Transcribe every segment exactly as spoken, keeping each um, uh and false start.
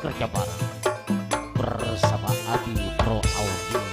Kerja bareng bersama Abi Pro Audio.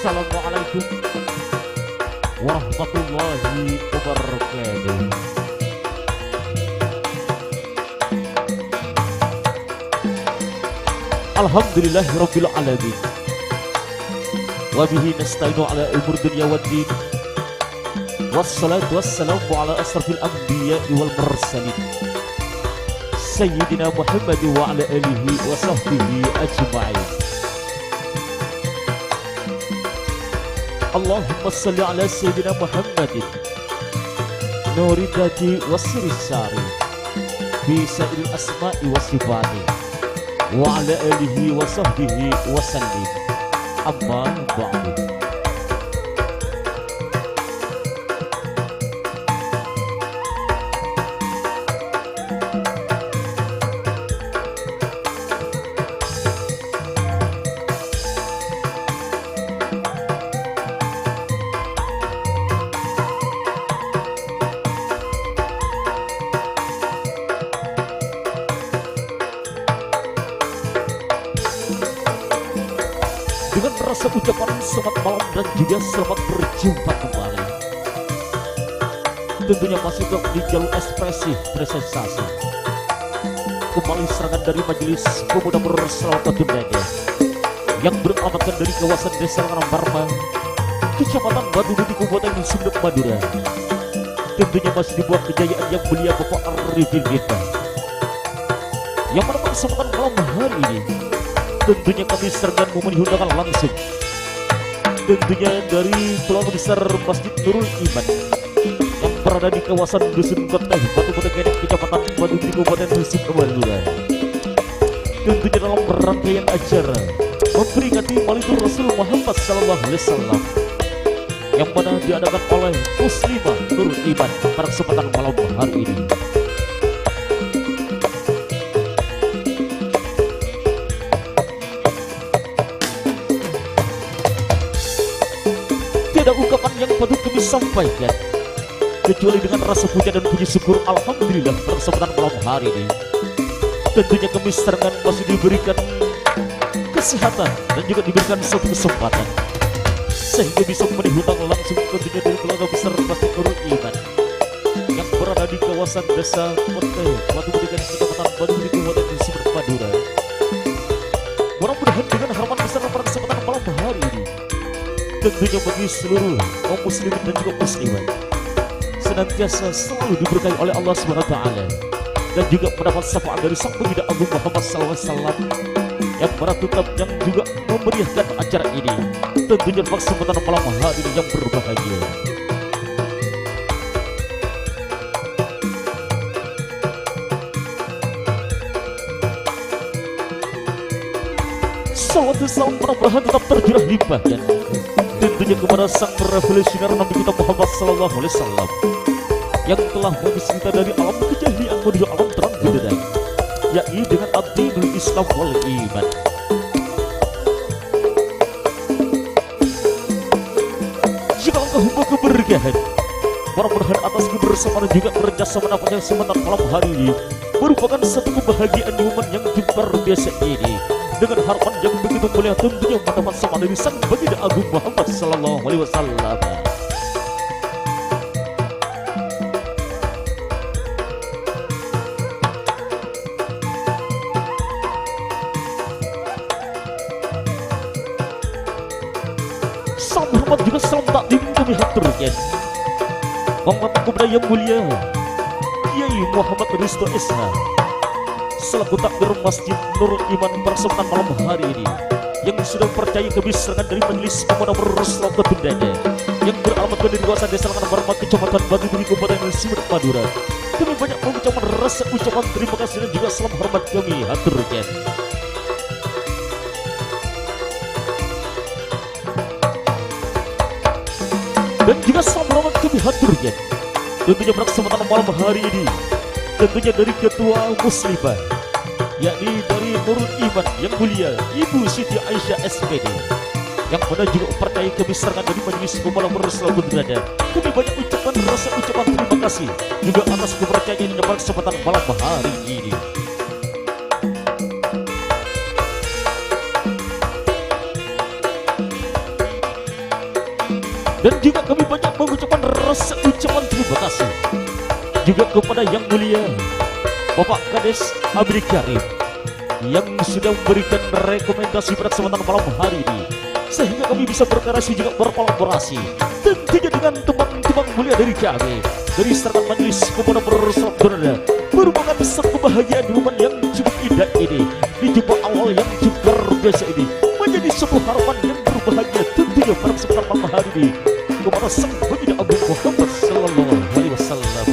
Assalamualaikum warahmatullahi wabarakatuh. Alhamdulillahirabbil alamin. Wa bihi nasta'inu ala umur dunya waddin. Wassalatu wassalamu ala asrafil anbiya'i wal mursalin, Sayyidina Muhammad wa ala alihi wa sahbihi ajma'in. Allahumma shalli ala Sayyidina Muhammadin, nuri dzati wa sirri sari, fi sa'iril asma'i wa sifati, wa ala alihi wa sahbihi wa sallim. Amma ba'du. Dengan rasa ucapan selamat malam dan juga selamat berjumpa kembali. Tentunya masih tetap di jalur ekspresi presentasi. Kembali serangan dari Majelis Pemuda Persaudaraan Dada yang beralamatkan dari kawasan Desa Rangaparma, Kecamatan Batu Putih, Kabupaten Sumenep, Madura. Tentunya masih di bawah kejayaan yang mulia Bapak Arifin kita. Yang mana pada kesempatan malam hari ini, tentunya kami serengan memenuhi undangan langsung. Tentunya dari keluarga besar Masjid Nurul Iman yang berada di kawasan Dusun Kota, Batu Putih Kenek, Kecamatan Batu Tinggi, Kabupaten Sumenep, Madura. Tentunya dalam rangkaian acara memperingati Maulid Rasul Muhammad sallallahu alaihi wasallam yang mana diadakan oleh Muslimah Nurul Iman pada kesempatan malam hari ini. Tiada ungkapan yang patut kami sampaikan kecuali dengan rasa puja dan puji syukur, alhamdulillah, pada kesempatan malam hari ini. Tentunya kami serengan masih diberikan kesehatan dan juga diberikan satu kesempatan sehingga bisa memenuhi undangan langsung, tentunya dari keluarga besar Masjid Nurul Iman yang berada di kawasan Desa Kote, Batu Putih Kenek, Kecamatan Batu Putih, Kabupaten Sumenep, Madura. Mudah-mudahan dengan harapan besar pada kesempatan malam hari ini, tentunya bagi seluruh kaum muslimin dan juga muslimat, senantiasa selalu diberkahi oleh Allah Subhanahu wa Ta'ala, dan juga mendapat syafaat dari Sang Baginda Agung Muhammad sallallahu alaihi wasallam yang mana tetap yang juga memeriahkan acara ini. Tentunya kesempatan malam hari ini yang berbahagia. Salawat dan salam mudah-mudahan tetap tercurah limpahkan tentunya kepada sang revolusioner Nabi kita Muhammad sallallahu alaihi wasallam yang telah mengusir kita dari alam kejahilian menuju alam terang budidan, yakni dengan ad-dinul Islam wal iman. Jika engkau membawa keberkahan, mudah-mudahan atas kebersamaan dan juga kerjasama yang sebentar malam hari ini merupakan satu kebahagiaan momen yang luar biasa ini. Dengan harapan yang begitu mulia tentunya mendapat syafaat dari Sang Baginda Agung Muhammad sallallahu alaihi wasallam. Salam hormat juga salam takdim kami haturkan. Hormat kepada Yang Mulia Kiai Muhammad Risto S H selaku takmir Masjid Nurul Iman pada kesempatan malam hari ini, yang sudah percaya kebisarangan dari Majelis Pemuda Penerus Rokok Bendana yang beralamat di kawasan Desa Langan Barma, Kecamatan Batu Tinggi, Kabupaten Sumenep, Madura. Kami banyak mengucapkan rasa ucapan terima kasih dan juga salam hormat kami haturkan. Dan juga salam hormat kami haturkan. Tentunya pada kesempatan malam hari ini, tentunya dari Ketua Muslimah, yakni dari Nurul Iman Yang Mulia Ibu Siti Aisyah S P D, yang mana juga percaya kebisarangan dari Majelis Pemuda Penerus Rokok Bendana. Kami banyak ucapkan rasa ucapan terima kasih juga atas kepercayaan pada kesempatan malam hari ini. Dan juga kami banyak mengucapkan rasa ucapan terima kasih juga kepada Yang Mulia Bapak Kades Abdul Karim yang sudah memberikan rekomendasi pada kesempatan malam hari ini, sehingga kami bisa berkreasi juga berkolaborasi tentunya dengan teman-teman mulia dari kami, dari Seratan Majelis Pemuda Penerus Rokok Bendana. Merupakan satu kebahagiaan momen yang cukup indah ini. Di jumpa awal yang cukup luar biasa ini menjadi sebuah harapan yang berbahagia tentunya pada kesempatan malam hari ini kepada Sang Baginda Agung Muhammad sallallahu alaihi wasallam.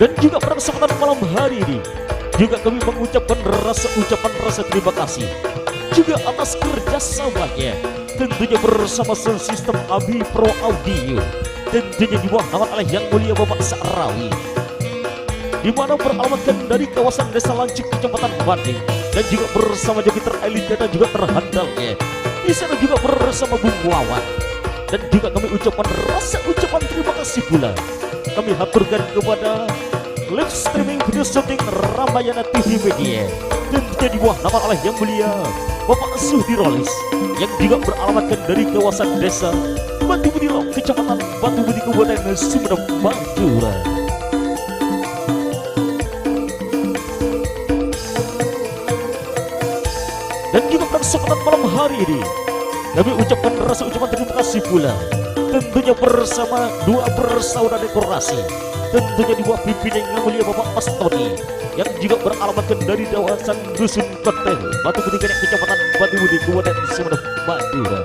Dan juga pada kesempatan malam hari ini juga kami mengucapkan rasa ucapan rasa terima kasih juga atas kerjasamanya tentunya bersama sound system Abi Pro Audio, tentunya di bawah naungan oleh Yang Mulia Bapak Sa'rawi, di mana beralamatkan dari kawasan Desa Lanjut, Kecamatan Pati, dan juga bersama joki terelit dan juga terhandalnya. Di sana juga bersama Bung Wawan. Dan juga kami ucapkan rasa ucapan terima kasih pula kami haturkan kepada live streaming video syuting Ramayana T V Media dan juga di bawah naungan oleh Yang Mulia Bapak Suhdi Rolis yang juga beralamatkan dari kawasan Desa Batu Budiro, Kecamatan Batu Budi, Kabupaten Sumenep, Madura. Dan juga pada kesempatan malam hari ini, kami ucapkan rasa ucapan terima kasih pula. Tentunya bersama dua bersaudara dekorasi. Tentunya di bawah pimpinan Yang Mulia Bapak Mas Tony, yang juga beralamatkan dari kawasan Dusun Kotel, Batu Putih Kenek, Kecamatan Batu Putih, Kabupaten Sumenep, Madura.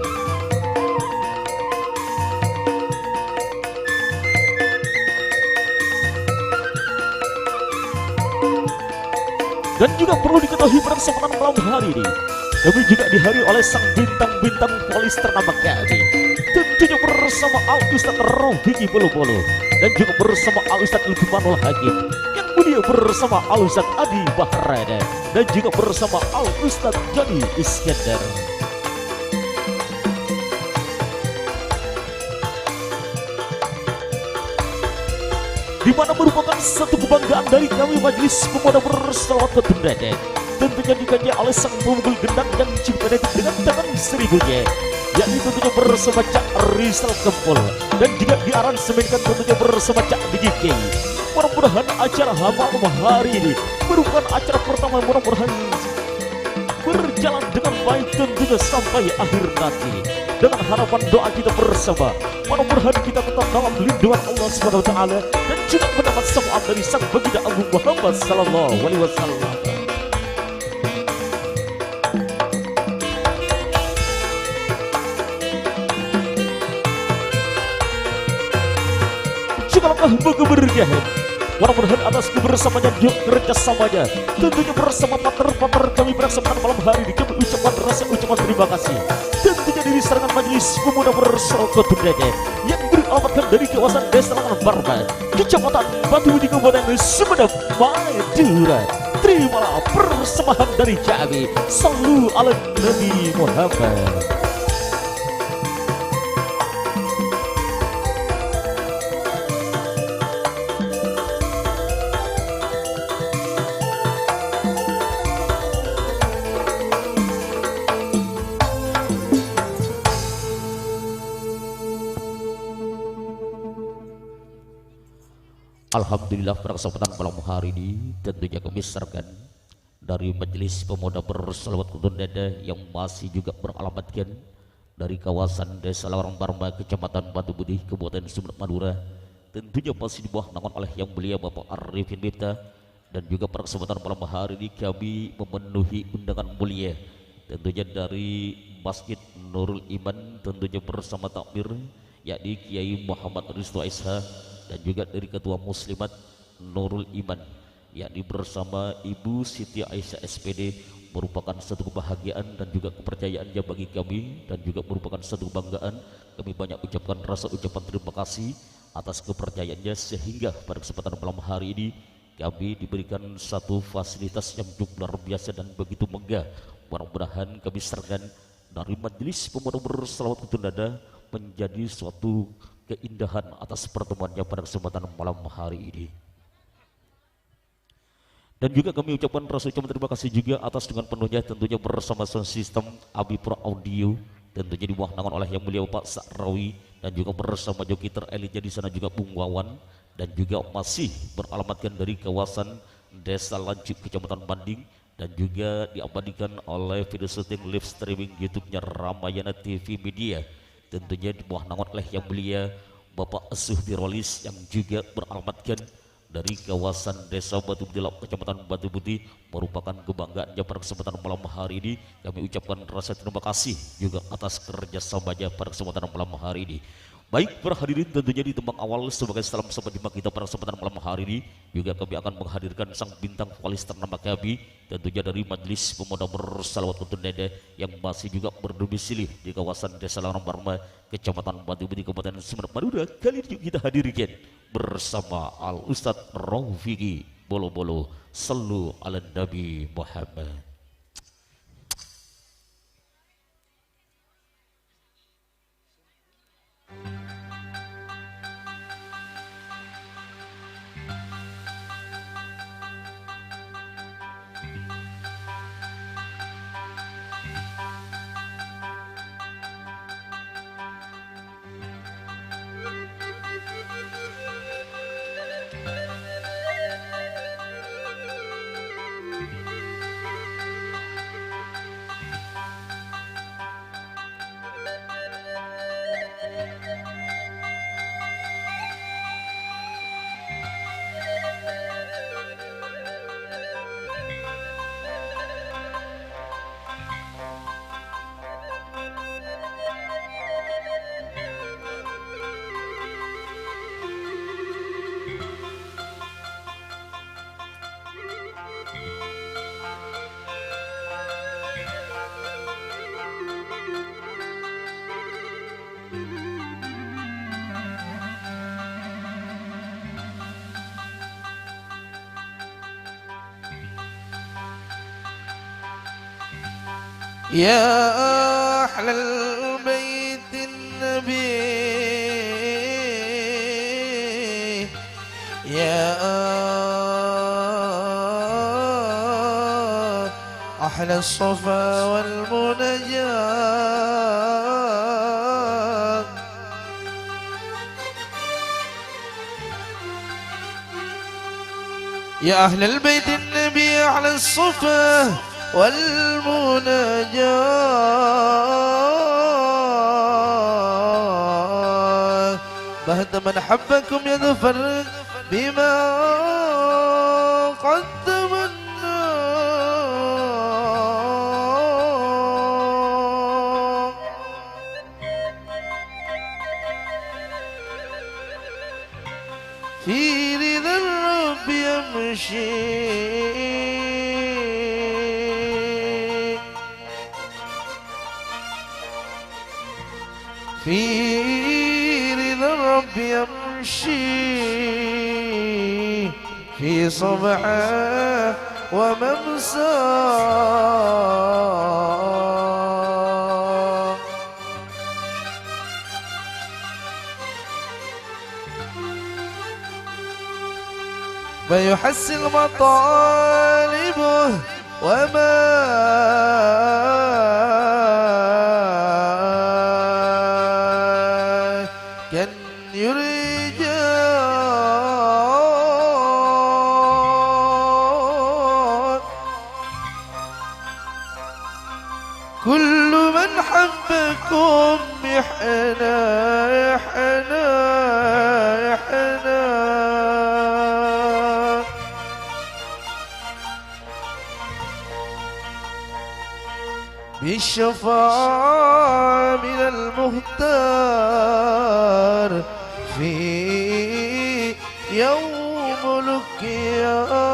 Dan juga perlu diketahui pada kesempatan malam hari ini, kami juga dihadiri oleh sang bintang-bintang vokalis ternama kami. Tentunya bersama Al Ustaz Robi Bolo-Bolo dan juga bersama Al Ustaz Lukmanul Hakim, yang mulia bersama Al Ustaz Adi Bahrana dan juga bersama Al Ustaz Joni Iskandar. Di mana merupakan satu kebanggaan dari kami Majelis Pemuda Berselawat Bendana. Tentunya diganjal oleh sang pemukul gendang yang jempedet dengan tangan seribunya, yakni tentunya bersama Cak Rizal Kempul, dan juga diaransemenkan tentunya bersama Cak Diki Key. Mudah-mudahan acara ha-, malam hari ini merupakan acara pertama, mudah-mudahan berjalan dengan baik, tentunya sampai akhir nanti. Dengan harapan doa kita bersama, mudah-mudahan kita tetap dalam lindungan Allah Subhanahu wa Ta'ala dan juga mendapat syafaat dari Sang Baginda Agung Muhammad Sallallahu Alaihi Wasallam. Jhughâlâ moghâ berkahi. Mudah-mudahan atas kebersamaannya, kerjasamanya, tentunya bersama partner-partner kami pada kesempatan malam hari ini, kami ucapkan rasa ucapan terima kasih. Tentunya dari sarangan Majelis Pemuda Bersama Kota Dede yang beralamatkan dari kawasan Desa Langan Barma, Kecamatan Batu Putih, Kabupaten Sumedep, Madura. Terimalah persembahan dari kami. Sallu ala Nabi Muhammad. Alhamdulillah, pada kesempatan malam hari ini, tentunya kami sarangan dari Majelis Pemuda Berselawat Kota Dede yang masih juga beralamatkan dari kawasan Desa Langan Barma, Kecamatan Batu Putih, Kabupaten Sumedep, Madura. Tentunya masih dibawa naungan oleh Yang Mulia Bapak Arifin Miftah, dan juga pada kesempatan malam hari ini kami memenuhi undangan mulia, tentunya dari Masjid Nurul Iman, tentunya bersama takmir, yakni Kiai Muhammad Risto S H, dan juga dari Ketua Muslimat Nurul Iman, yakni bersama Ibu Siti Aisyah S P D, merupakan satu kebahagiaan dan juga kepercayaannya bagi kami, dan juga merupakan satu kebanggaan. Kami banyak ucapkan rasa ucapan terima kasih atas kepercayaannya, sehingga pada kesempatan malam hari ini kami diberikan satu fasilitas yang cukup luar biasa dan begitu megah. Mudah-mudahan kami sarangan dari Majelis Pemuda Berselawat Kota Dede menjadi suatu keindahan atas pertemuannya pada kesempatan malam hari ini. Dan juga kami ucapkan rasa ucapan terima kasih juga atas dengan penuhnya, tentunya bersama sound system Abi Pro Audio, tentunya dibawa naungan oleh Yang Mulia Bapak Sa'rawi, dan juga bersama joki terelitnya di sana juga Bung Wawan, dan juga masih beralamatkan dari kawasan Desa Lanjut, Kecamatan Banding, dan juga diabadikan oleh video syuting live streaming YouTube-nya Ramayana T V Media. Tentunya dibawa naungan oleh Yang Mulia Bapak Zuhdi Rolis yang juga beralamatkan dari kawasan Desa Batu Putih, Kecamatan Batu Putih, merupakan kebanggaannya pada kesempatan malam hari ini. Kami ucapkan rasa terima kasih juga atas kerjasamanya pada kesempatan malam hari ini. Baik, para hadirin, tentunya di tembang awal sebagai salam sapa Jumat kita pada kesempatan malam hari ini, juga kami akan menghadirkan sang bintang vokalis ternama kami, tentunya dari Majelis Pemuda Berselawat Kota Dede yang masih juga berdomisili di kawasan Desa Langan Barma, Kecamatan Batu Putih, Kabupaten Sumedep, Madura. Kali ini juga kita hadirkan bersama Al Ustadz Raufiki Bolo-Bolo. Sallu ala Nabi Muhammad. يا أهل البيت النبي، يا أهل الصفا والمناجاة. يا أهل البيت النبي أحلى الصفا والمناجاة. بهت من حبكم يظفر بما قد تمنى. في رضا الرب يمشي. في رضا الرب يمشي. في صباح وممسى. فيحصل مطالبه وما كان يرجى. كل من حبكم يحنى، يحنى، يحنى. بالشفاعة من المختار في يوم القيامة.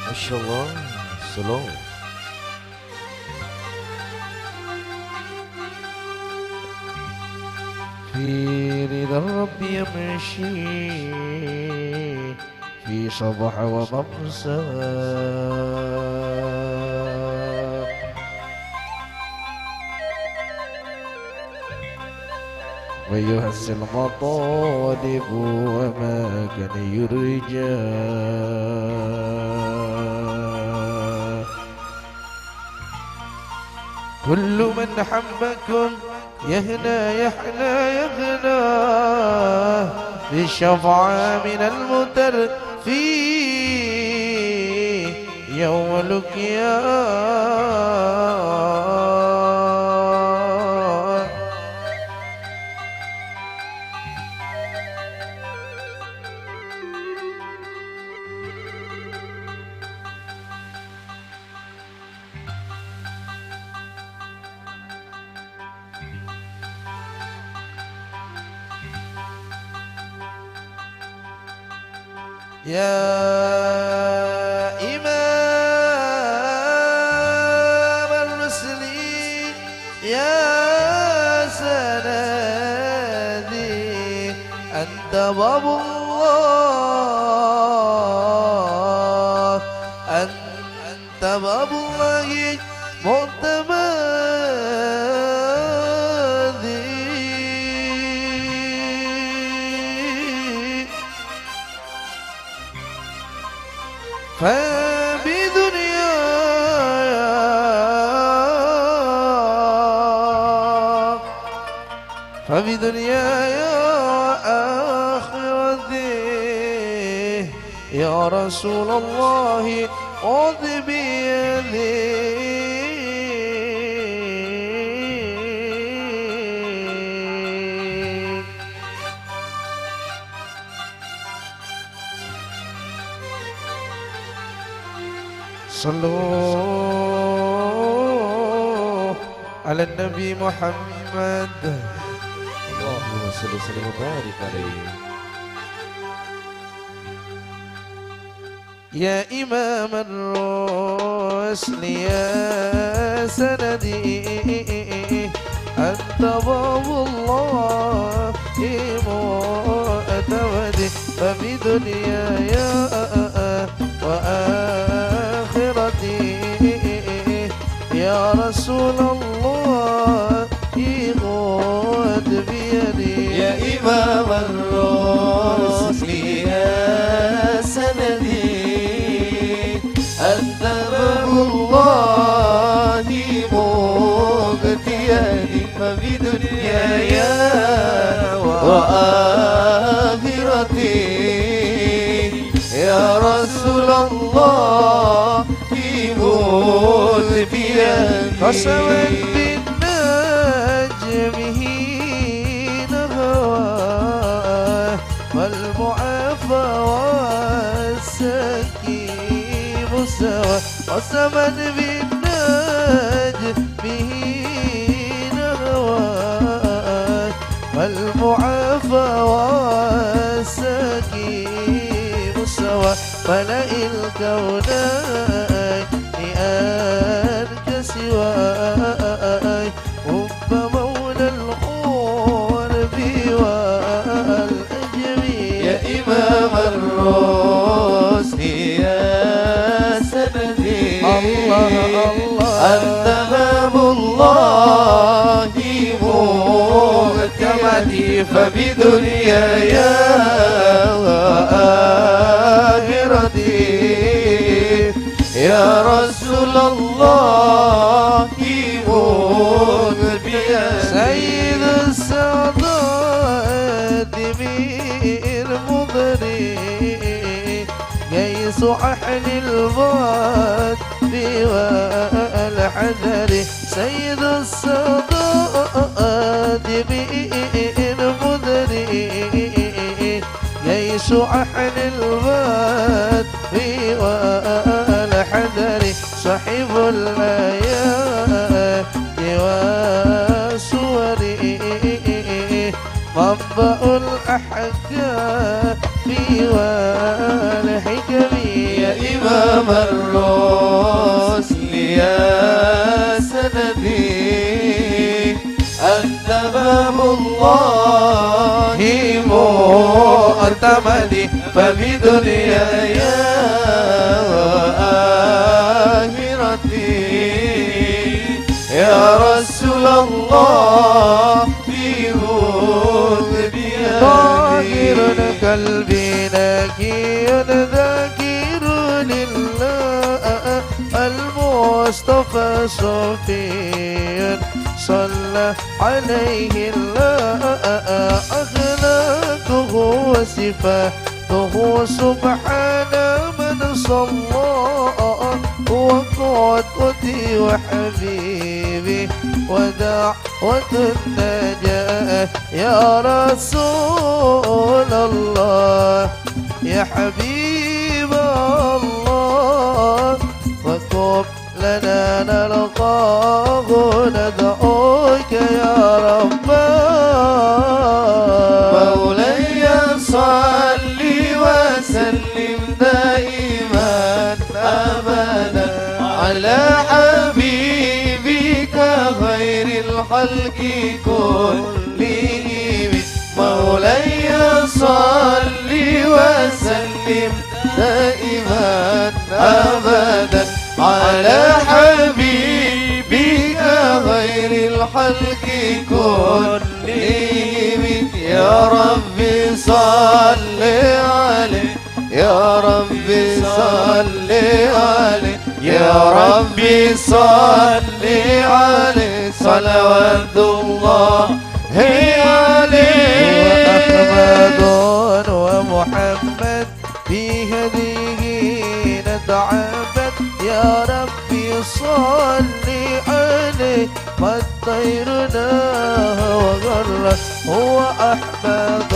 ما شاء الله. سلو. في رضا الرب يمشي في صباح وممسى. ويحصل مطالب وما كان يرجى. كل من حبكم يهنى، يحنى، يهنى بالشفاعة من المتر في يوم القيامة. يا إمام الرسل، يا سندي، أنت باب الله، أنت باب الله معتمدي. فبدنياي، فبدنياي وآخرتي يا رسول الله خذ بيدي. صلوا على النبي محمد. اللهم صل وسلم وبارك عليه. يا إمام الرسل يا سندي، أنت باب الله معتمدي، ففي دنياي وآخرتي يا رسول الله خذ بيدي. يا إمام الرسل يا سندي، أنت باب الله مقتدي، ففي دنياي يا رسول الله، موت بيدي. قسما بالنجم حين هوى، والمعافى والسقيم سوى. قسما بالنجم حين هوى، والمعافى والسقيم سوى. ملأ الكونين أنك سواي، حب مولى القرب والعجم. يا إمام الرشد يا سندي، الله، الله. أنت باب الله معتمدي، فبدنياي وآخرتي يا رسول الله، سيد السادات من مضري، غيث أهل البدر والحضر. سيد السادات من مضري، غيث أهل البدر والحضر. صاحب الآيات والسور، منبع الأحكام والحكم. يا إمام الرشد يا سندي، أنت باب الله معتمدي، فبدنياي وآخرتي يا رسول الله، خذ بيدي. طاهر قلبي نقي ذاكر لله، المصطفى صفي صلى عليه الله. أخلاقه وصفاته سبحان من صلى، هو قدوتي وحبيبي ودعوة النجاة. يا رسول الله، يا حبيب الله، فكن لنا نلقاه ندعوك يا ربنا. مولاي صل وسلم دائما أبدا على حبيبك خير الخلق كلهم. مولاي صل وسلم دائما أبدا على حبيبك خير الخلق كلهم. يا رب صل عليه، يا رب صل عليه، يا رب صل عليه، صلوات الله عليه. وأحمد ومحمد في هديه نتعبد، يا رب صل عليه، ما الطير نهى وغرد، هو أحمد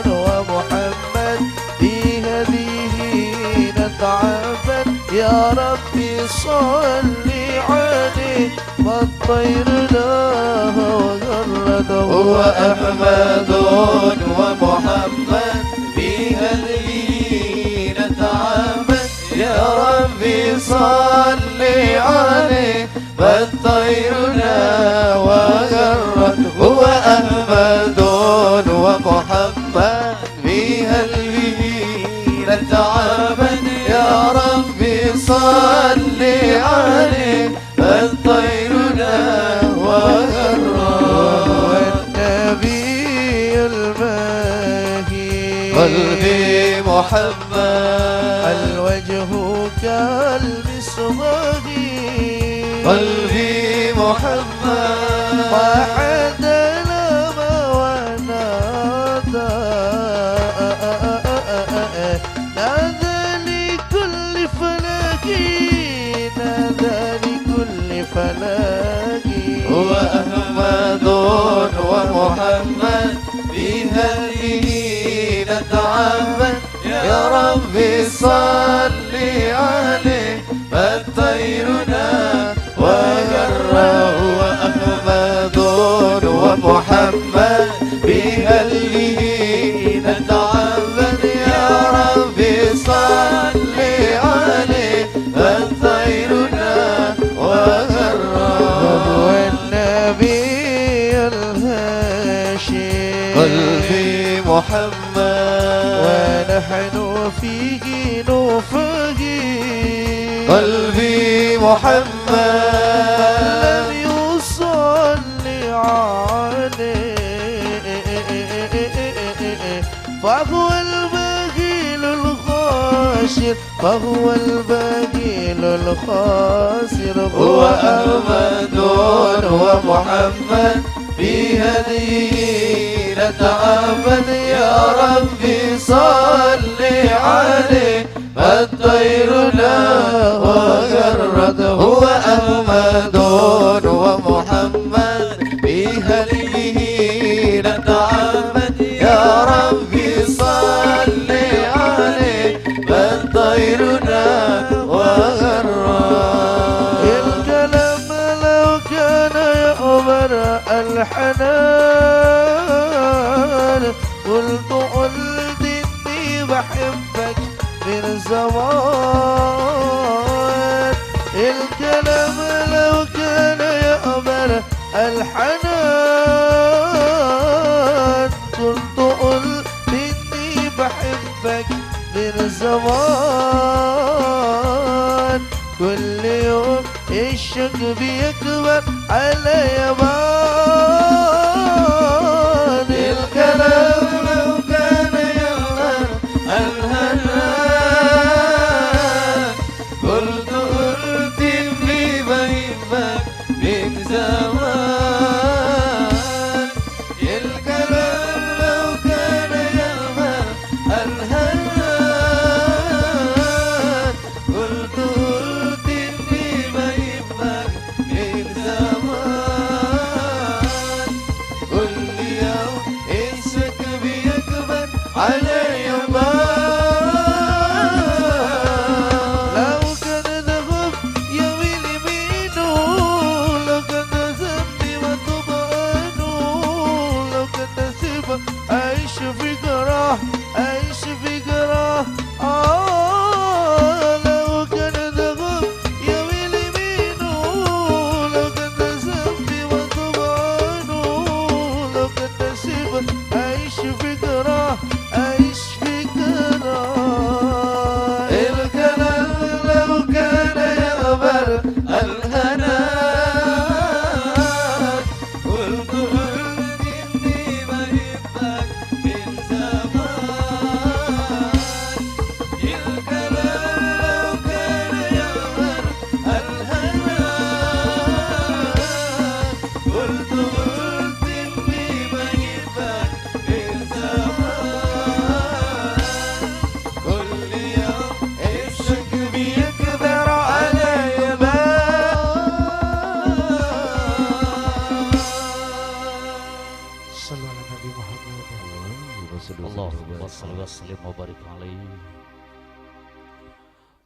ومحمد في هديه نتعبد، يا رب صل عليه، ما الطير نهى وغرد، هو أحمد ومحمد في هديه نتعبد، يا رب صل عليه، ما الطير نهى وغرد، هو أحمد ومحمد في هديه نتعبد، يا رب صل عليه، ما الطير نهى وغرد. والنبي الماهي قلبي محمد، الوجه كالمصباح، قلبي محمد، ما حدا لما ونادى. نتعبد يا رب صل عليه، فطيرنا وغره أحمد ومحمد، بهديه نتعبد يا رب صل عليه، فطيرنا وغره. هو النبي الهاشمي. قلبي محمد. ونحن فيه نفاجئ. قلبي محمد. من لم يصل عليه فهو البخيل الخاسر، فهو البخيل الخاسر. هو أحمد ومحمد، بهديه نتعبد يا رب صل عليه، فطيرنا وغرته. هو أحمد ومحمد، بهديه نتعبد يا رب صل عليه، فطيرنا وغرته. الكلام لو كان يعبر الحنان، قلت قلت إني بحبك من زمان. الكلام لو كان يعبر الحنان، كنت قلت إني بحبك من زمان. كل يوم الشوق بيكبر علي بان. الكلام لو كان يعبر الحنان، قلت قلت إني بحبك من زمان. الكلام لو كان يعبر الحنان، قلت قلت إني بحبك من زمان. كل يوم الشوق بيكبر علي بان. لو كان ذهب يا ويلي منه، لو كان ذنبي وطبعانه، لو كان نصيبه أعيش في جراح، أعيش في جراح. آه، لو كان ذهب يا ويلي منه، لو كان ذنبي وطبعانه، لو كان نصيبه أعيش في جراح، أعيش في جراح. الكلام لو كان يعبر الحنان، قلت قلت إني بحبك من زمان. الكلام لو كان يعبر الحنان، قلت قلت إني بحبك من زمان. كل يوم الشوق بيكبر علي بان. صلوا على النبي محمد. اللهم صل وسلم وبارك عليه.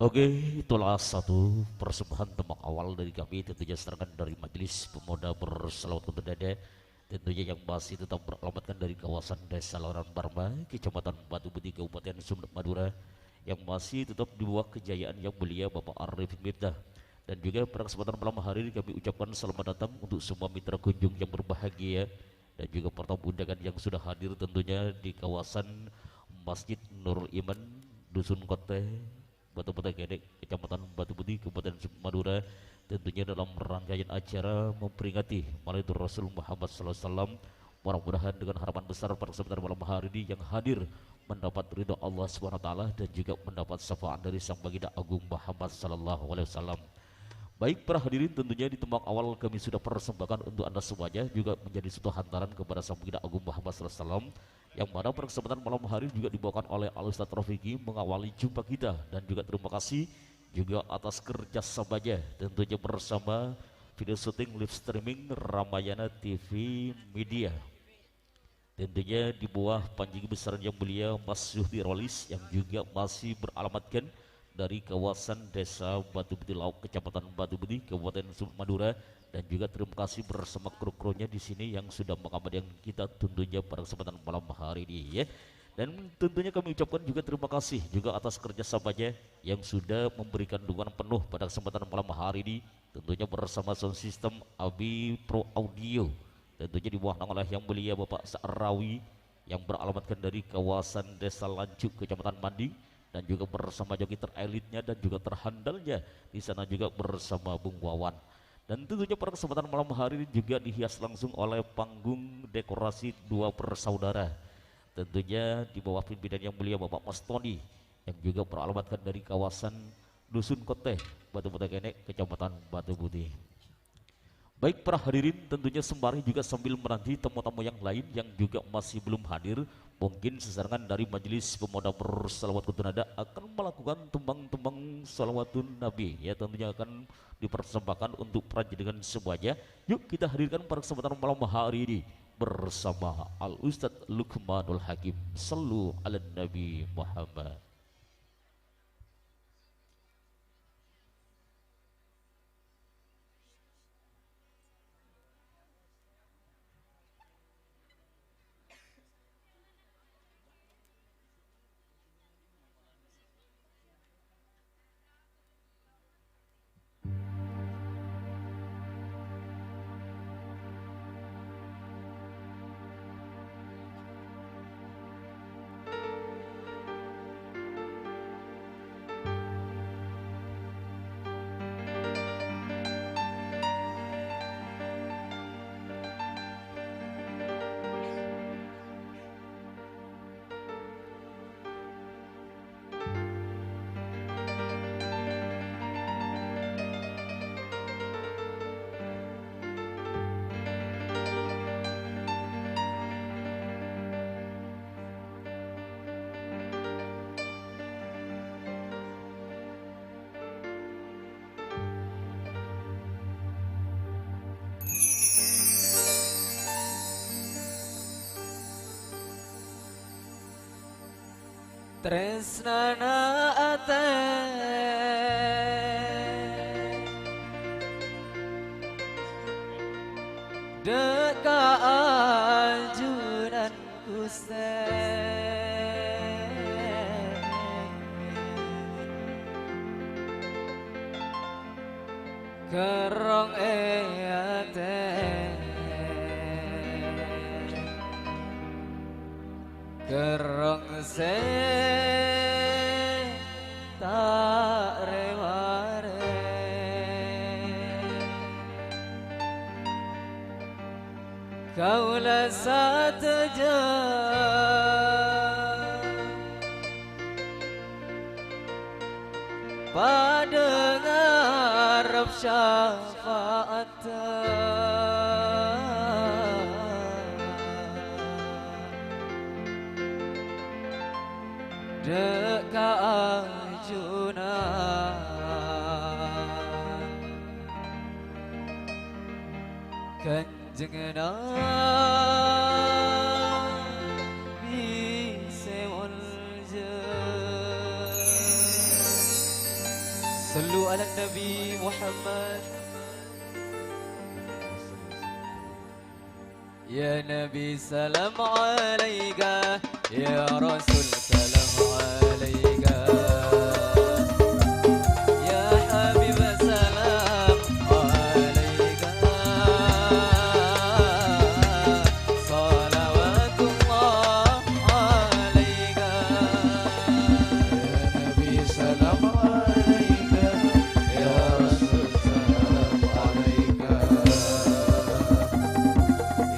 Oke, itulah satu persembahan tembang awal dari kami, tentunya serangan dari Majelis Pemuda Berselawat Kota Dada, tentunya yang masih tetap beralamatkan dari kawasan Desa Loran Parma, Kecamatan Batu Putih, Kabupaten Sumenep, Madura, yang masih tetap di bawah kejayaan Yang Mulia Bapak Arifin Miftah. Dan juga pada kesempatan malam hari ini kami ucapkan selamat datang untuk semua mitra kunjung yang berbahagia dan juga para tamu undangan yang sudah hadir tentunya di kawasan Masjid Nurul Iman, Dusun Kote, Batu Putih Gedek, Kecamatan Batu Putih, Kabupaten Madura, tentunya dalam rangkaian acara memperingati Maulid Rasul Muhammad sallallahu alaihi wasallam. Mudah-mudahan dengan harapan besar pada kesempatan malam hari ini yang hadir mendapat ridho Allah Subhanahu wa Ta'ala dan juga mendapat syafaat dari Sang Baginda Agung Muhammad sallallahu alaihi wasallam. Baik, para hadirin, tentunya di tembang awal kami sudah persembahkan untuk Anda semuanya, juga menjadi satu hantaran kepada Sang Baginda Agung Muhammad sallallahu alaihi wasallam, yang mana pada kesempatan malam hari juga dibawakan oleh Al Ustaz Rafiki mengawali jumpa kita, dan juga terima kasih juga atas kerja samanya tentunya bersama video syuting live streaming Ramayana T V Media. Tentunya di bawah panji kebesaran yang mulia Mas Zuhdi Rolis yang juga masih beralamatkan dari kawasan Desa Batu Putih Lauk, Kecamatan Batu Putih, Kabupaten Sumut Madura, dan juga terima kasih bersama kru-krunya di sini yang sudah mengabadikan kita tentunya pada kesempatan malam hari ini, ya. Dan tentunya kami ucapkan juga terima kasih juga atas kerjasamanya yang sudah memberikan dukungan penuh pada kesempatan malam hari ini, tentunya bersama sound system Abi Pro Audio, tentunya di bawah naungan oleh yang mulia Bapak Sa'rawi yang beralamatkan dari kawasan Desa Lanjut, Kecamatan Mandi, dan juga bersama joki terelitnya dan juga terhandalnya di sana juga bersama Bung Wawan. Dan tentunya pada kesempatan malam hari ini juga dihias langsung oleh panggung dekorasi dua bersaudara. Tentunya di bawah pimpinan yang mulia Bapak Mas Tony yang juga beralamatkan dari kawasan Dusun Koteh, Batu Putih Kenek, Kecamatan Batu Putih. Baik, para hadirin, tentunya sembari juga sambil menanti tamu-tamu yang lain yang juga masih belum hadir, mungkin sesarengan dari Majelis Pemuda Bersalawat Kutunada akan melakukan tembang-tembang salawatun Nabi, ya, tentunya akan dipersembahkan untuk panjenengan semuanya. Yuk, kita hadirkan pada kesempatan malam hari ini bersama Al Ustadz Lukmanul Hakim. Sallu ala Nabi Muhammad. Tresnana atè dhâ' ka ajunan Ghustè. Kerrong è atè, kerrong sè ta' rè-warè. Kaulâ sadhâjâ padâ ngarep syafa'atta dhâ' ka ajunan Kanjeng Nabi sè molja. Sallu ala Nabi Muhammad. Ya Nabi, salam alaika. Ya Rasul, salam alaika. Ya Habib, salam alaika. Salawatullah alaika. Ya Nabi, salam alaika. Ya Rasul, salam alaika.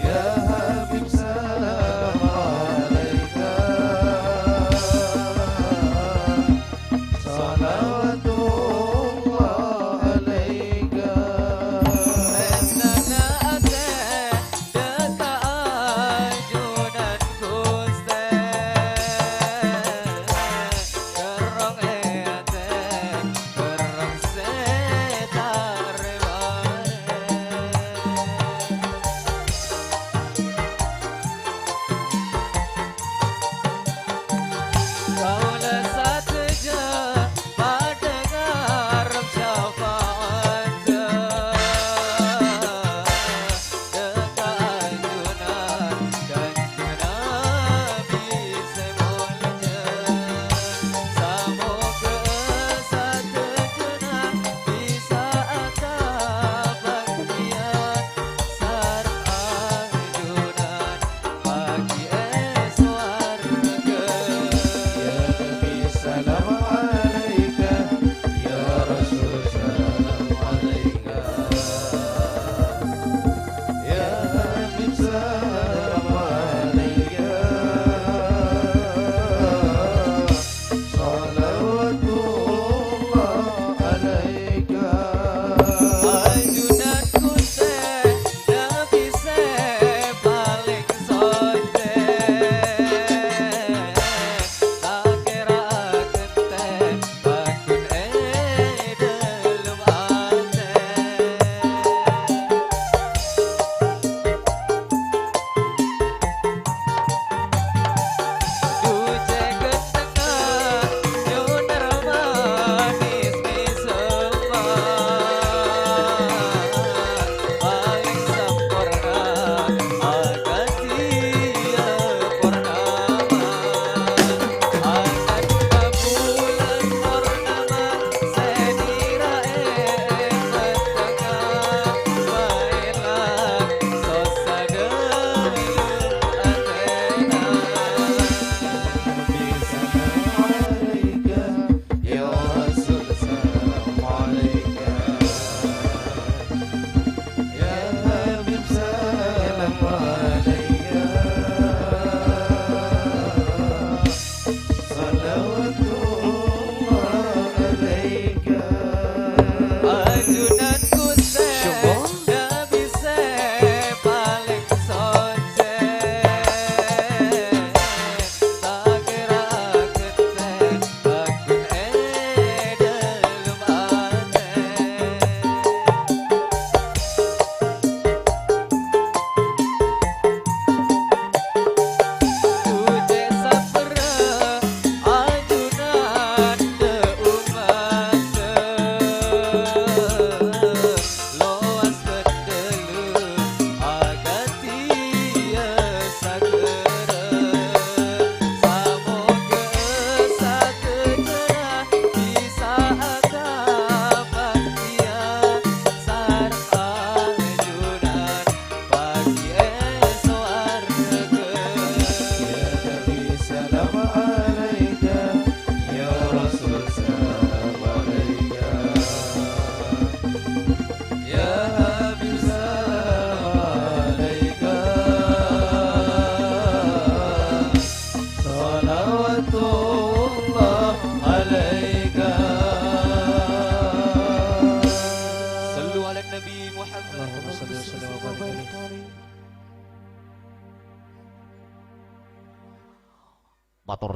Ya Habib, salam alaika.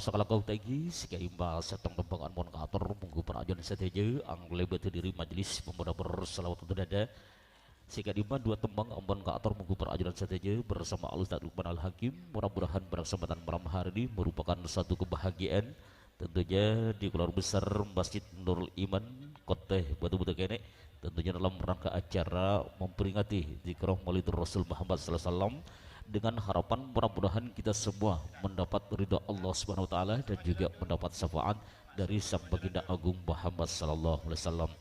Takalangkong ta' ènggi, sè ka'impa sèttong tembhâng ampon kaator, mongghu para ajunan sadhâjâ, angghulè bâdâ dhâri majelis pemuda berselawat untuk dada. Sè ka'impa dua tembhâng ampon kaator, mongghu para ajunan sadhâjâ bersama Al Ustaz Lukman Al Hakim. Mudah-mudahan pada kesempatan malam hari ini merupakan satu kebahagiaan, tentunya di keluarga besar Masjid Nurul Iman, Kottè Batu Butè kènè', tentunya dalam rangka acara memperingati zikrah Maulidur Rasul Muhammad sallallahu alaihi wasallam, dengan harapan mudah-mudahan kita semua mendapat ridha Allah Subhanahu wa Ta'ala dan juga mendapat syafaat dari Sang Baginda Agung Muhammad sallallahu alaihi wasallam.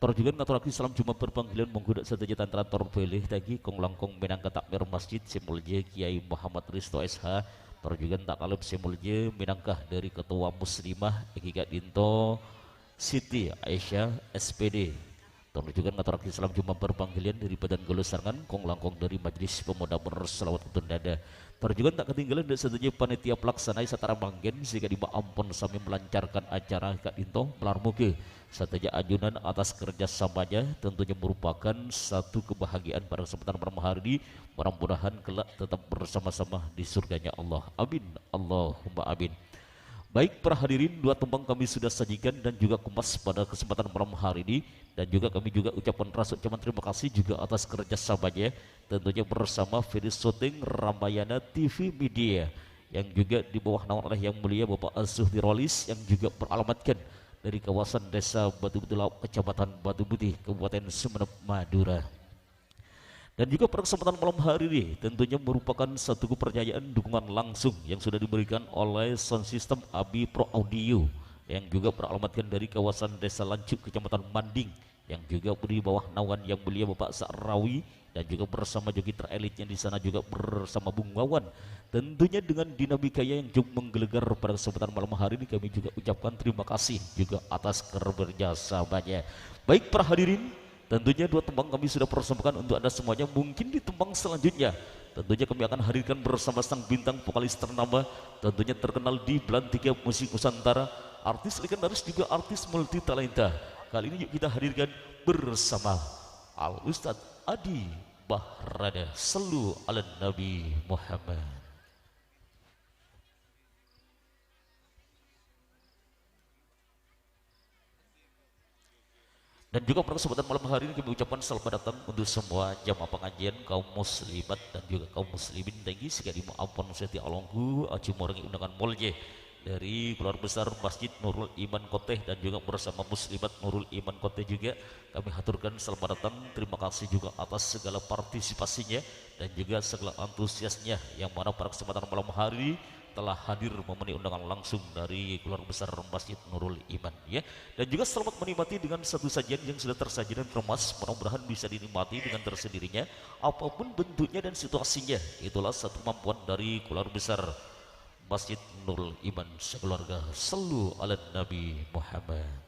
Tor jhughân ngatorraghi salam Jumat bhâr pangghilân mongghu dâ' sadhâjâ tan-tarètan tor bhâlâ ta' ènggi, kong-langkong mènangka takmir masjid sè molja Kiai Muhammad Risto S H, tor jhughân ta' kalèp sè molja mènangka dhâri ketua muslimah ènggi ka'dinto Siti Aisyah S P D. Tor jhughân ngatorraghi salam Jumat bhâr pangghilân dhâri bhâdhân kaulâ sarengngan, kong-langkong dhâri Majelis Pemuda Berselawat Untuk Dada. Tor jhughân ta' katinggalan dâ' sadhâjâ panitia pelaksana è satara mangkèn sè ka'dimma ampon samè melancarkan acara ka'dinto. Malar moghâ sadhâjâ ajunan atas kerja samanya, tentunya merupakan satu kebahagiaan pada kesempatan malam hari ini. Mudah-mudahan kelak tetap bersama-sama di surganya Allah. Amin. Allahumma amin. Baik, para hadirin, dua tembhâng kami sudah sajikan dan juga kemas pada kesempatan malam hari ini. Dan juga kami juga ucapkan rasa ucapan terima kasih juga atas kerjasamanya, tentunya bersama Fedi Syuting Ramayana T V Media, yang juga di bawah naungan oleh Yang Mulia Bapak Zuhdi Rolis, yang juga beralamatkan dari kawasan Desa Batu Butulao, Kecamatan Batu Putih, Kabupaten Sumenep, Madura. Dan juga pada kesempatan malam hari ini tentunya merupakan satu kepercayaan dukungan langsung yang sudah diberikan oleh sound system Abi Pro Audio, yang juga beralamatkan dari kawasan Desa Lanjut, Kecamatan Manding, yang juga di bawah naungan Yang Mulia Bapak Sa'rawi, dan juga bersama Jogitra Elite yang di sana juga bersama Bung Wawan. Tentunya dengan dinamika yang cukup menggelegar pada kesempatan malam hari ini, kami juga ucapkan terima kasih juga atas kerjasamanya. Baik, para hadirin, tentunya dua tembhâng kami sudah persembahkan untuk Anda semuanya. Mungkin di tembhâng selanjutnya, tentunya kami akan hadirkan bersama sang bintang vokalis ternama, tentunya terkenal di belantika musik Nusantara, artis legendaris juga artis multi talenta. Kali ini yuk kita hadirkan bersama Al Ustadz Adi Bahrada. Sallu ala Nabi Muhammad. Dan juga pada kesempatan malam hari ini kami ucapkan selamat datang untuk semua jamaah pengajian, kaum muslimat dan juga kaum muslimin. Ta' ènggi, sè ka'dimma ampon sadhâjâ alongghu ajhumorengnge undangan molja dari keluarga besar Masjid Nurul Iman Kottè dan juga bersama Muslimat Nurul Iman Kottè juga. Kami haturkan selamat datang, terima kasih juga atas segala partisipasinya dan juga segala antusiasnya yang mana pada kesempatan malam hari telah hadir memenuhi undangan langsung dari keluarga besar Masjid Nurul Iman, ya. Dan juga selamat menikmati dengan satu sajian yang sudah tersaji dan kemas, mudah-mudahan bisa dinikmati dengan tersendirinya, apapun bentuknya dan situasinya. Itulah satu kemampuan dari keluarga besar Masjid Nurul Iman sekeluarga. Sallu ala Nabi Muhammad.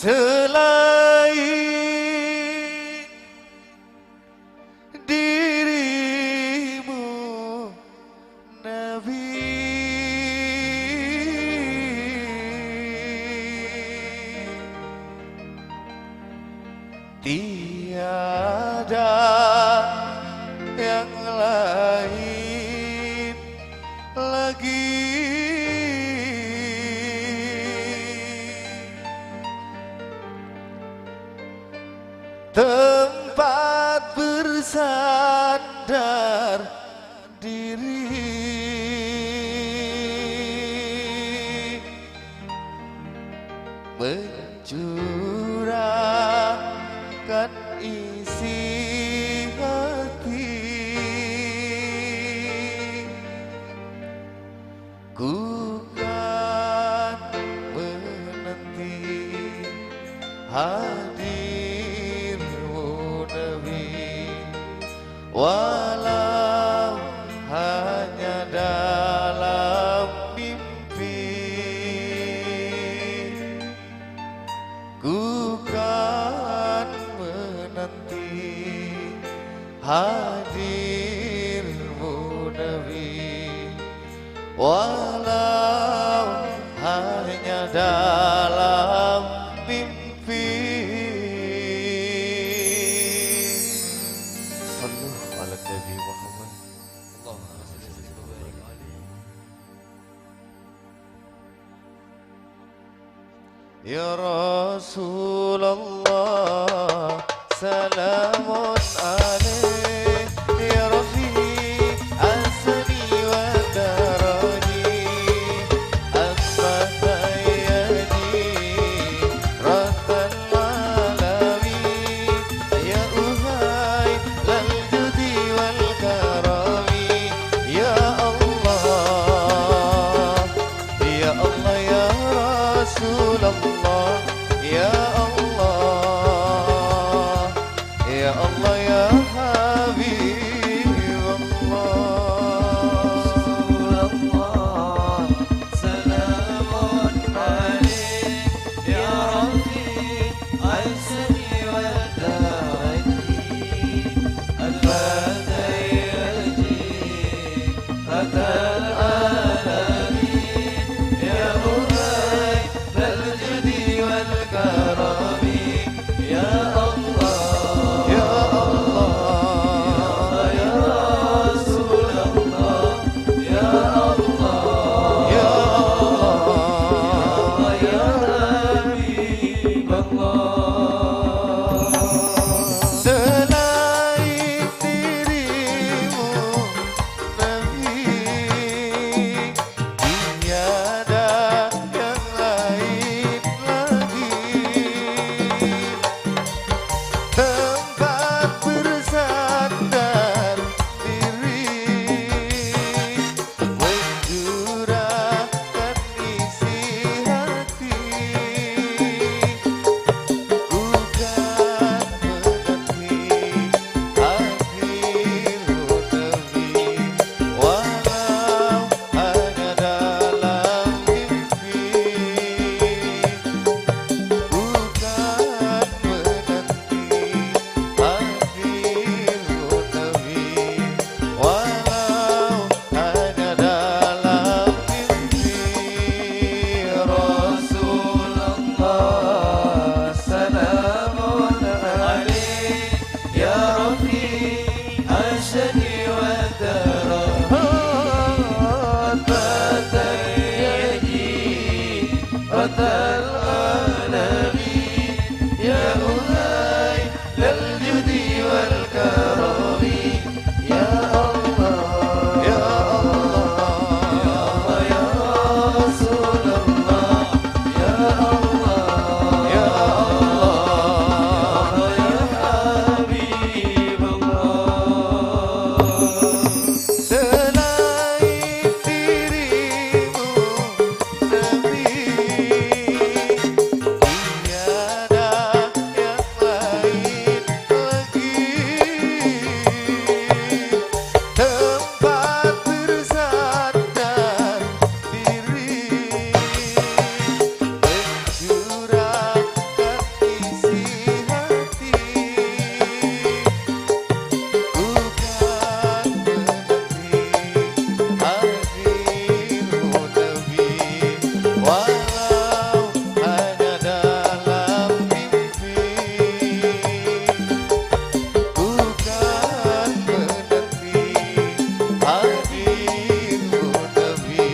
Selain dirimu, Nabi, tiada yang lain lagi. Tempat bersandar diri, mencurahkan isi hati. Ku kan menanti hadirmu, Nabi, walau Walau hanya dalam mimpi. Sallu ala Nabi Muhammad. Allahumma salli wa sallim wa barik alaihi. يا رسول الله، سلام عليك يا رفيع السني والدرج. أنت سيدي رب العالمين، يا أهيل الجود والكرم. يا الله، يا الله يا رسول الله، يا الله، يا الله يا حبيب الله. رسول الله، سلام عليك يا رفيع السني والدرج. أنت سيدي رب العالمين، يا أهيل الجود والكرم. يا الله، يا الله، يا رسول الله، يا الله، يا الله، يا حبيب الله. Selain dirimu, Nabi, tiada yang lain lagi tempat bersandar diri. Mencurahkan isi hati, bukan menanti akhir Nabi, walau hanya dalam mimpi. Bukan menanti akhir Nabi, walau hanya dalam mimpi. Rasulullah, salamun alaik, ya Rafi' al-syani wa taraf. Anta sayyidi rabbal alamin, ya Muhai lal judi wal karami. Ya Allah, ya Allah, ya Allah, ya Rasulullah, ya Allah, ya Allah, ya Habiballah. Selain dirimu, Nabi, tiada yang lain lagi tempat bersandar diri, mencurahkan isi hati. Bukan menanti akhir Nabi, walau hanya dalam mimpi. Bukan menanti akhir Nabi,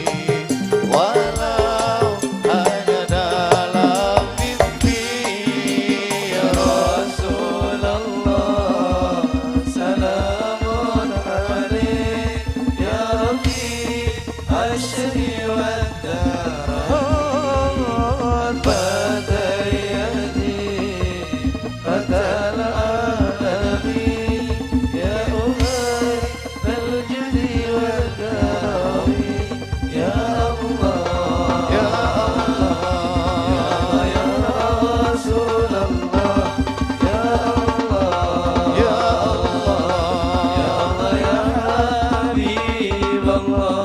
walau hanya dalam mimpi. Ya Rasulullah, salamun alaik, ya Rafi' al-syani wa taraf. Anta sayyidi rabbal alamin, ya Muhai lal judi wal karami. Ya Allah, ya Allah, ya Rasulullah, ya Allah, ya Allah, ya Allah, ya Habiballah.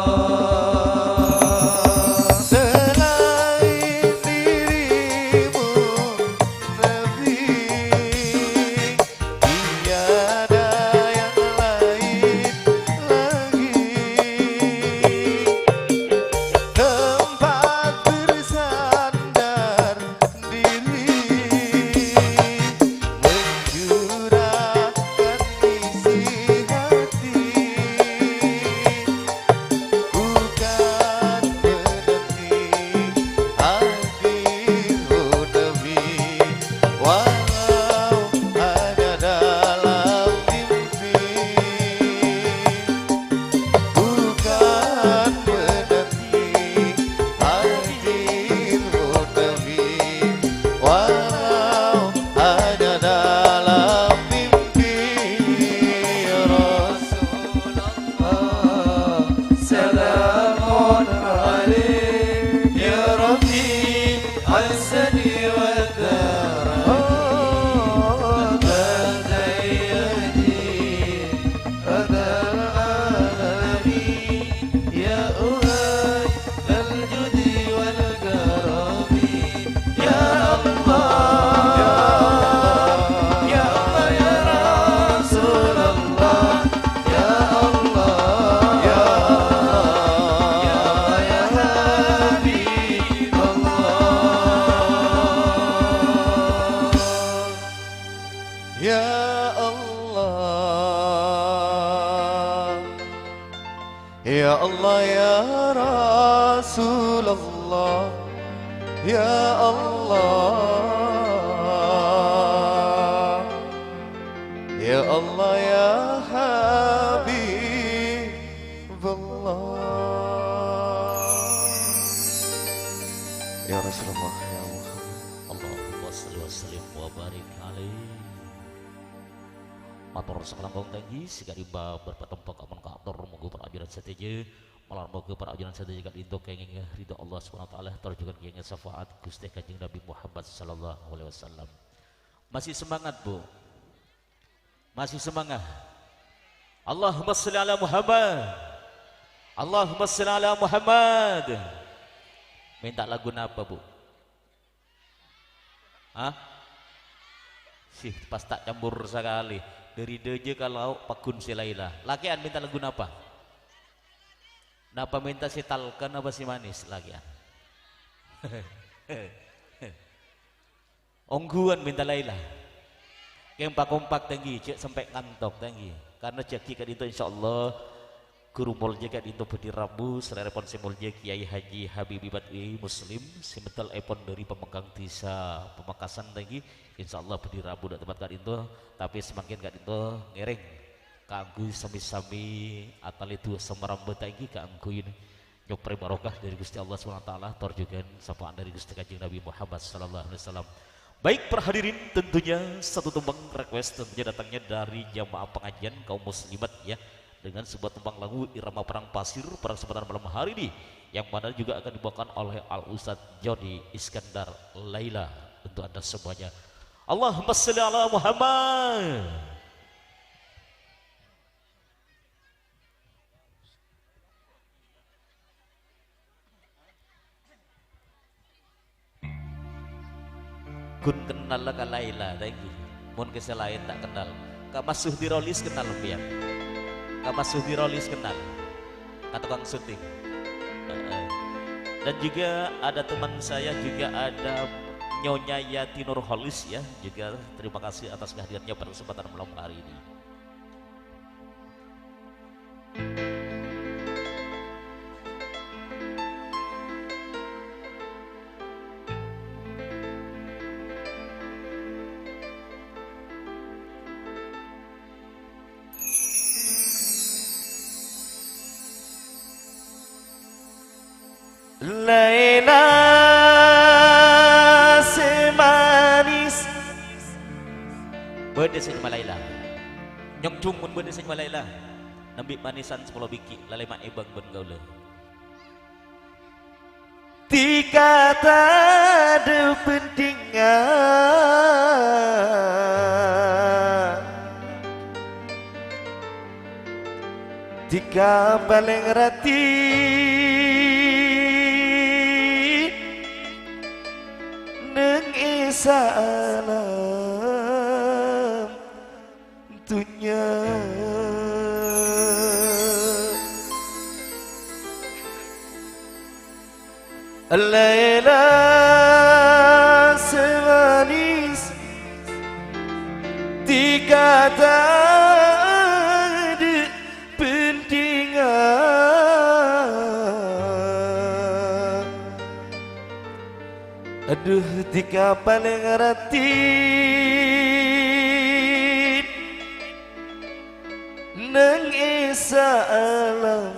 Ya Rasulullah, ya Allah, ya Allah, ya Habiballah. Ya Rasulullah, ya Muhammad. Allahumma shalli wa sallim wa barik alaih. Mator sakalangkong tèngghi, sè ka'dimma bâr patempo ka mon kaator, mongghu para ajunan sadhâjâ Malar moghâ para ajunan sadhâjâ ka'dinto kèngèng ridho Allah Subhanahu wa Ta'ala, tor jhughân kèngèng syafaat Ghustè Kanjeng Nabi Muhammad sallallahu alaihi wasallam. Masih semangat, Bu? Masih semangat? Allahumma shalli ala Muhammad. Allahumma shalli ala Muhammad. Minta lagu napa, Bu? Hah? Sih, pas ta' campur sakalè. Dâri dâjâ ka lao' pagghun sè Laila. Lakè'an minta lagu napa? Napa minta sè talken apa sè manis lakè'an? Ongghuwân minta Laila. Kèng pakompak tèngghi, jhâ' sampè' ngantok tèngghi. Karna jhâghi ka'dinto insyaallah Ghuru moljâ ka'dinto bhâdhi rabu, salèrèpon sè moljâ Kiai Haji Habibi Badwi Muslim, sè medal èpon dâri Pamengkang Dhisa Pamekasan tèngghi. Insyaallah bhâdhi rabu dâ' tempat ka'dinto, tapè samangkèn ka'dinto ngèrèng kaangghuy sami-sami atalè duwâ samarambâ tèngghi kaangghuy nyoprè barokah dâri Ghustè Allah Subhanahu wa Ta'ala, tor jhughân syafaat dâri Ghustè Kanjeng Nabi Muhammad sallallahu alaihi wasallam. Baik, para hadirin, tentunya satu tembang request tentunya datangnya dari jamaah pengajian kaum muslimat, ya, dengan sebuah tembang lagu Irama Padang Pasir pada kesempatan malam hari ini, yang mana juga akan dibawakan oleh Al Ustadz Joni Iskandar Laila untuk Anda semuanya. Allahumma shalli ala Muhammad. Ghun kennal ka Laila, ta' ènggi? Mon ka sè laèn ta' kennal. Ka Mas Suhdi Rolis kennal, sampèyan? Ka Mas Suhdi Rolis kennal? Ka tukang syuting? Heeh. Dan juga ada teman saya, juga ada Nyonya Yati Nurholis, ya. Juga terima kasih atas kehadirannya pada kesempatan malam hari ini. Laila sè manis. Bâdâ sè nyama Laila. Nyongdhung mon bâdâ sè nyama Laila. Nembi' manisan sapolo bighi', lalèma' èbâng bân kaulâ. Dhika tadâ' bhândhingnga. Dhika palèng ratè neng è saalam dhunnya. Laila sè manis, dhika tadâ' bhândhingnga. Adhu, dhika palèng ratè neng è saalam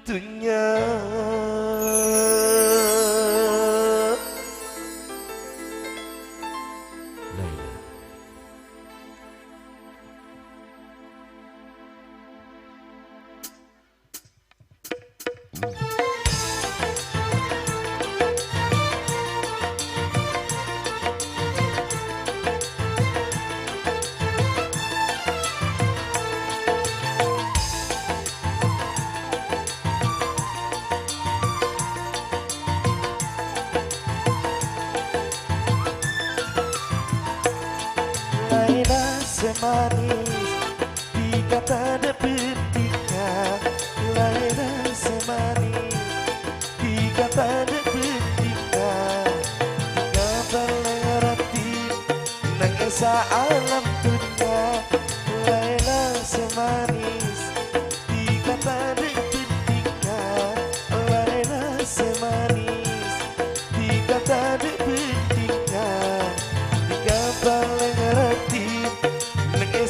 dhunnya. Laila. Laila sè manis, dhika tadâ' bhândhingnga. Laila sè manis, dhika tadâ' bhândhingnga. Dhika palèng ratè neng è saalam dhunnya. Laila sè manis,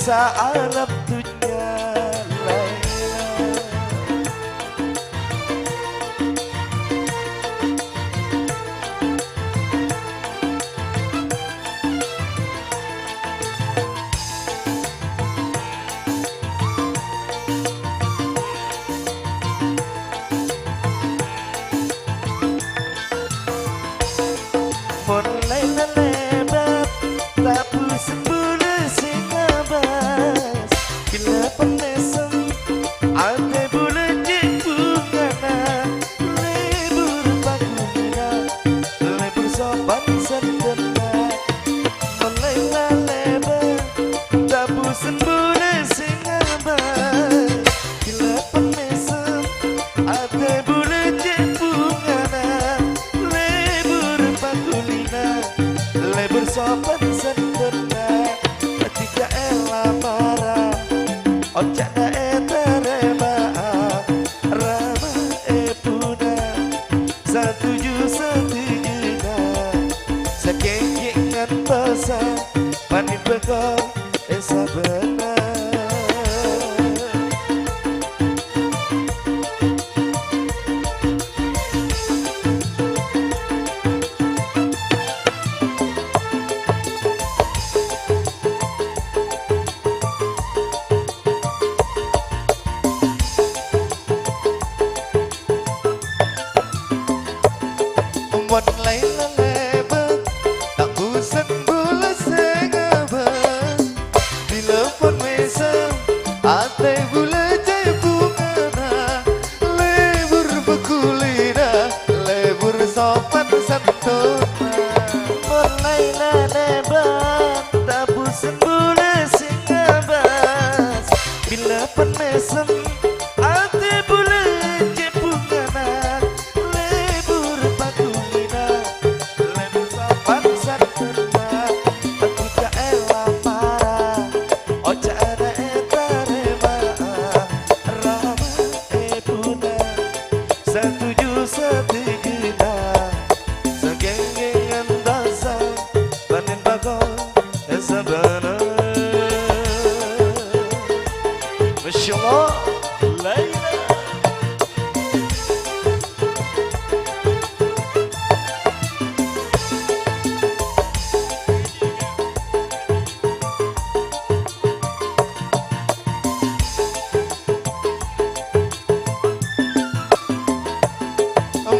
Saalam dunnya laila. Mon laila lèbât, tabu sembula sè ngabâs. Bilâ pon mèsem, atè bulâ cè' bhungana. Lebur paghulina, lebur sopan santonna. Mon laila lèbât, tabu sembula sè ngabâs. Bilâ pon mèsem, atè bulâ cè' bhungana. Lebur paghulina, lebur sopan santonna. Dhâddhi jhâ' èlamara, oca'na ètarèma'a. Rama ebhuna, satuju-satujuna. Sakèng ghi' ngantosa, panèmbhâko è sabâna. Mon laila lèbât, tabu sembula sè ngabâs. Bilâ pon mèsem, atè bulâ cè' bhungana. Lebur paghulina, lebur sopan santonna. Mon laila lèbât, tabu sembula sè ngabâs. Bilâ pon mèsem, atè bulâ cè' bhungana. Lebur paghulina, lebur sopan santonna. Dhâddhi jhâ' èlamara, oca'na ètarèma'a. Rama ebhuna, satuju-satujuna. Sakèng ghi' ngantosa, panèmbhâko è sabâna. Masya Allah, laila.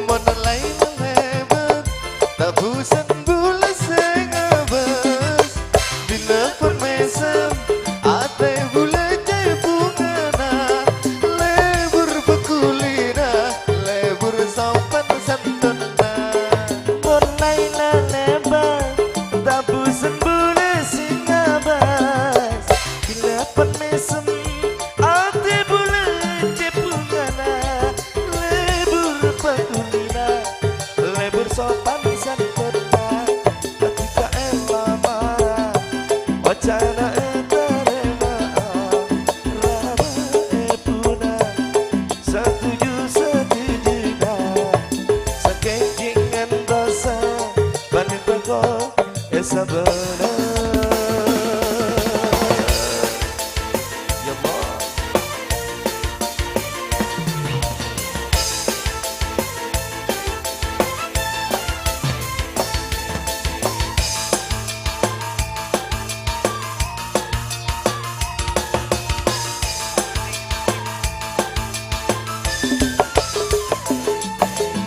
Mon laila lèbât, tabu sembula sè ngabâs. Bilâ pon mèsem, atè bulâ cè' bhungana. Lebur paghulina, lebur sopan santonna. Mon laila lèbât, tabu sembula sè ngabâs. Bilâ pon mèsem, atè bulâ cè' bhungana. Lebur paghulina, lebur sopan santonna. Dhâddhi jhâ' èlamara, oca'na ètarèma'a. Rama ebhuna, satuju-satujuna. Sakèng ghi' ngantosa, panèmbhâko è sabâna. Ya Allah.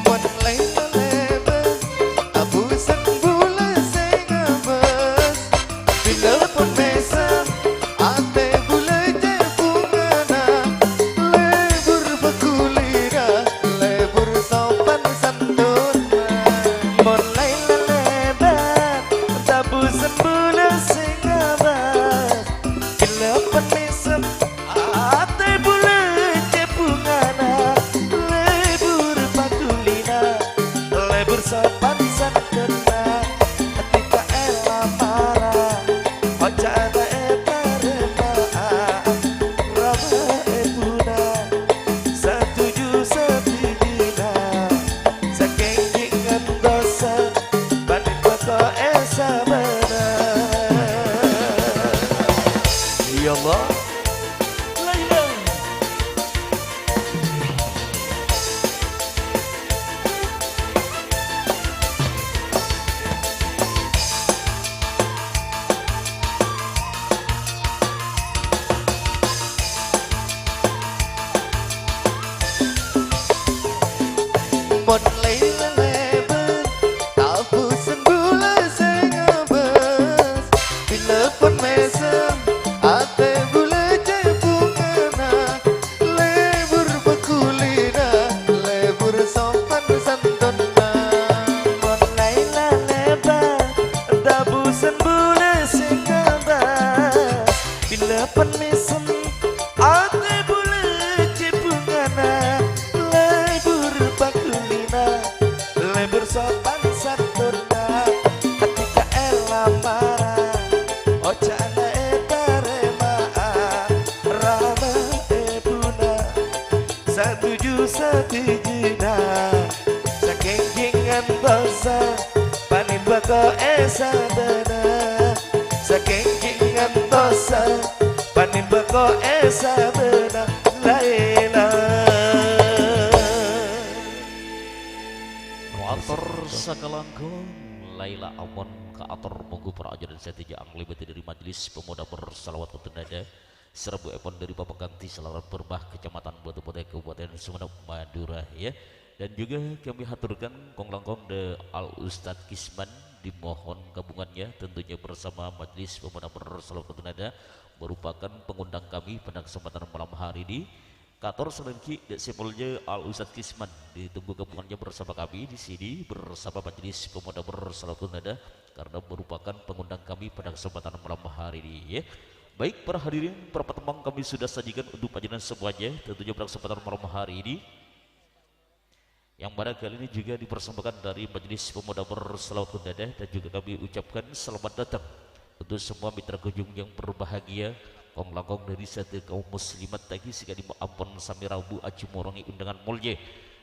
Mon laila lèbât, tabu sembula sè ngabâs. Pon lèla lèbâr, tabusen bulâ sè ngabâs. Bilâ pon mèsem, atè bulâ cè' bhungana. Lèbâr paghulina, lèbâr sopan santonna. Pon lèla lèbâr, tabusen bulâ sè ngabâs. Bilâ pon mèsem, atè bulâ cè' bhungana, lèbâr paghulina, lèbâr sopan santonna. Ketika èlamara, oca'na ètarèma'a, rama èbuna, satuju satèjuna. Sakèng ghi' ngantosa, panèmbhâko è sabâna. Sakèng ghi' ngantosa, panèmbhâko è sabâna. Laila. Mator sakalangkong, Laila ampon kaator, mongghu para ajunan sadhâjâ anglèbâdhâ dâri Majelis Pemuda Bersalawat Khatunada, sè rabuèpon dâri Papaganti, Salaran Purba, Kecamatan Batu Putih, Kabupaten Sumenep, Madura, ya. Dan juga kami haturkan kong-langkong dâ' Al Ustadz Kisman, dimohon gabungannya tentunya bersama Majelis Pemuda Bersalawat Khatunada, merupakan pengundang kami pada kesempatan malam hari ini. Kator salènggi dâ' sè molja Al Ustadz Kisman, ditunggu gabungannya bersama kami di sini, bersama Majelis Pemuda Bersalawat Khatunada, karena merupakan pengundang kami pada kesempatan malam hari ini, ya. Baik, para hadirin, para patemang kami sudah sajikan untuk panjenengan semuanya, tentunya pada kesempatan malam hari ini. Yang mana kali ini juga dipersembahkan dari Majelis Pemuda Bersalawat Khatunada, dan juga kami ucapkan selamat datang untuk semua mitra kunjung yang berbahagia, kong-langkong dâri sadhâjâ kaum muslimat lagi sè ka'dimma ampon sami rabu ajhumorongi undangan molja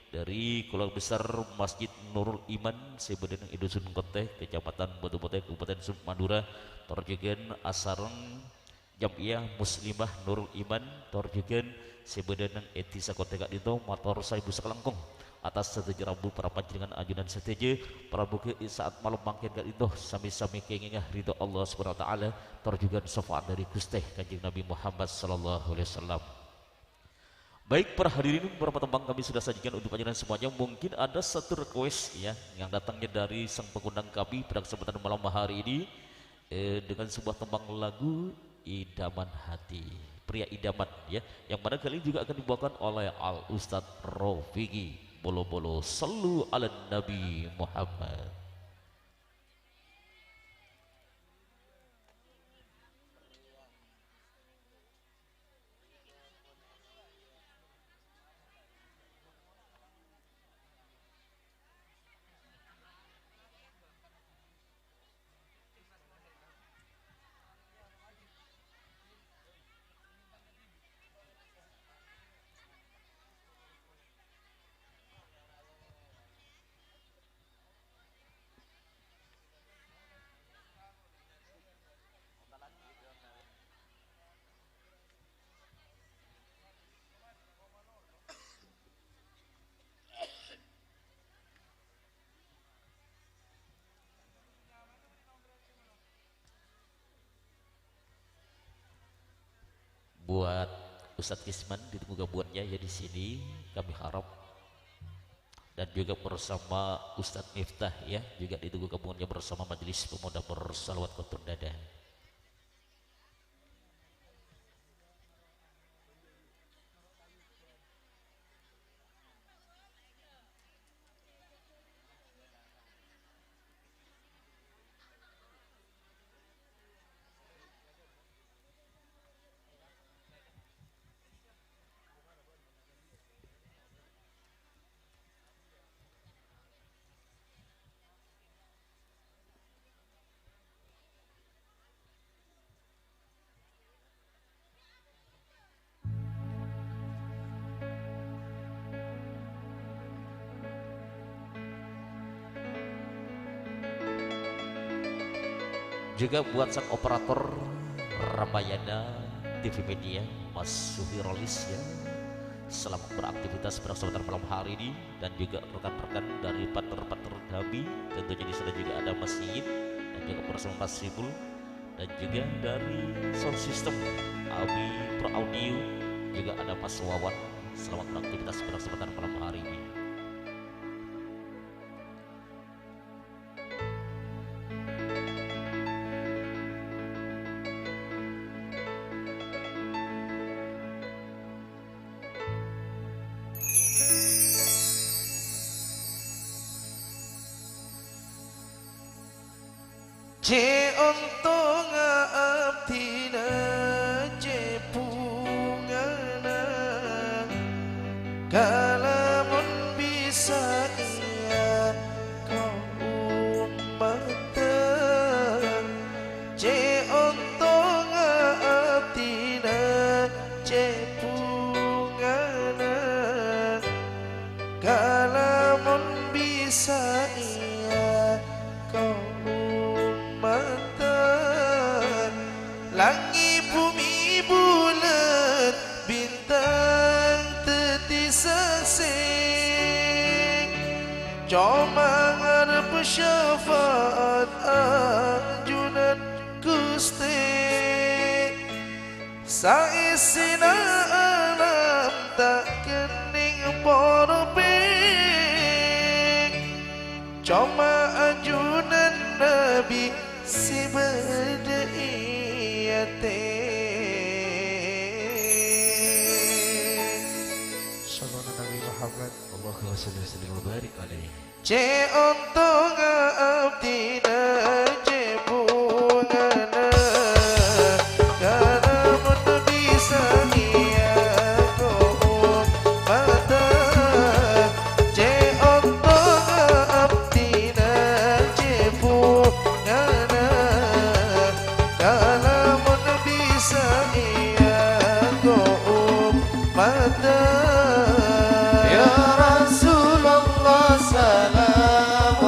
dâri Keluarga Besar Masjid Nurul Iman sè bâdâ neng è Dusun Kottè, Kecamatan Batu Putih, Kabupaten Sumenep, Madura, tor jhughân asareng Jam'iyah Muslimah Nurul Iman, tor jhughân sè bâdâ neng è Dhisa Kottè ka'dinto, mator saèbu sakalangkong atas sadhâjâ rabu para panjhennengngan ajunan sadhâjâ, para moghâ è sa'at malem mangkèn ka'dinto sami-sami kèngènga ridho Allah Subhanahu wa Ta'ala, tor jhughân syafaat dâri Ghustè Kanjeng Nabi Muhammad sallallahu alaihi wasallam. Baik, para hadirin, para patemang kami sudah sajikan untuk panjenengan semuanya. Mungkin ada satu request, ya, yang datangnya dari sang pengundang kami pada kesempatan malam hari ini, eh, dengan sebuah tembang lagu Idaman Hati. Pria Idaman, ya, yang mana kali ini juga akan dibawakan oleh Al Ustadz Rofiki Bolo-Bolo. Sallu ala Nabi Muhammad. Buat Ustadz Kisman, ditunggu gabungannya, ya, di sini, kami harap. Dan juga bersama Ustadz Miftah, ya, juga ditunggu gabungannya bersama Majelis Pemuda Bersalawat Khatunada. Juga buat sang operator Ramayana T V Media, Mas Suhirolis, ya. Selamat beraktivitas pada kesempatan malam hari ini, dan juga rekan-rekan dari partner-partner kami. Tentunya di sana juga ada Mas Iin dan juga bersama Mas Sibul, dan juga dari sound system Abi Pro Audio juga ada Mas Wawan. Selamat beraktivitas pada kesempatan malam hari ini. Cè' ontongnga abdhina cè' bhungana, kalamon bisa iyâ ka ommatta. Cè' ontongnga abdhina cè' bhungana, kalamon bisa iyâ ka ommatta. Langngè', bhumè, bulân, bintang dhâddhi saksè. Coma ngarep syafaat ajunan Ghustè. Saèssèna alam ta' kennèng porbhâi, coma ajunan Nabbhi sè bâdâ è atè. Shallallahu Nabi Muhammad. Allahumma shalli wa sallim wa barik alaihi. Cè' ontongnga abdhina cè' bhungana, kalamon bisa iyâ ka ommatta. Cè' ontongnga abdhina cè' bhungana, kalamon bisa iyâ ka ommatta. Ya Rasulullah, salam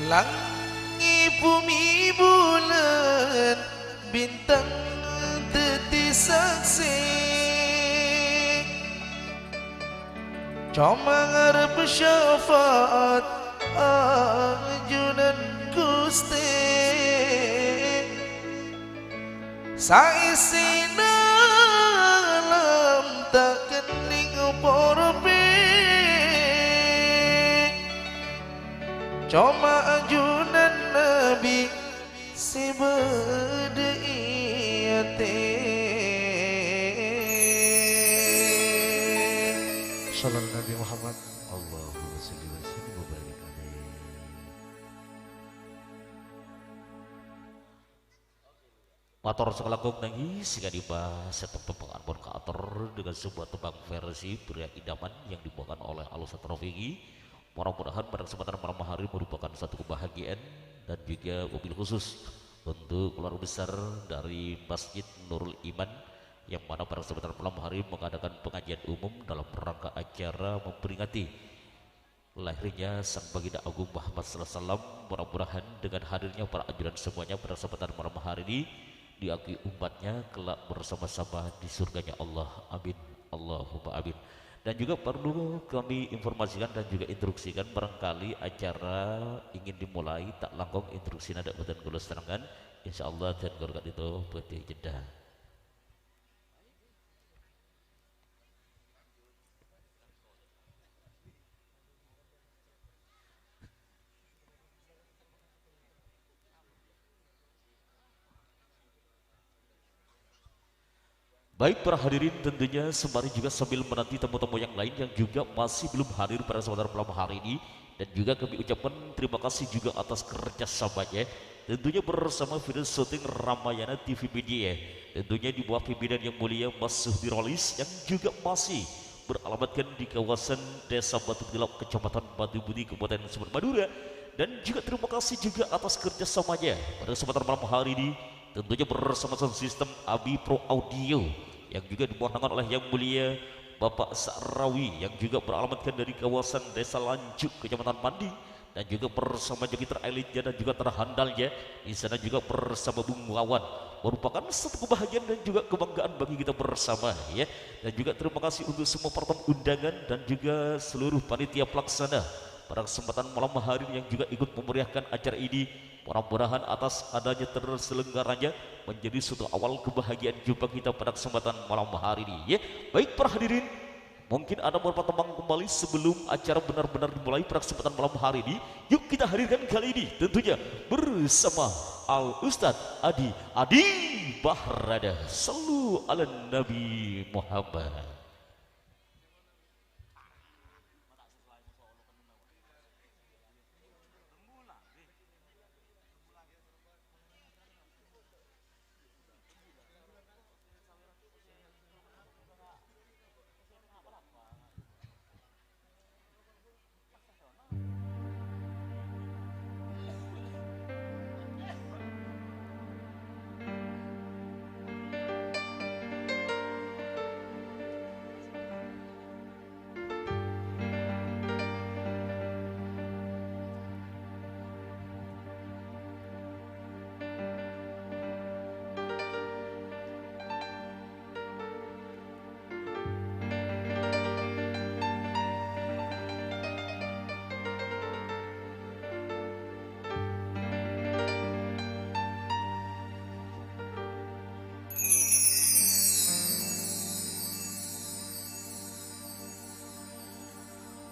Langngè', bhumè, bulân, bintang dhâddhi saksè. Coma ngarep syafaat ajunan Ghustè. Saèssèna alam ta' kennèng porbhâi. Coma ajunan Nabbhi sè bâdâ è atè. Shallallahu Nabi Muhammad. Allahumma shalli wa sallim wa barik alaih. Mator sakalangkong nangès, sè ka'dimma sè teppa' ampon kaator dengan sebuah tembang versi pria idaman yang dibawakan oleh Al Ustaz Rafiqi. Mudah-mudahan pada kesempatan malam hari merupakan satu kebahagiaan dan juga wabil khusus untuk keluarga besar dari Masjid Nurul Iman, yang mana pada kesempatan malam hari mengadakan pengajian umum dalam rangka acara memperingati lahirnya Sang Baginda Agung Muhammad sallallahu alaihi wasallam. Mudah-mudahan dengan hadirnya para ajunan semuanya pada kesempatan malam hari ini diakui umatnya kelak bersama-sama di surganya Allah. Amin. Allahumma amin. Dan juga perlu kami informasikan dan juga instruksikan, barangkali acara ingin dimulai, ta' langkong instruksina dâ' bhâdhân kaulâ terangkan. Insyaallah, dan kaulâ ka'dinto bhâdhi jhedhâ. Baik, para hadirin, tentunya sembari juga sambil menanti tamu-tamu yang lain yang juga masih belum hadir pada kesempatan malam hari ini, dan juga kami ucapkan terima kasih juga atas kerjasamanya, tentunya bersama Video Syuting Ramayana T V Media, tentunya di bawah pimpinan yang mulia Mas Suhdi Rolis yang juga masih beralamatkan di kawasan Desa Batu Gelap, Kecamatan Batu Putih, Kabupaten Sumber, Madura. Dan juga terima kasih juga atas kerjasamanya pada kesempatan malam hari ini, tentunya bersama sound system Abi Pro Audio yang juga diperankan oleh yang mulia Bapak Sa'rawi yang juga beralamatkan dari kawasan Desa Lanjuk, Kecamatan Pandi, dan juga bersama joki terelitnya dan juga terhandalnya di sana juga bersama Bung Wawan. Merupakan satu kebahagiaan dan juga kebanggaan bagi kita bersama, ya. Dan juga terima kasih untuk semua para tamu undangan dan juga seluruh panitia pelaksana pada kesempatan malam hari ini yang juga ikut memeriahkan acara ini. Mudah-mudahan atas adanya terselenggaranya menjadi suatu awal kebahagiaan jumpa kita pada kesempatan malam hari ini, ya. Baik, para hadirin, mungkin ada beberapa tembang kembali sebelum acara benar-benar dimulai pada kesempatan malam hari ini. Yuk kita hadirkan kali ini tentunya bersama Al Ustadz Adi, Adi Bahrada. Sallu ala Nabi Muhammad.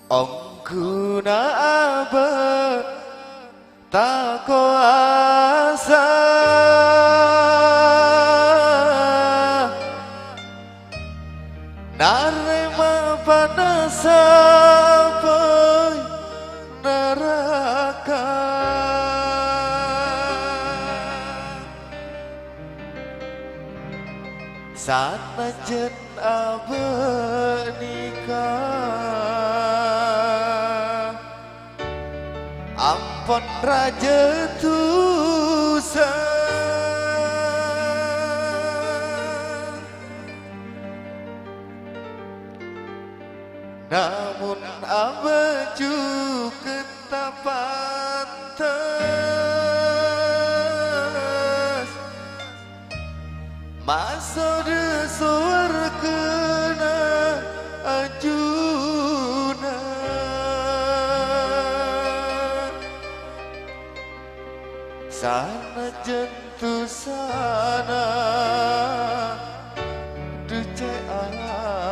Ongghuna abâ' ta' kobâsa narèma panassa api naraka. Sanajjhân abâ' nèka ampon rajâ dhusa, namong abâ' jhughân ta' pan- Pantes masoda sowargana ajunan. Sanajjân dusana dhu cè'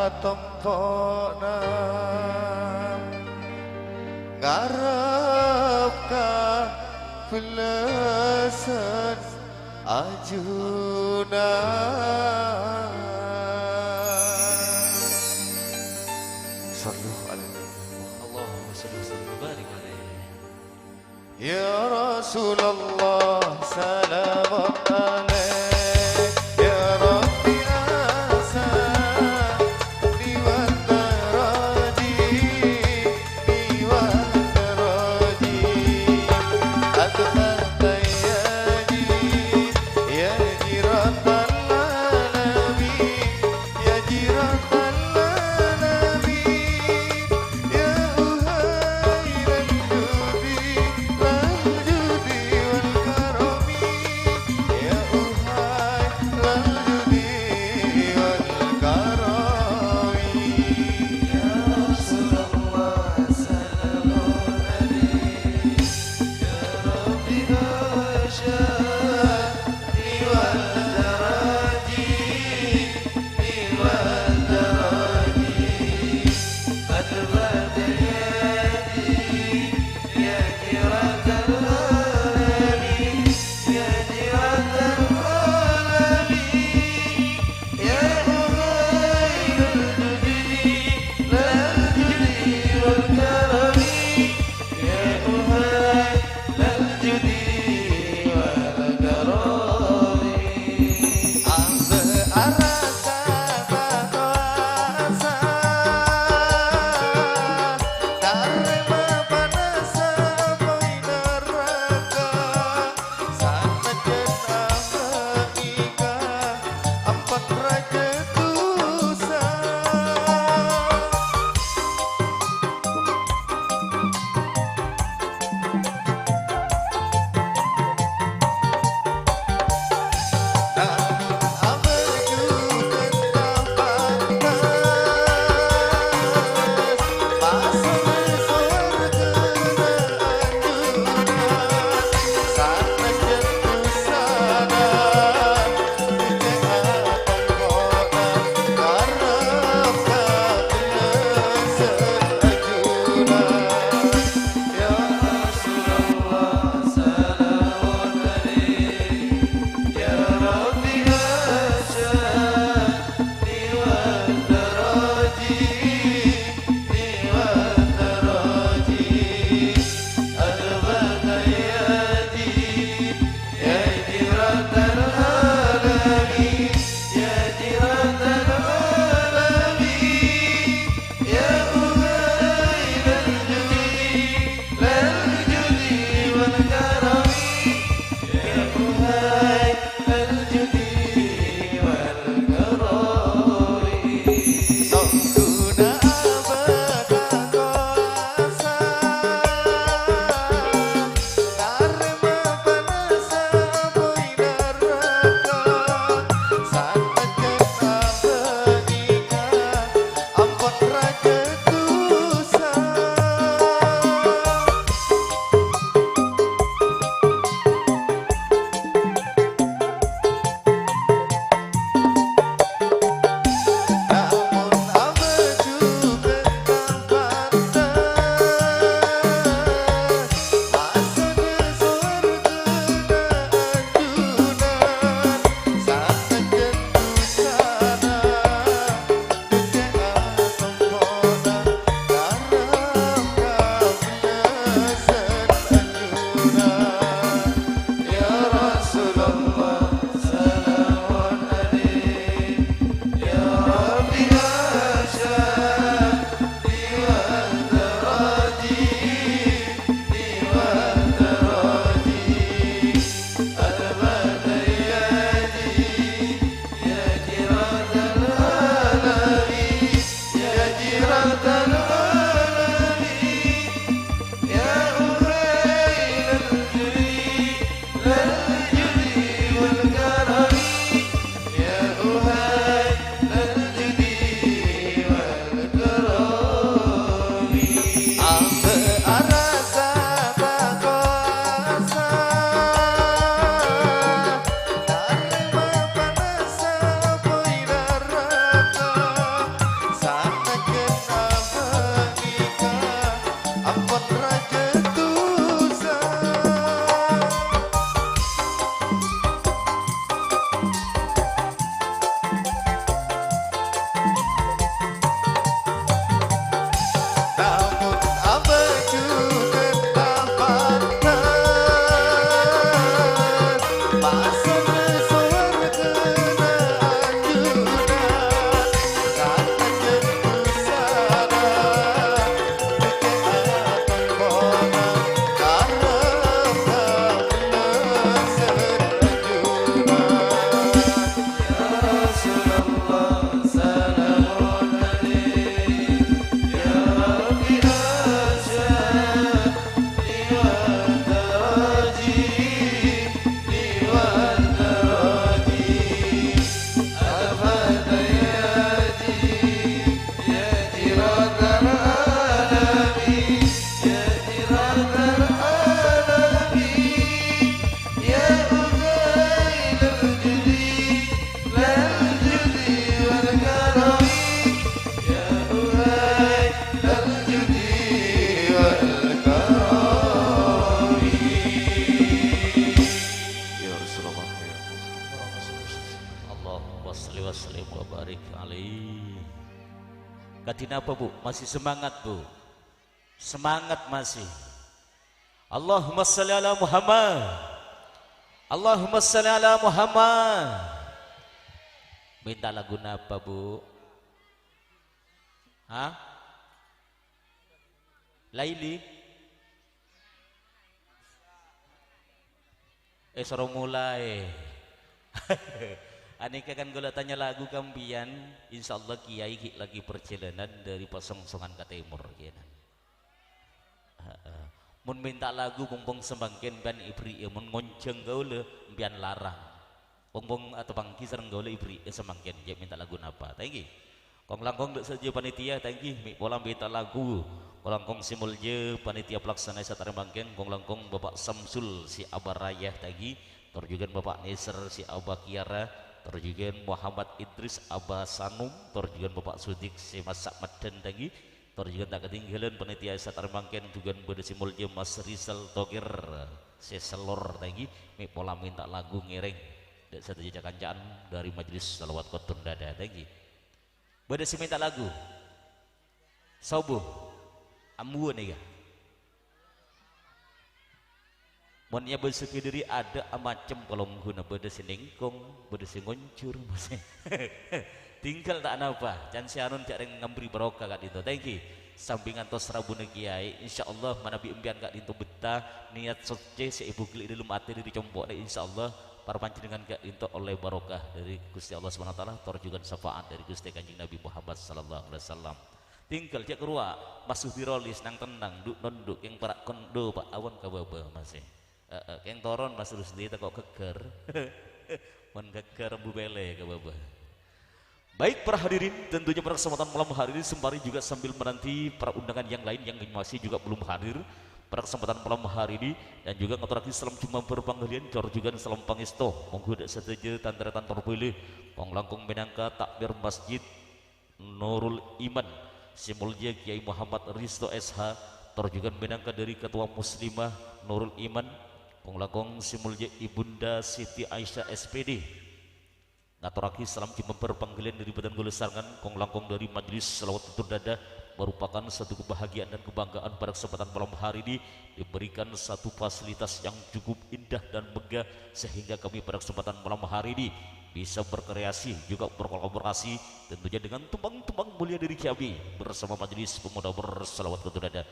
atompo'na, ngarep ka bellâsân ajunan. Shallu ala Nabi Muhammad. Allahumma shalli wa sallim wa barik alaihi. Ya Rasulullah, salamun alaik. Ya Rabbi, asani wa taraji, ni wa taraji. Adkhal tayyaji, ya jiratal alamin. Ya jiratal alamin, ya uhailal judi, lal judi wal karami. Kadhi napa, Bu? Masih semangat, Bu? Semangat masih. Allahumma shalli ala Muhammad. Allahumma shalli ala Muhammad. Minta lagu napa, Bu? Hah? Laili? Eh, soro molaè. Anèka kan kaulâ tanya lagu ka empèyan, insyaallah kiai ghi' lagi perjalanan dâri Pasongsongan ka tèmor, kèyaè. Heeh. Mon mènta lagu, pong-pong samangkèn empèyan èberri'i, mon ngonjhâng kaulâ, empèyan larang. Pong-pong ateppangghi sareng kaulâ èberri'i samangkèn, jhâ' mènta lagu napa. Thank you. Kong-langkong dâ' sadhâjâ panitia, thank you. Mè' pola mènta lagu. Kong-langkong sè molja panitia pelaksana è satarèmangkèn, kong-langkong Bapak Samsul sè Aba Raya, thank you. Tor jhughân Bapak Neser sè Aba Kiara, tor jhughân Muhammad Idris Aba Sanum, tor jhughân Bapak Sudik sè massa' meddhân, thank you. Tor jhughân ta' katèngghâlân panitia è satarèmangkèn, jhughân bâdâ sè molja Mas Rizal Tokir sè sellor, thank you. Mè' pola mènta lagu ngèrèng. Dâ' sadhâjâ ca-kanca'an dâri Majelis Shalawat Kotun Dada, thank you. Bâdâ sè mènta lagu? Sobu. Ambuwân, iyâ. Mon nyabâ sè bhidhâri adâ' amacem kalongghuwânna, bâdâ sè nèngkong, bâdâ sè ngonjhur, masè. Tinggal ta' napa, can sè anon jhâ' rèng ngambri barokah ka'dinto. Thank you. Sambi ngantos rabuna kiai, insyaallah manabi empèyan ka'dinto bettah, niyat soccè sè èbugli' è dâlem atè dâri compo'na, insyaallah para panjhennengngan ka'dinto ollè barokah dâri Ghustè Allah Subhanahu wa Ta'ala, tor jhughân syafaat dâri Ghustè Kanjeng Nabi Muhammad sallallahu alaihi wasallam. Tinggal jhâ' karowa, Mas Sudirol, nang-tennang, du'-nondu', kèng para' kondo, pa' awan ka bâbâ, masè. Heeh, kèng toron, Mas Rusdi, tako' ghâggâr. Mon ghâggâr, embu pèlè ka bâbâ. Baik, para hadirin, tentunya pada kesempatan malam hari ini sembari juga sambil menanti para undangan yang lain yang masih juga belum hadir pada kesempatan malam hari ini, dan juga ngaturraghi salam jumabâr panggalian, tor jhughân salam pangèsto. Mongghu dâ' sadhâjâ tan-tarètan tor bhâlâ, kong-langkong mènangka takmir Masjid Nurul Iman, sè molja Kiai Muhammad Risto S H, tor jhughân mènangka dâri Ketua Muslimah Nurul Iman, kong-langkong sè molja Ibunda Siti Aisyah S P D. Ngaturraghi salam jumabâr panggalian dâri bâdân kaulâ sarengngan, kong-langkong dâri Majelis Shalawat Kotun Dada, merupakan satu kebahagiaan dan kebanggaan pada kesempatan malam hari ini diberikan satu fasilitas yang cukup indah dan megah, sehingga kami pada kesempatan malam hari ini bisa berkreasi, juga berkolaborasi, tentunya dengan tembang-tembang mulia dari kami bersama Majelis Pemuda Bersalawat Kotun Dada.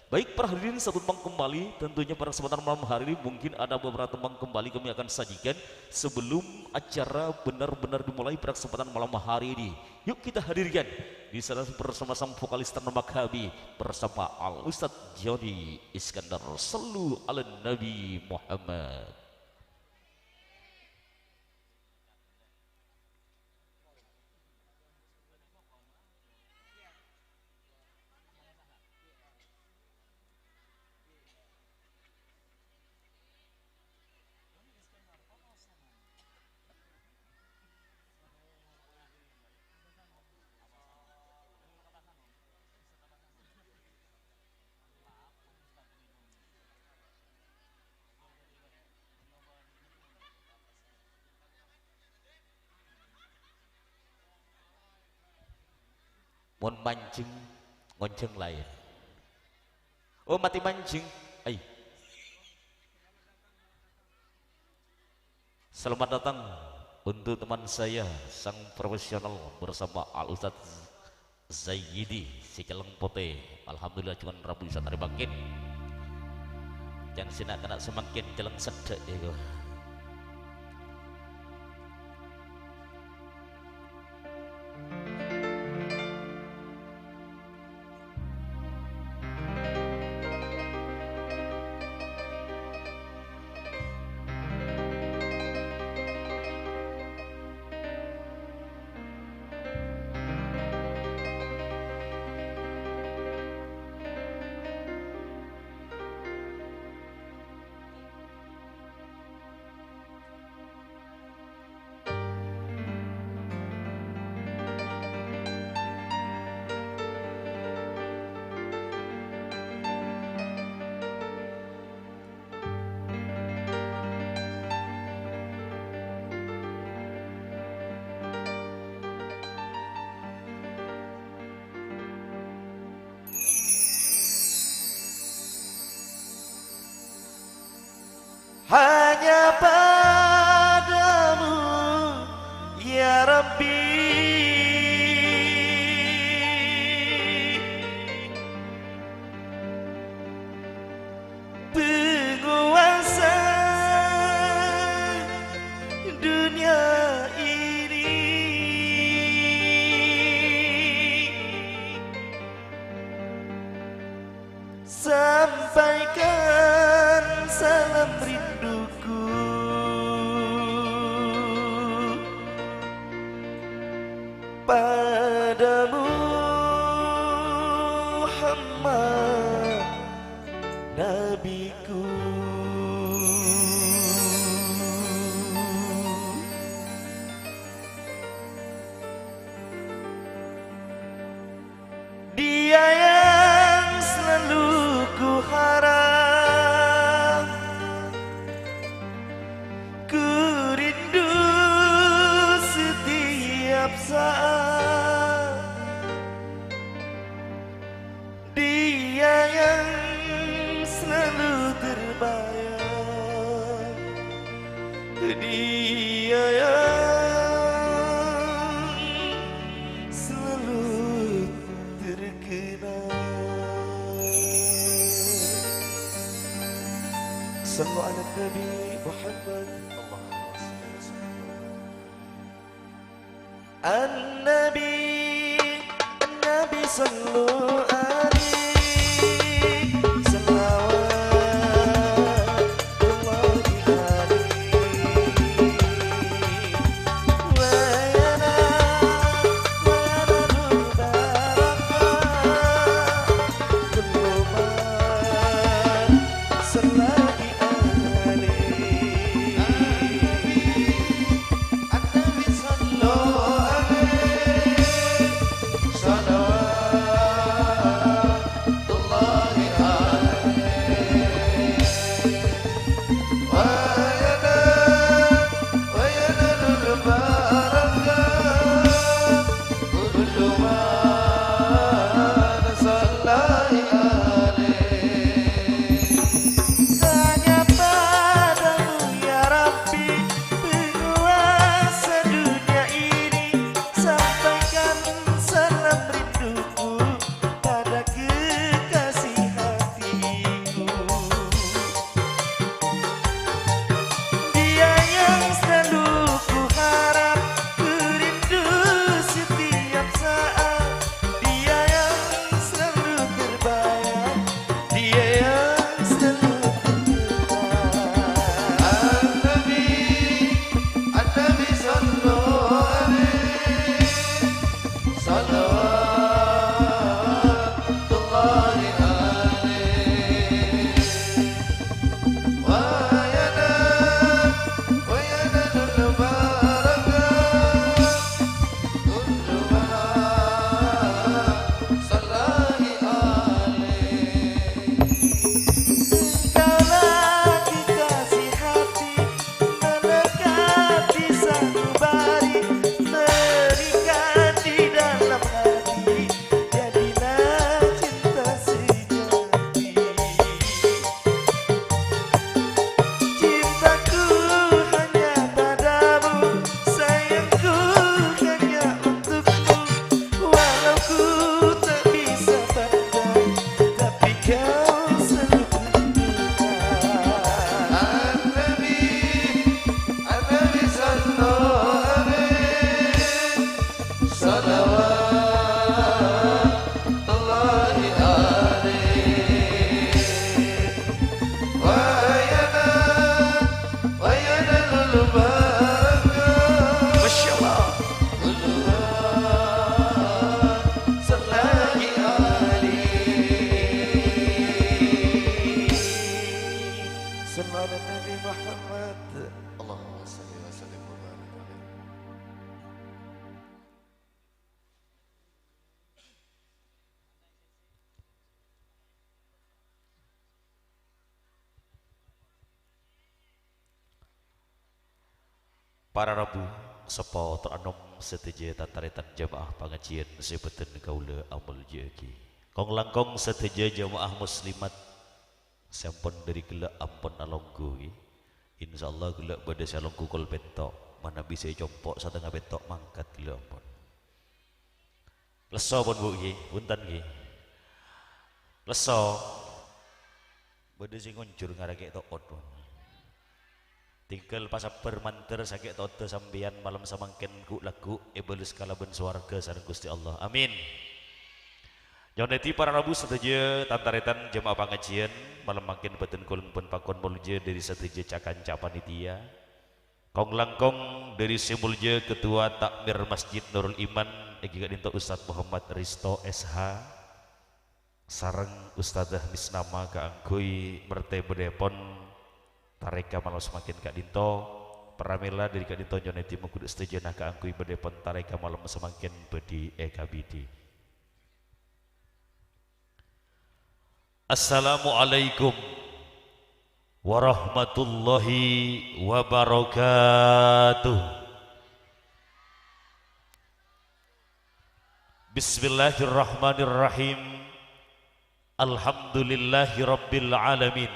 Baik, para hadirin, satu tembang kembali, tentunya pada kesempatan malam hari ini mungkin ada beberapa tembang kembali kami akan sajikan sebelum acara benar-benar dimulai pada kesempatan malam hari ini. Yuk kita hadirkan di sana bersama sang vokalis ternama kami, bersama Al Ustadz Joni Iskandar. Sallu ala Nabi Muhammad. Mon manjheng, ngonjheng laèn. Oh, matè manjheng. Ai. Selamat datang untuk teman saya, sang profesional bersama Al Ustadz Zayyidi, sè cellèng potè. Alhamdulillah, cuman rabu bisa tarè bangkit. Can sè na'-kana' samangkèn cellèng seddhâ', ya. Rinduku pada Muhammad Nabiku. Dia yang selalu ku harap, ku rindu setiap saat. Dia yang selalu terbayang, dia yang selalu terkenang. Sallu ala Nabi Muhammad. Allahumma shalli wa sallim wa barik. An-Nabi, An-Nabi sallu alaihi, salawatullahi alaihi. Wa yana, wa yana nurul barakah. Kullu man salla Tanya padamu, ya Rabbi, penguasa dunia ini, sampaikan salam rinduku pada kekasih hatiku. Dia yang selalu ku harap, ku rindu setiap saat. Dia yang selalu terbayang, dia yang selalu terkenang. An-Nabi, An-Nabi sallu alaihi. Salawatullahi alaihi. Wa yana, wa yana nurul barakah. Kullu man salla alaihi. Engkaulah kekasih hati, melekat di sanubari, terikat di dalam hati, jadilah cinta sejati. Cintaku hanya padamu, sayangku hanya untukmu. Walau ku tak bisa pandang, tapi kau selalu ku doakan. An-Nabi, An-Nabi sallu alaihi, salawatullahi alaihi. Wa yana, wa yana nurul barakah. Masya Allah. Sallallahu alaihi. Sallu ala Nabi Muhammad. Allahumma shalli wa sallim wa barik alaihi. Para rabu, seppo tor anom sadhâjâ tan-tarètan jamaah pangajiyân sè bhâdhân kaulâ amoljâ'aghi. Kong-langkong sadhâjâ jamaah muslimat sè ampon dhâri ghellâ' ampon alongghu, ghi. Insyaallah ghellâ' bâdâ sè alongghu kol pètto', manabi sè compo' satengnga pètto' mangkat ghellâ' ampon. Lesso pon, Bu', ghi? Bhunten, ghi? Lesso. Bâdâ sè ngonjhur ngarè kè' to'ot, pon. Tinggal pasabbhâr mandhâr sakè' to'odda sampèyan malem samangkèn ghu'-lagghu' èbâles kalabân sowarghâ sareng Ghustè Allah. Amin. Nyonèdhi para rabu sadhâjâ, tan-tarètan jemaah pangajiyân, malem mangkèn bâdhân kaulâ bân pakon molja dhâri sadhâjâ ca-kanca panitia. Kong-langkong dhâri sè molja Ketua Takmir Masjid Nurul Iman, èngghi ka'dinto Ustadz Muhammad Risto, S H, sareng Ustadzah Misnama kaangghuy mertèbhâdhâpon tarèka malem samangkèn ka'dinto. Pramèla dhâri ka'dinto nyonèdhi mongghu sadhâjâna kaangghuy bhâdhâpon tarèka malem samangkèn bhâdhi è K B D. Assalamualaikum warahmatullahi wabarakatuh. Bismillahirrahmanirrahim. Alhamdulillahirabbil alamin.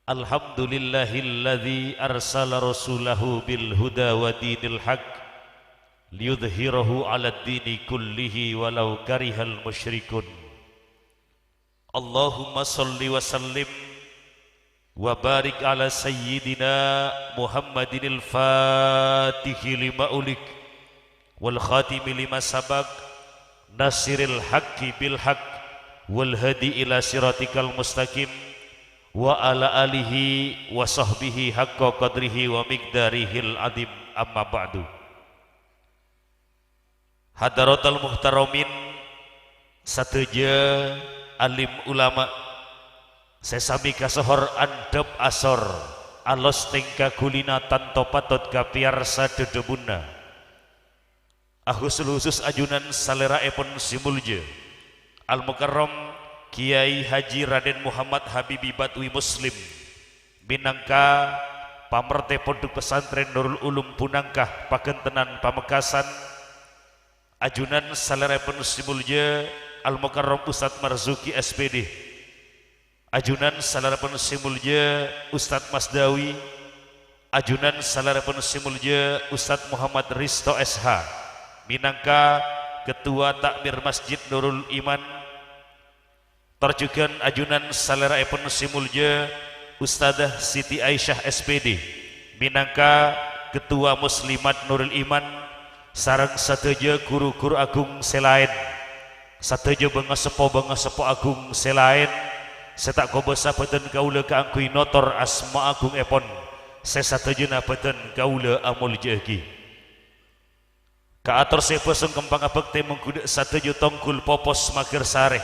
Alhamdulillahilladzi arsala rasulahu bil huda wa dinil haq liyudhhirahu 'alad dini kullihi walau karihal musyrikun. Allahumma shalli wa sallim wa barik ala sayyidina Muhammadinil fatihi lima ulik wal khatimi lima sabaq, nasiril haqqi bil haqq, wal hadi ila siratikal mustaqim, wa ala alihi wa sahbihi haqqa qadrihi wa miqdarihil adzim, amma ba'du. Hadaratal muhtaramin, sadhâjâ alim ulama sè sami kasohor andhâp asor, alos tèngka ghulina tanto patot kapèyarsa dhâdhâbunna. Ahusul-husus ajunan salèra'èpon sè molja, Al-Mukarram Kiai Haji Raden Muhammad Habibi Badwi Muslim, mènangka pamertè Pondhuk Pesantren Nurul Ulum Bunangka Pagentenan Pamekasan, ajunan salèra'èpon sè molja Al-Mukarram Ustadz Marzuki, S P D, ajunan salèra'èpon sè molja Ustadz Masdawi, ajunan salèra'èpon sè molja Ustadz Muhammad Risto, S H, mènangka Ketua Takmir Masjid Nurul Iman, tor jhughân ajunan salèra'èpon sè molja Ustadzah Siti Aisyah, S P D, mènangka Ketua Muslimat Nurul Iman, sareng sadhâjâ ghuru-ghuru agung sè laèn, sadhâjâ bângaseppo-bângaseppo agung sè laèn, sè ta' kobâsa bâdân kaulâ kaangghuy notor asma agungèpon, sè sadhâjâna bâdân kaulâ amolja'aghi. Kaator sè èbhâsong kempangnga bhâktè mongghu dâ' sadhâjâ tonggul popos maghârsarè,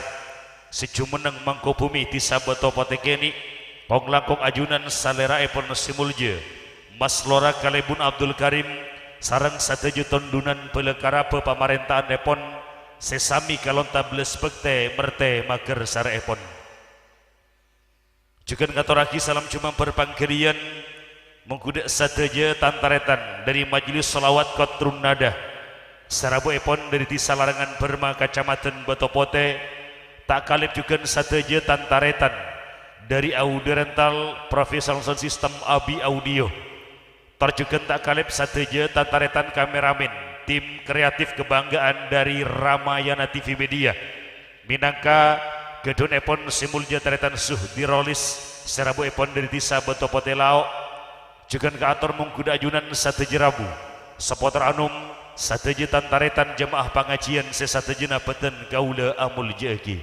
sè jumenneng mangkobhumi dhisa Bâto Potè kènè', kong-langkong ajunan salèra'èpon sè molja, Mas Lora Kalèbun Abdul Karim, sareng sadhâjâ tondhunan bhâlâ karabhâ pamarènta'annèpon, sè sami kalonta bellâs bhâktè mertè maghârsarèèpon. Jhughân ngatorraghi salam jumambar pangghâliyân mongghu dâ' sadhâjâ tan-tarètan dhâri Majelis Shalawat Qatrun Nada, sè rabuèpon dhâri Dhisa Larangan Bârma, Kacamadhân Bâto Potè, ta' kalèp jhughân sadhâjâ tan-tarètan dhâri Audio Rental Professional Sound System Abi Audio. Tor jhughân ta' kalèp sadhâjâ tan-tarètan kameramen, tim kreatif kebanggaan dhâri Ramayana T V Media. Mènangka ghâdhuwânèpon sè molja tarètan Zuhdi Rolis, sè rabuèpon dhâri Dhisa Bâto Potè Lao'. Jhughân kaator mongghu dâ' ajunan sadhâjâ rabu, sapotra anom, sadhâjâ tan-tarètan jemaah pangajiyân sè sadhâjâna bâdân kaulâ amolja'aghi.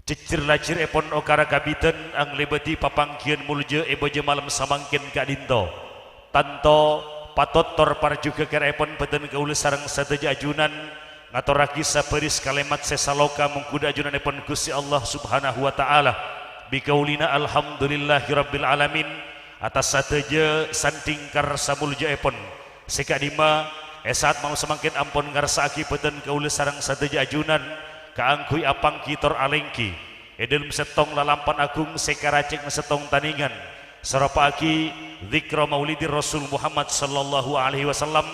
Jhejjher-lajjherrèpon okara kabidhân anglèbâdhi papangghiyân molja è bâjâ malem samangkèn ka'dinto. Tanto patot tor parjhughâ kèra'èpon bâdân kaulâ sareng sadhâjâ ajunan ngatorraghi sabâris kalèmat sè saloka mongghu dâ' ajunanèpon Ghustè Allah Subhanahu wa Ta'ala, bi qaulina alhamdulillahirabbil alamin, attas sadhâjâ sandhing karsa moljaèpon. Sè ka'dimma, è sa'at malem samangkèn ampon ngarsa'aghi bâdân kaulâ sareng sadhâjâ ajunan kaangghuy apangghi tor alèngghi è dhâlem sèttong lalampan agung sè karajhâgna sèttong tanèngan, sè aropa'aghi Dzikra Maulidir Rasul Muhammad sallallahu alaihi wasallam,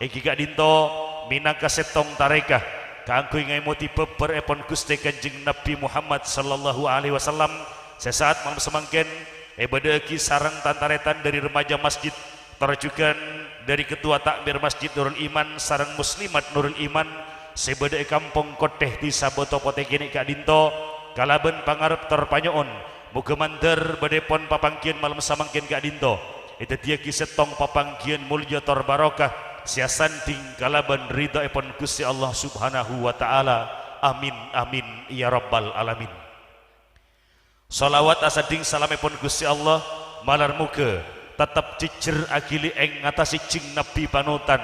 èngghi ka'dinto mènangka sèttong tarèka kaangghuy ngaèmodhi bhâbhârèpon Ghustè Kanjeng Nabbhi Muhammad sallallahu alaihi wasallam, sè sa'at malem samangkèn èbâdâ'aghi sareng tan-tarètan dhâri remaja masjid, tor jhughân dhâri Ketua Takmir Masjid Nurul Iman sareng Muslimat Nurul Iman sè bâdâ è Kampong Kottè, Dhisa Bâto Potè kènè' ka'dinto, kalabân pangarep tor panyo'on, moghâ mandhâr bâdâèpon papangghiyân malem samangkèn ka'dinto èdhâddhiyâghi sèttong papangghiyân molja tor barokah, sè asandhing kalabân ridhâèpon Ghustè Allah Subhanahu wa Ta'ala. Amin, amin, ya Rabbal Alamin. Shalawat asandhing salamèpon Ghustè Allah, malar moghâ tettep jhejjher aghili èngatasè jhâng nabbhi panotan,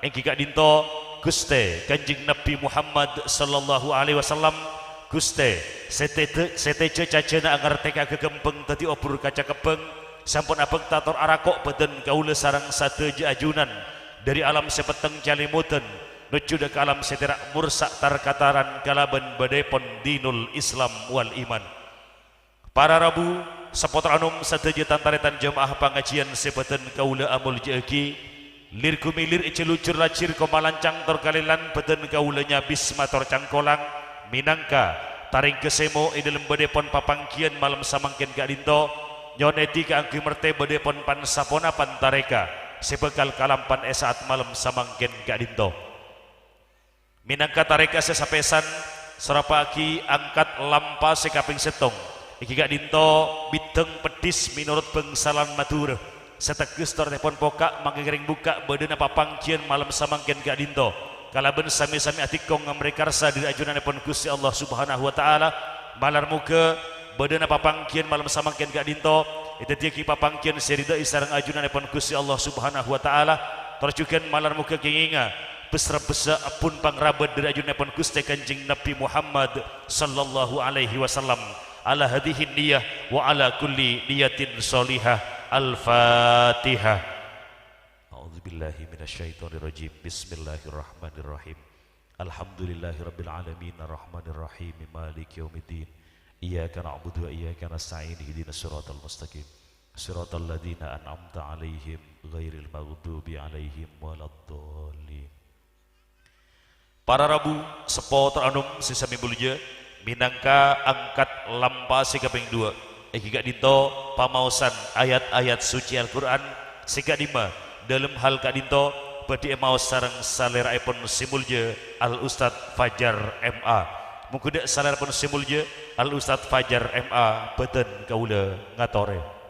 èngghi ka'dinto Ghustè Kanjeng Nabbhi Muhammad sallallahu alaihi wasallam, Ghustè sè tèdhâ-, sè tèjhâ cajhâna angartèka ghâghâmbhâng dhâddhi obhur kaca kebbhâng, sè ampon abhâkta tor arako' bhâdhân kaulâ sareng sadhâjâ ajunan, dhâri alam sè petteng calèmodhân, nojjhu dhâ' ka alam sè tèra' morsa' tar-kataran kalabân bâdâèpon dinul Islam wal iman. Para rabu, seppo tor anom sadhâjâ tan-tarètan jama'ah pangajiyân sè bhâdhân kaulâ amolja'aghi, lir-ghumèlir è jhâlujhur lajhir komalancang tor kalèlan bhâdhân kaulâ nyabis mator cangkolang, mènangka tarèngghâ sèmo è dhâlem bâdâèpon papangghiyân malem samangkèn ka'dinto, nyo'on èdhi kaangghuy mertè bâdâèpon pan-sapona pan-tarèka sè bhâkal kalampan è sa'at malem samangkèn ka'dinto. Mènangka tarèka sè sapèsan, soropaaghi angkat lampa sè kapèng sèttong. Èngghi ka'dinto bidhâng peddhis mènorot bhângsalan Madhurâ. Sè tegghes tor tèpon poka' mangkè ngèrèng bukka' bâdâna papangghiyân malem samangkèn ka'dinto. Kalabân samè-samè adhikong ngamrè karsa dhâri ajunanèpon Ghustè Allah Subhanahu wa Ta'ala, malar moghâ bâdâna papangghiyân malem samangkèn ka'dinto èdhâddhiyâghi papangghiyân sè èridhâi sareng ajunanèpon Ghustè Allah Subhanahu wa Ta'ala. Tor jhughân malar moghâ kèngènga bes-rebbessa ebbhun pangrabât dhâri ajunanèpon Ghustè Kanjeng Nabbhi Muhammad sallallahu alaihi wasallam. Ala hadzihin niyah wa ala kulli niyatin sholihah. Al-Fatihah. A'udzubillahi minasyaitonirrajim. Bismillahirrahmanirrahim. Alhamdulillahirabbil alamin, arrahmanirrahim, maliki yaumiddin. Iyyaka na'budu wa iyyaka nasta'in, ihdinas siratal mustaqim. Siratal ladzina an'amta 'alaihim, ghairil maghdubi 'alaihim waladdallin. Para rabu, seppo tor anom sè samè molja, mènangka angkat lampa sè kapèng duwâ', èngghi ka'dinto pamaosan ayat-ayat suci Al-Qur'an sè ka'dimma dhâlem hal ka'dinto bhâdhi èmaos sareng salèra'èpon sè molja Al Ustadz Fajar M A. Mongghu dhâ' salèra'èpon sè molja Al Ustadz Fajar M A bhâdhân kaulâ ngatorè.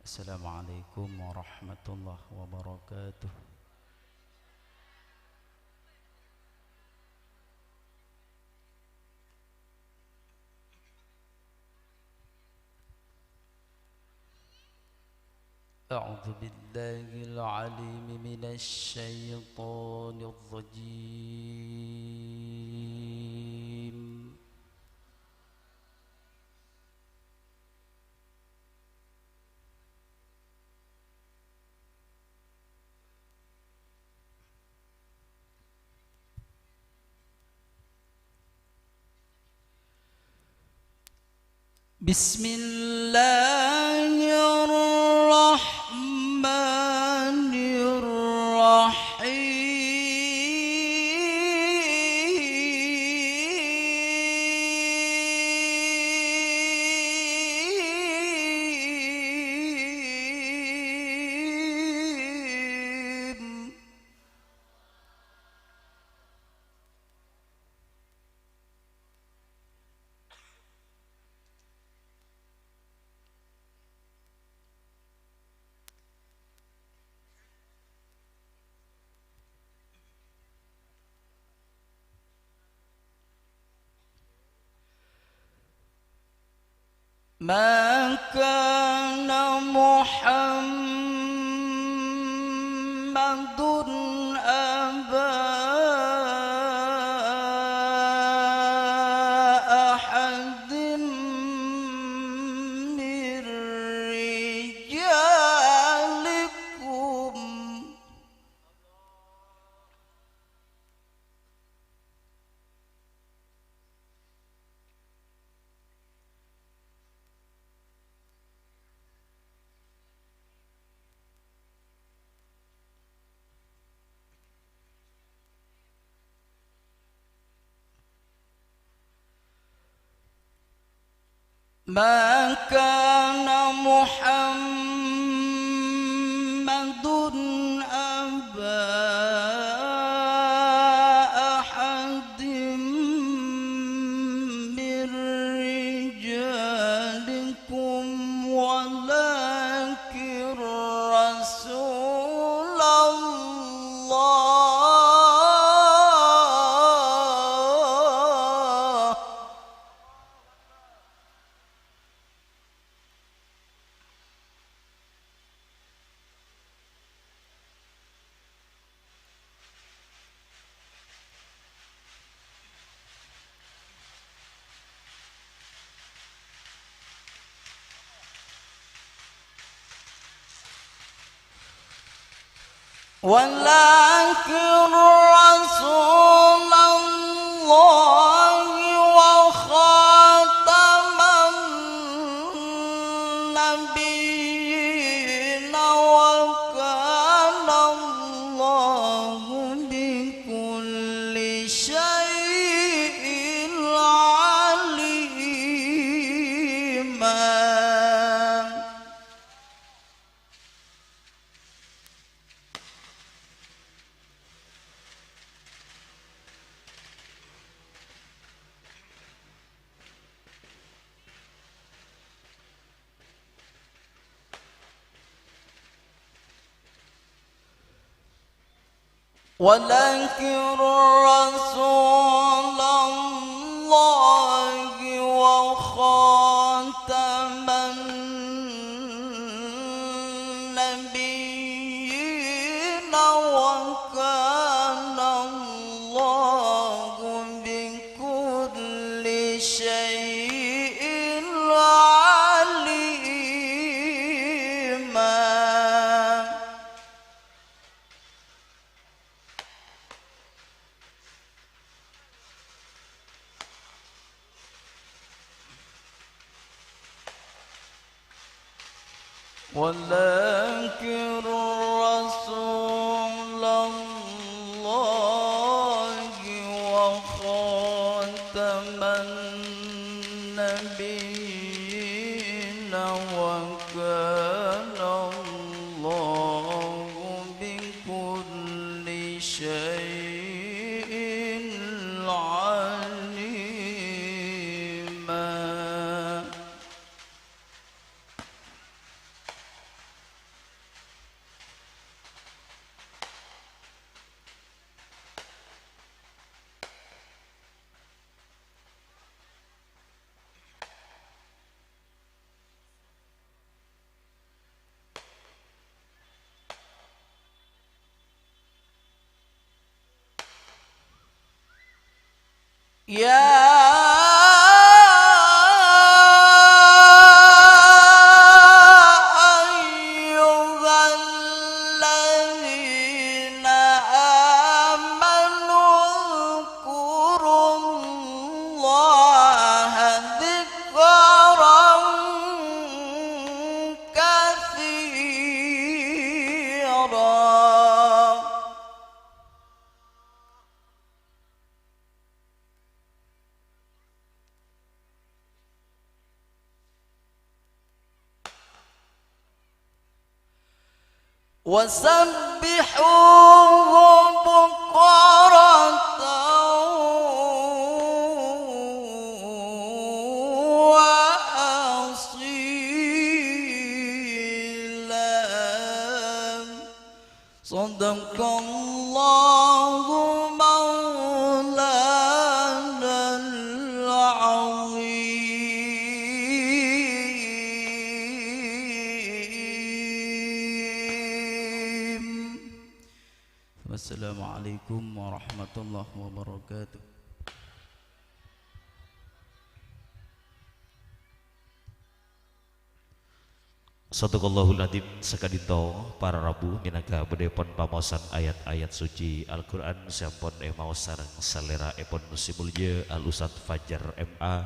Assalamualaikum warahmatullahi wabarakatuh. أعوذ بالله العليم من الشيطان الرجيم. بسم الله الرحمن الرحيم. ما كان محمد أبا أحد من رجالكم. ما كان محمد أبا أحد من رجالكم ولكن رسول الله. ولكن رسول الله وخاتم النبيين وكان الله بكل شيء عليما. ولكن رسول الله وخاتم النبيين وكان الله بكل شيء عليما. ولكن رسول الله وخاتم النبيين وكان الله بكل شيء عليما. يا أيها الذين آمنوا اذكروا الله ذكرا كثيرا. وسبحوه بكرة وأصيلا. صدق الله مولانا العظيم. Assalamualaikum warahmatullahi wabarakatuh. Shadaqallahul adzim. Saka'dinto para rabu mènangka bâdâèpon pamaosan ayat-ayat suci Al-Qur'an sè ampon èmaos sareng salèra'èpon sè molja Al-Ustadz Fajar M A.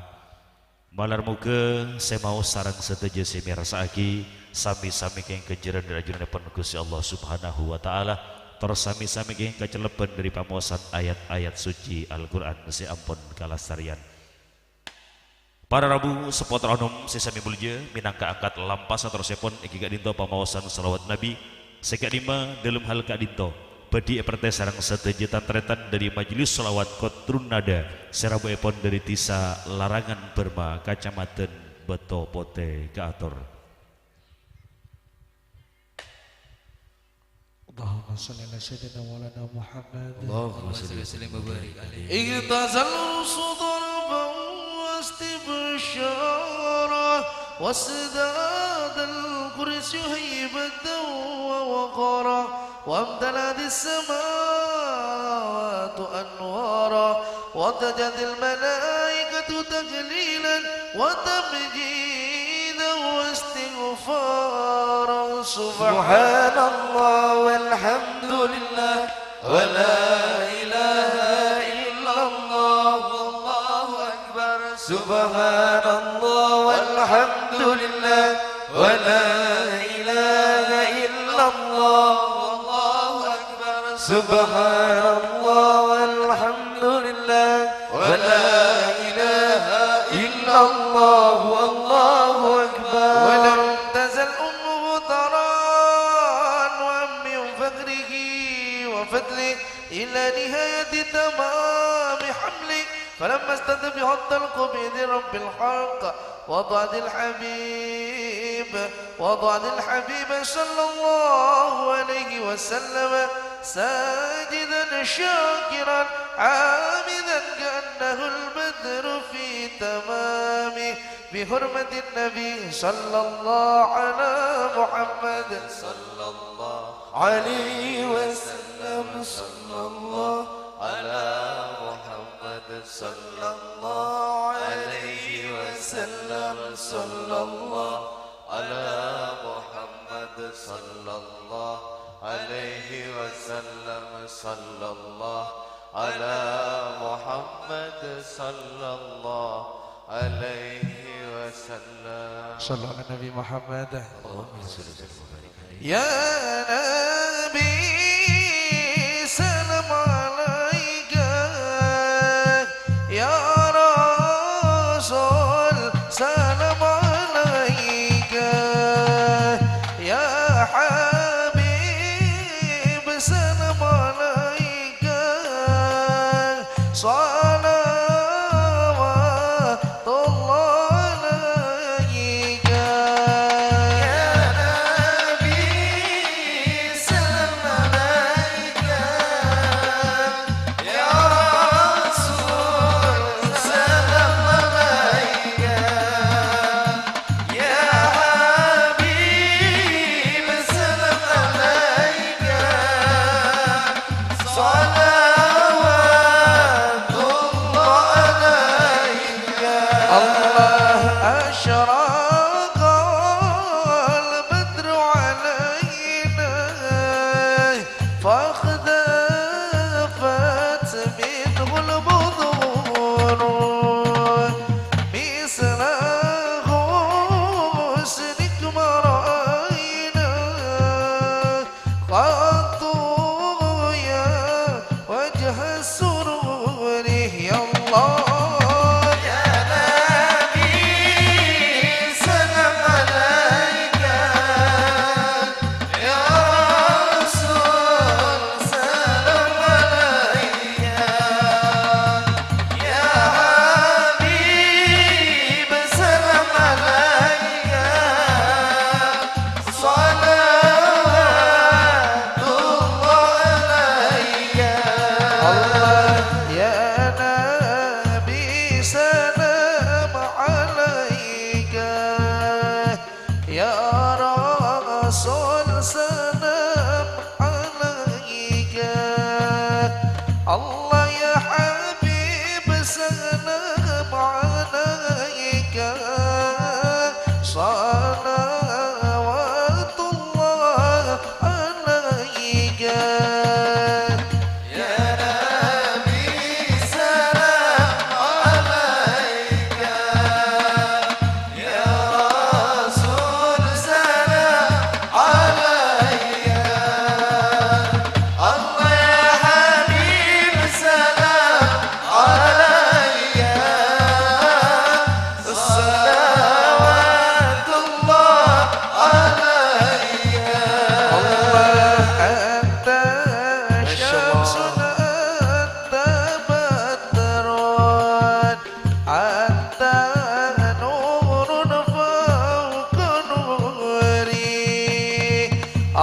Malar moghâ sè maos sareng sadhâjâ sè mèyarsa'aghi sami-sami kèng ghânjhârân dhâri ajunannèpon Ghustè Allah Subhanahu wa Ta'ala, tor sami-sami kèng kacellebbhân dhâri pamaosan ayat-ayat suci Al-Qur'an sè ampon kalastarèyan. Para rabu, sapotra onom sè samè molja, mènangka angkat lampas atorrosèpon èngghi ka'dinto pamaosan shalawat Nabi, sè ka'dimma dhâlem hal ka'dinto bhâdhi èparèntè sareng sadhâjâ tan-tarètan dhâri Majelis Shalawat Qatrun Nada sè rabuèpon dhâri Dhisa Larangan Bârma, Kacamadhân Bâto Potè, kaator. اللهم صل على سيدنا مولانا محمد. اللهم صل وسلم وبارك عليه. اغتزل الرسل ضربا واستبشارا، وازداد الكرسي هيبة ووقارا، وامتلأت السماوات أنوارا، وارتجت الملائكة تهليلا وتمجيدا واستغفارا. سبحان الله والحمد لله ولا إله إلا الله والله أكبر. سبحان الله والحمد لله ولا إله إلا الله والله أكبر. سبحان الله والحمد لله ولا إله إلا الله والله أكبر. ولم تزل أمه ترعى من فخره وفضله إلى نهاية تمام حمله، فلما ازداد بها الطلق بإذن رب الحق، وضعت الحبيب، وضعت الحبيب صلى الله عليه وسلم ساجدا شاكرا عامدا كأنه البدر في تمامه، بحرمة النبي صلى الله على محمد، صلى الله عليه وسلم، صلى الله على محمد، صلى الله عليه وسلم، صلى الله على محمد، صلى الله عليه وسلم، صلى الله على محمد، صلى الله عليه وسلم. صلوا على النبي محمد. اللهم صل وسلم وبارك عليه. يا نبي سلام عليك، يا رسول سلام عليك، يا حبيب سلام عليك، صلوات الله عليك. يا نبي سلام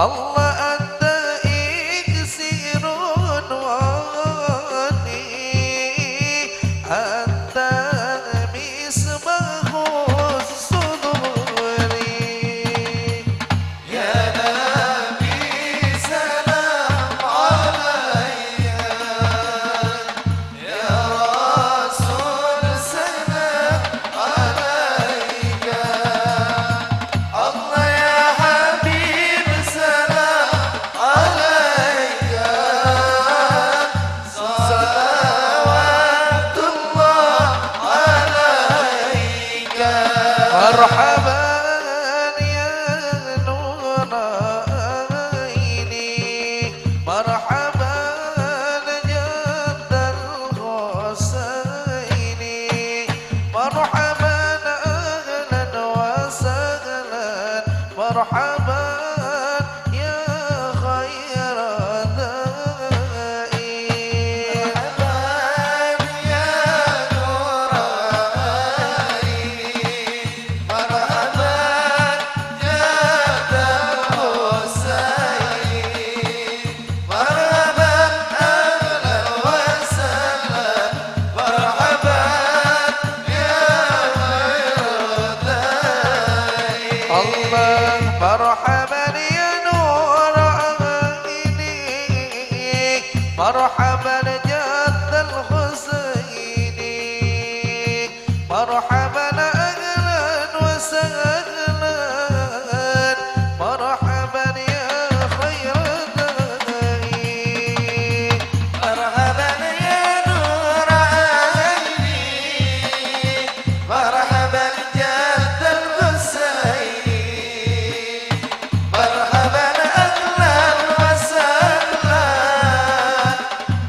Allah, anta iksirun wani, anta misbahus suduri. Ya Nabi, salam alaika. Ya Rasul, salam alaika. Allah, ya Habib, salam alaika. Salawatullah alaika. Marhaban ya Nuraini. Marhaban jaddal Husaini. Marhaban ahlan wa sahlan. Marhaban ya khaira da'i. Marhaban ya Nuraini. Marhaban jaddal Husaini. Marhaban ahlan wa sahlan. Marhaban ya khaira da'i. Allah, marhaban ya Nuraini. Marhaban jaddal Husaini. Marhaban ahlan wa sahlan. Marhaban ya khaira da'i. Marhaban ya Nuraini. Marhaban jaddal Husaini. Marhaban ahlan wa sahlan.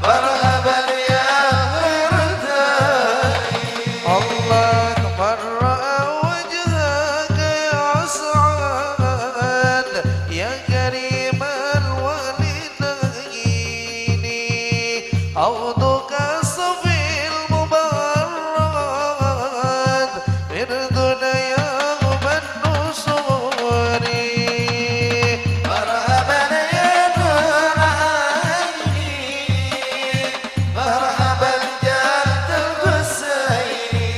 Marhaban ya khaira da'i. Allah, man ra'a wajhaka yas'ad, ya karimal walidaini. Auduka safil mubarrad, Firduna yauman nusuri. Marhaban ya Nuraini. Marhaban jaddal Husaini.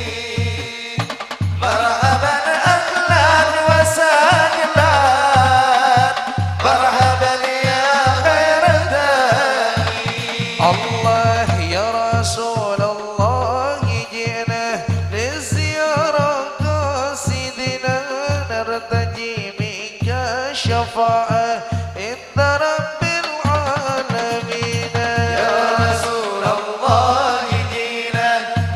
Marhaban ahlan wa sahlan. Marhaban ya khaira da'i. Allah, ya Rasulullah, ji'na li ziyarah qasidina nartaji minka syafa'ah inda Rabbil alamin. Ya Rasulullah, ji'na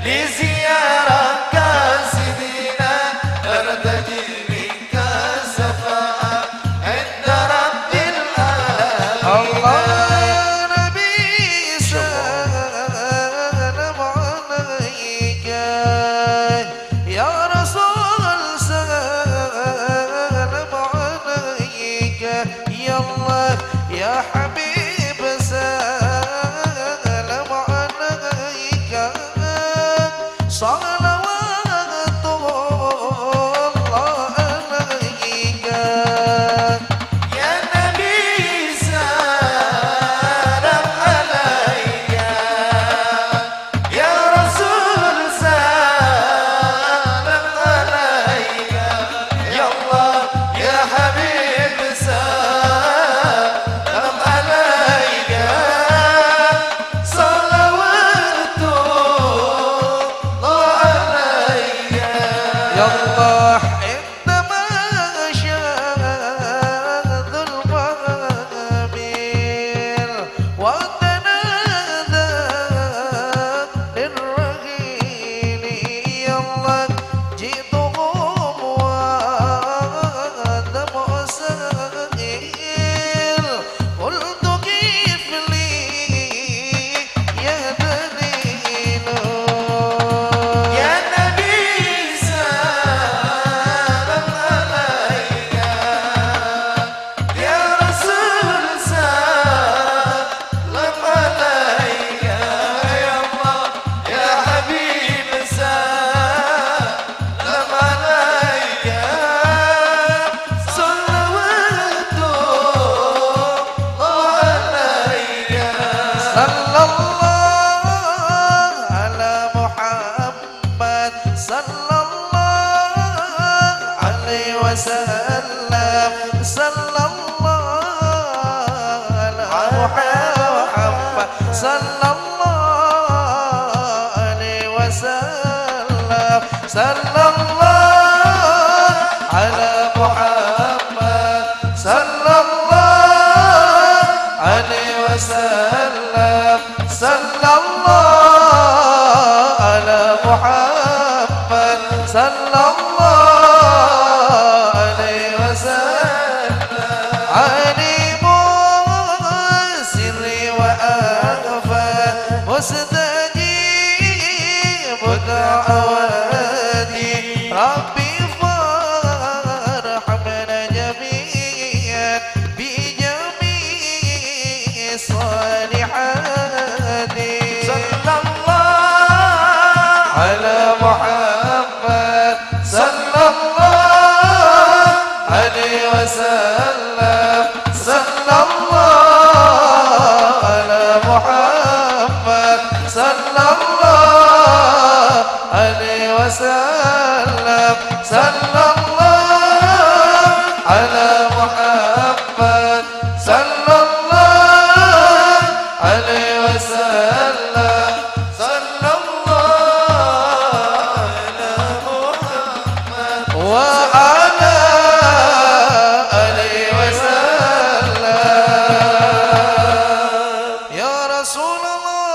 li ziyarah qasidina nartaji minka syafa'ah inda Rabbil alamin. Allah, Nabi, salam alaika. Ya Rasul, salam alaika. Ya Allah, ya Habib, salam alaika. Salawatullah alaika. Ya Nabi, salam alaika. Ya Rasul, salam alaika. Ya Allah, ya Habib, salam alaika. Salawatullah alaika. Ya Allah, inda masyadul mabil. Wa tanada lirrahili, ya Allah, ji'tuhum wa dam'u sa'il. Qultu kif li ya dalilu. Ya Nabi, salam وسلم. صلى الله على محمد. صلى الله عليه وسلم. صلى الله على محمد. صلى الله عليه وسلم. صلى الله على محمد. صلى الله عليه وسلم. عليم سري وأخفى، مستجيب دعواتي. ربي فارحمنا جميعا بجميع الصالحات. صلى الله على محمد. صلى الله عليه وسلم. صلى الله على محمد. صلى الله عليه وسلم. صلى الله على محمد. صلى الله عليه وسلم. صلى الله على محمد وعلى آله وسلم. يا رسول الله،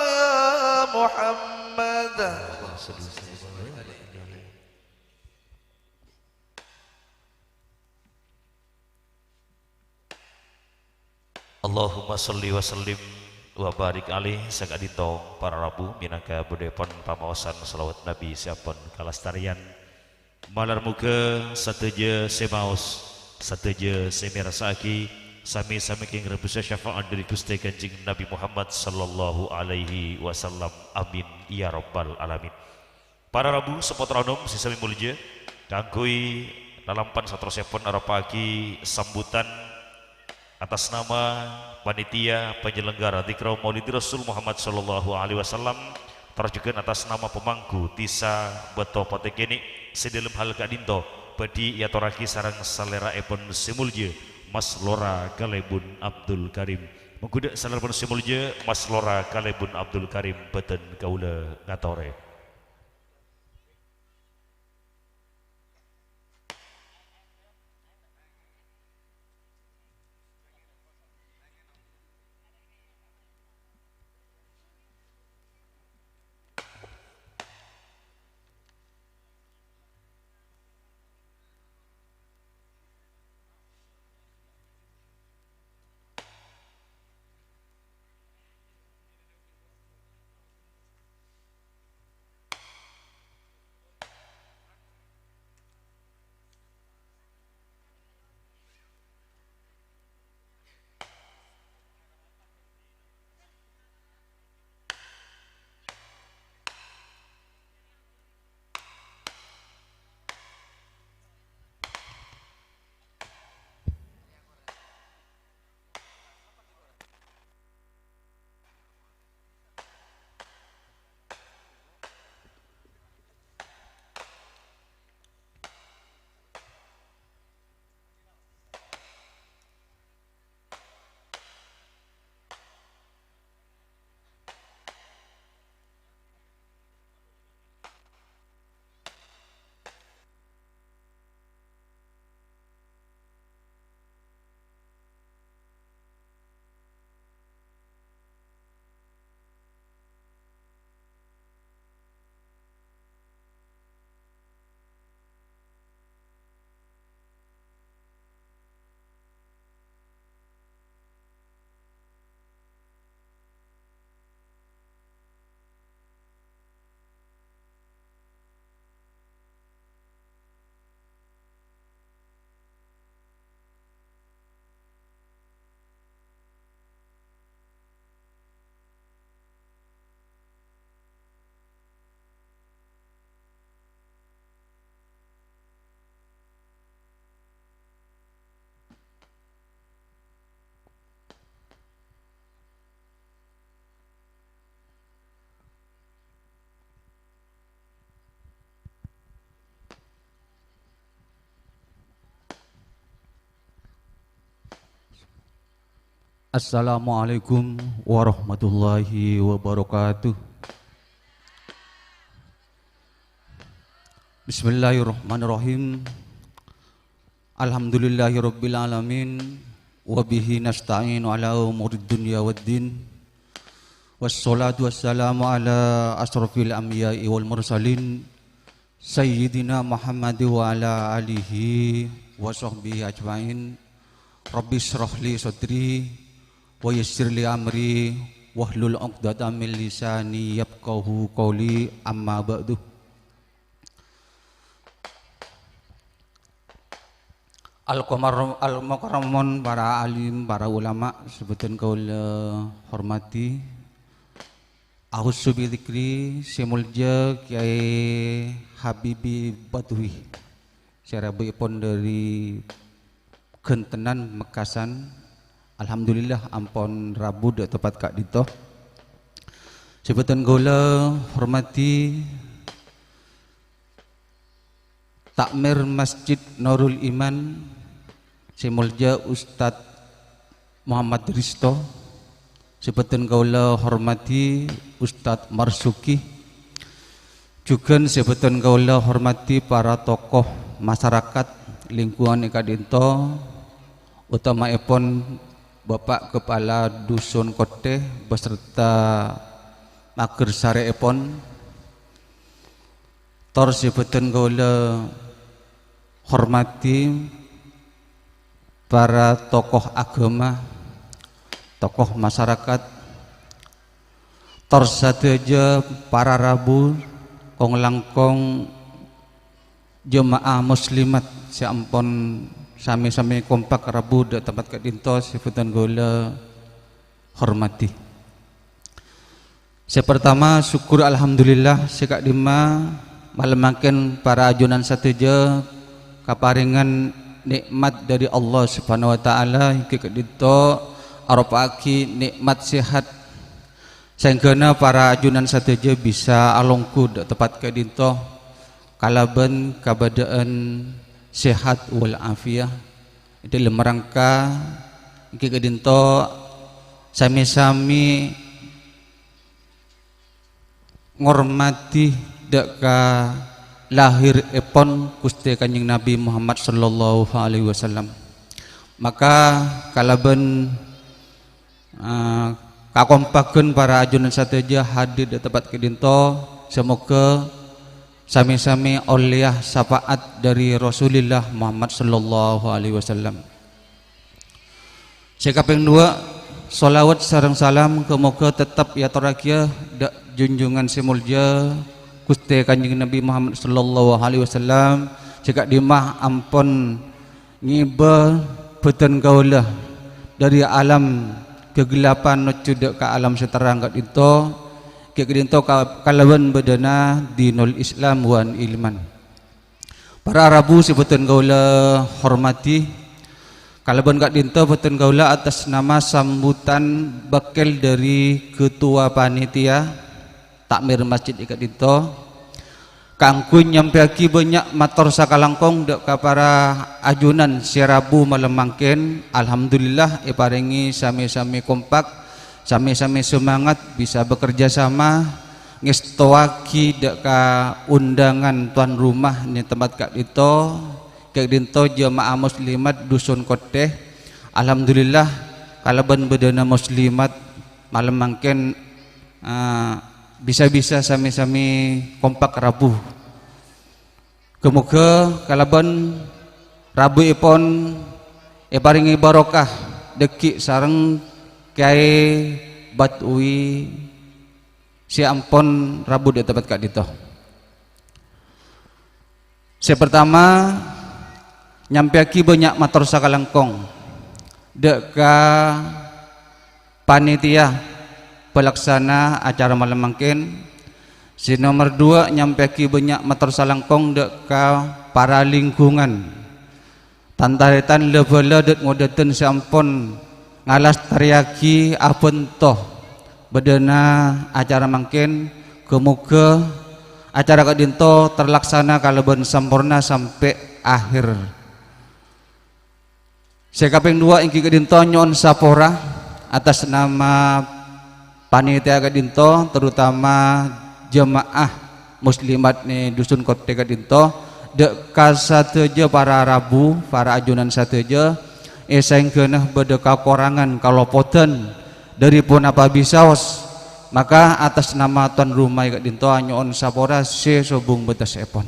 يا محمد. Allahumma shalli wa sallim wa barik alaih. Saka'dinto para rabu, mènangka budhiyâpon pamaosan shalawat Nabi sè ampon kalastarèyan. Malar moghâ sadhâjâ sè maos, sadhâjâ sè mèrassa'aghi, sami-sami kèng rebbusa syafaat dhâri Ghustè Kanjeng Nabi Muhammad sallallahu alaihi wasallam. Amin ya rabbal alamin. Para rabu, sapotra nom sè samè molja, kaangghuy lalampan saterrossèpon aropa'aghi sambutan atas nama panitia penyelenggara Dzikra Maulidi Rasul Muhammad sallallahu alaihi wasallam, tor jhughân atas nama pemangku Dhisa Bâto Potè Kènè' sè dhâlem hal ka'dinto bhâdhi èatorraghi sareng salèra'èpon sè molja, Mas Lora Kalèbun Abdul Karim. Mongghu dhâ' salèra'èpon sè molja, Mas Lora Kalèbun Abdul Karim, bhâdhân kaulâ ngatorè. Assalamualaikum warahmatullahi wabarakatuh. Bismillahirrahmanirrahim. Alhamdulillahirabbil alamin. Wa bihi nasta'inu ala umurid dunya waddin. Wassalatu wassalamu ala asrofil anbiya'i wal mursalin, Sayyidina Muhammad wa ala alihi wa sahbihi ajma'in. Rabbi shrah li sadri wa yassir li amri wahlul 'uqdatam min lisani yafqahu qawli, amma ba'du. Al-Qamar-, Al-Mukarramun, para alim, para ulama, sè bhâdhân kaulâ hormadhi. Akhussu bi dzikri sè molja Kyai Habibi Badwi, sè rabuèpon dhâri Gentenan Mekasan. Alhamdulillah, ampon rabu dâ' tempat ka'dinto. Sè bhâdhân kaulâ hormadhi, Takmir Masjid Nurul Iman, sè molja Ustadz Muhammad Risto, sè bhâdhân kaulâ hormadhi Ustadz Marzuki, jhughân sè bhâdhân kaulâ hormadhi para tokoh masyarakat lingkungan è ka'dinto, utamaèpon Bapak Kepala Dusun Kottè beserta mager sarèèpon. Tor sè bhâdhân kaulâ hormadhi para tokoh agama, tokoh masyarakat, tor sadhâjâ para rabu, kong-langkong jemaah muslimat sè ampon sami-sami kompak rabu dâ' tempat ka'dinto sè bhâdhân kaulâ hormadhi. Sè partama, syukur alhamdulillah sè ka'dimma malem mangkèn para ajunan sadhâjâ kaparèngan nè'mat dhâri Allah Subhanahu wa Ta'ala, èngghi ka'dinto aropa'aghi nè'mat sehat, saèngghâna para ajunan sadhâjâ bisa alongghu dâ' tempat ka'dinto kalabân kabâdâ'ân sehat wal afiyah. È dhâlem rangka èngghi ka'dinto sami-sami ngormadhi dâ' ka lahirèpon Ghustè Kanjeng Nabi Muhammad sallallahu alaihi wasallam. Maka kalabân, eh, kakompaghân para ajunan sadhâjâ hadir dâ' tempat ka'dinto, sè moghâ sami-sami ollèya syafaat dhâri Rasulillah Muhammad sallallahu alaihi wasallam. Sè kapèng duwâ', shalawat sareng salam ghâ-moghâ tettep èatorraghiyâ dâ' junjungan sè molja Ghustè Kanjeng Nabi Muhammad sallallahu alaihi wasallam, sè ka'dimma ampon ngèbâ bhâdhân kaulâ dhâri alam kagelapan nojjhu dâ' ka alam sè terrang ka'dinto, ghi' ka'dinto ka-, kalabân bâdâna dinul Islam wan iman. Para rabu sè bhâdhân kaulâ hormadhi, kalabân ka'dinto bhâdhân kaulâ atas nama sambutan bâkkèl dhâri ketua panitia takmir masjid è ka'dinto, kaangghuy nyampèyaghi bânnya' mator sakalangkong dâ' ka para ajunan sè rabu malem mangkèn. Alhamdulillah, èparèngè sami-sami kompak, sami-sami semangat bisa bekerja sama, ngèstowaghi dâ' ka undangan tuan rumah neng tempat ka'dinto, ka'dinto jemaah muslimat Dusun Kottè. Alhamdulillah, kalabân bâdâna muslimat malem mangkèn, eh, bisa-bisa sami-sami kompak rabu. Ghâ-moghâ kalabân rabuèpon èparèngè barokah dhâggi' sareng Kyaè Batwi sè ampon rabu dâ' tempat ka'dinto. Sè partama, nyampèyaghi bânnya' mator sakalangkong dâ' ka panitia palaksana acara malem mangkèn. Sè nomer duwâ', nyampèyaghi bânnya' mator salangkong dâ' ka para lingkungan, tan-tarètan, la-bhâlâ, dât-ngodâdhân sè ampon ngalastarèyaghi abhânto bâdâna acara mangkèn. Ghâ-moghâ acara ka'dinto terlaksana kalabân samporna sampè' akhèr. Sè kapèng duwâ' èngghi ka'dinto nyo'on sapora Atas nama panitia ka'dhinto, terutama jemaah muslimat neng Dusun Kotte ka'dhinto, dâ' ka sadhâjâ para rabu, para ajunan sadhâjâ, è saèngghâna bâdâ kakorangan, kaloppodan dâri ponapa bisaos, maka atas nama tuan rumah ka'dhinto anyo'on sapora sè sobung bâtessèpon.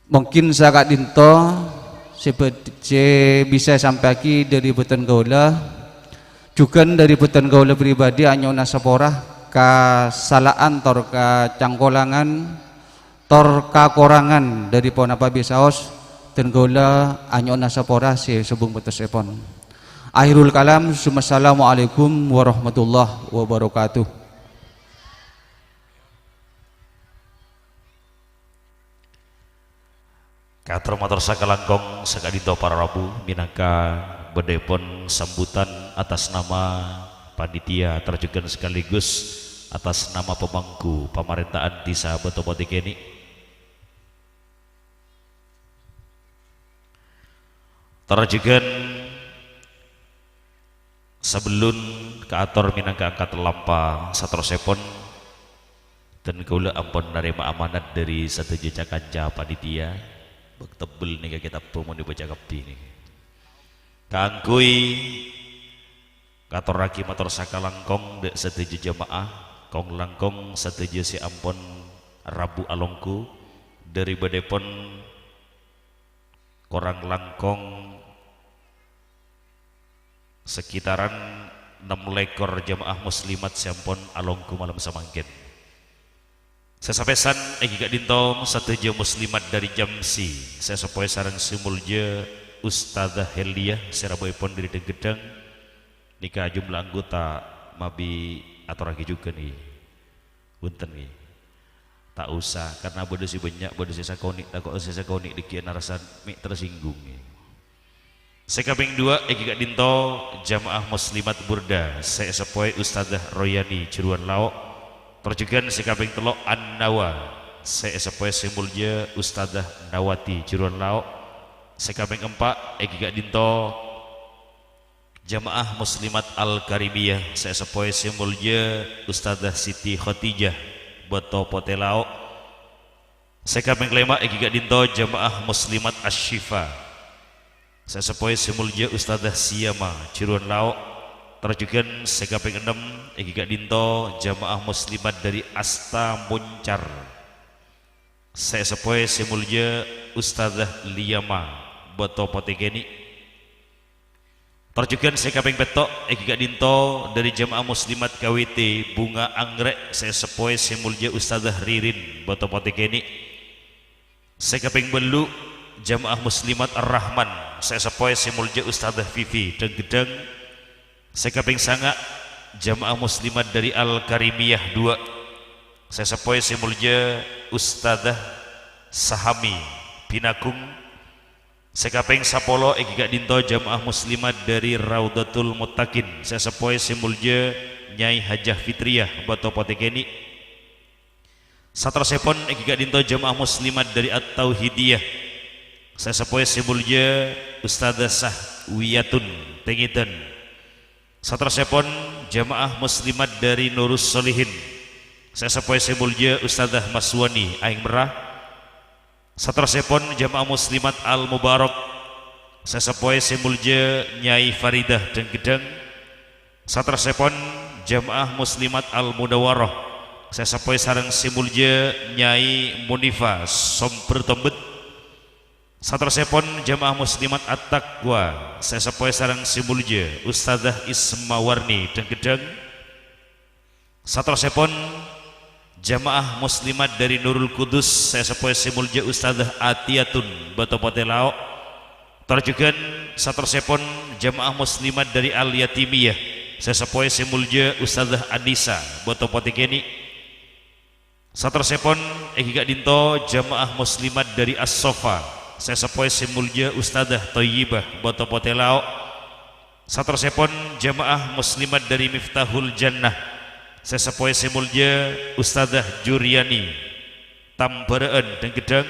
Mungkin saka'dhinto sè bâ-, sè bisa èsampèyaghi dâri bhâdhân kaulâ, jhughân dâri bhâdhân kaulâ pribadi anyo'ona sapora kasala'an tor kacangkolangan, tor kakorangan dâri ponapa bisaos, dân kaulâ anyo'ona sapora sè sobung bâtessèpon. Akhirul kalam, summassalamualaikum warahmatullahi wabarakatuh. Kator mator sakalangkong saka'dhinto para rabu, mènangka bâdâèpon sambutan atas nama panitia, tor jhughân sekaligus atas nama pemangku pamarènta'an Dhisa Bâto Potè Kènè'. Tor jhughân sabellun kaator mènangka angkat lampa, saterrossèpon, dân kaulâ ampon narèma amanat dâri sadhâjâ ca-kanca panitia, bâk tebbel nèka kètabbhâ mon èbâca kabbhi nèka. Kaangghuy ngatorraghi mator sakalangkong dâ' sadhâjâ jemaah, kong-langkong sadhâjâ sè ampon rabu alongghu, dâri bâdâèpon korang langkong sekitaran nem lèkor jemaah muslimat sè ampon alongghu malem samangkèn. Sè sapèsan èngghi ka'dhinto sadhâjâ muslimat dâri Jamsi, sè èsapowè sareng sè moljâ Ustadzah Helia sè rabuèpon dâri Dhâng-Ghedhâng. Nèka jumlah anggota mabi atorraghi jhughân, ngghi. Bhunten, ngghi. Ta' osa, karna bâdâ sè bânnya', bâdâ sè sakonè', tako' sè sakonè' dhâggi'ân arassa mè' tersinggung, ngghi. Sè kapèng duwâ' èngghi ka'dhinto jamaah muslimat Burda sè èsapowè Ustadzah Royani Jerowan Lao', tor jhughân sè kapèng tello' An-Nawa sè èsapowè sè moljâ Ustadzah Nawati Jerowan Lao'. Sè kapèng empa' èngghi ka'dhinto jamaah muslimat Al-Karimiyah sè èsapowè sè moljâ Ustadzah Siti Khadijah Bâto Potè Lao'. Sè kapèng kalèma' èngghi ka'dhinto jamaah muslimat Asy-Syifa sè èsapowè sè moljâ Ustadzah Siyama Jerowan Lao'. Tor jhughân sè kapèng ennem èngghi ka'dhinto jamaah muslimat dâri Asta Moncar sè èsapowè sè moljâ Ustadzah Liyama Bâto Potè Kènè'. Tor jhughân sè kapèng pètto' èngghi ka'dhinto dâri jamaah muslimat K W T Bunga Anggrek sè èsapowè sè moljâ Ustadzah Ririn Bâto Potè Kènè'. Sè kapèng bâllu' jamaah muslimat Ar-Rahman sè èsapowè sè moljâ Ustadzah Vivi Dhâng-Ghedhâng. Sè kapèng sanga' jamaah muslimat dâri Al-Karimiyah duwâ' sè èsapowè sè moljâ Ustadzah Sahami Binagung. Sè kapèng sapolo èngghi ka'dhinto jamaah muslimat dâri Raudhatul Muttaqin sè èsapowè sè moljâ Nyai Hajah Fitriyah Bâto Potè Kènè'. Saterrossèpon èngghi ka'dhinto jamaah muslimat dâri At-Tauhidiyah sè èsapowè sè moljâ Ustadzah Sahwiyatun Tengedhân. Saterrossèpon jamaah muslimat dâri Nurus Sholihin sè èsapowè sè moljâ Ustadzah Maswani Aèng Merra. Saterrossèpon jamaah muslimat Al-Mubarak sè èsapowè sè moljâ Nyai Faridah Dhâng-Ghedhâng. Saterrossèpon jamaah muslimat Al-Munawwarah sè èsapowè sareng sè moljâ Nyai Munifa Sombher Tombet. Saterrossèpon jamaah muslimat At-Taqwa sè èsapowè sareng sè moljâ Ustadzah Isma Warni Dhâng-Ghedhâng. Saterrossèpon jamaah muslimat dâri Nurul Qudus sè èsapowè sè moljâ Ustadzah Atiyatun Bâto Potè Lao'. Tor jhughân saterrossèpon jamaah muslimat dâri Al-Yatimiyah sè èsapowè sè moljâ Ustadzah Anisa Bâto Potè Kènè'. Saterrossèpon èngghi ka'dhinto jamaah muslimat dâri As-Sofa sè èsapowè sè moljâ Ustadzah Thoyibah Bâto Potè Lao'. Saterrossèpon jamaah muslimat dâri Miftahul Jannah sè èsapowè sè moljâ Ustadzah Juriyani Tambârâ'ân Dhâng-Ghedhâng.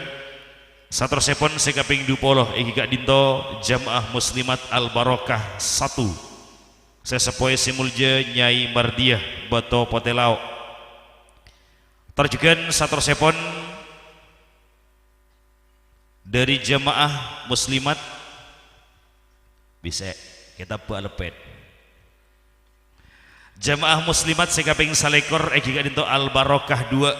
Saterrossèpon sè kapèng dhu polo èngghi ka'dinto jamaah muslimat Al-Barokah satu. Sè seppoè sè molja Nyai Mardiyah, Bato Potè Lao'. Tor jhughân saterrossèpon dhâri jamaah muslimat, bisa kètab bâ' lepet. Jamaah muslimat sè kapèng salèkor èngghi ka'dinto Al-Barokah dua,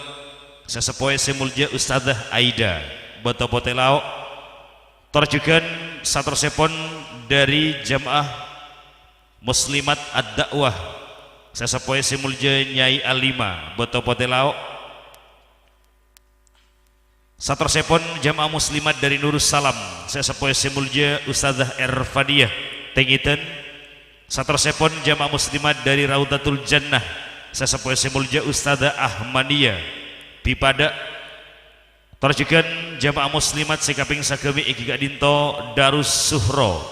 sè seppoè sè molja Ustadzah Aida, Bato Potè Lao'. Tor jhughân saterrossèpon dhâri jamaah muslimat Ad-Da'wah, sè seppoè sè molja Nyai Alima, Bato Potè Lao'. Saterrossèpon jamaah muslimat dhâri Nurus Salam, sè seppoè sè molja Ustadzah Erfadiyah, Tèngèdhân. Saterrossèpon jamaah muslimat dhâri Raudhatul Jannah, sè seppoè sè molja Ustadzah Ahmadiyah, Bipadâ'. Tor jhughân jamaah muslimat sè kapèng saghâmè' èngghi ka'dinto Darus Suhro,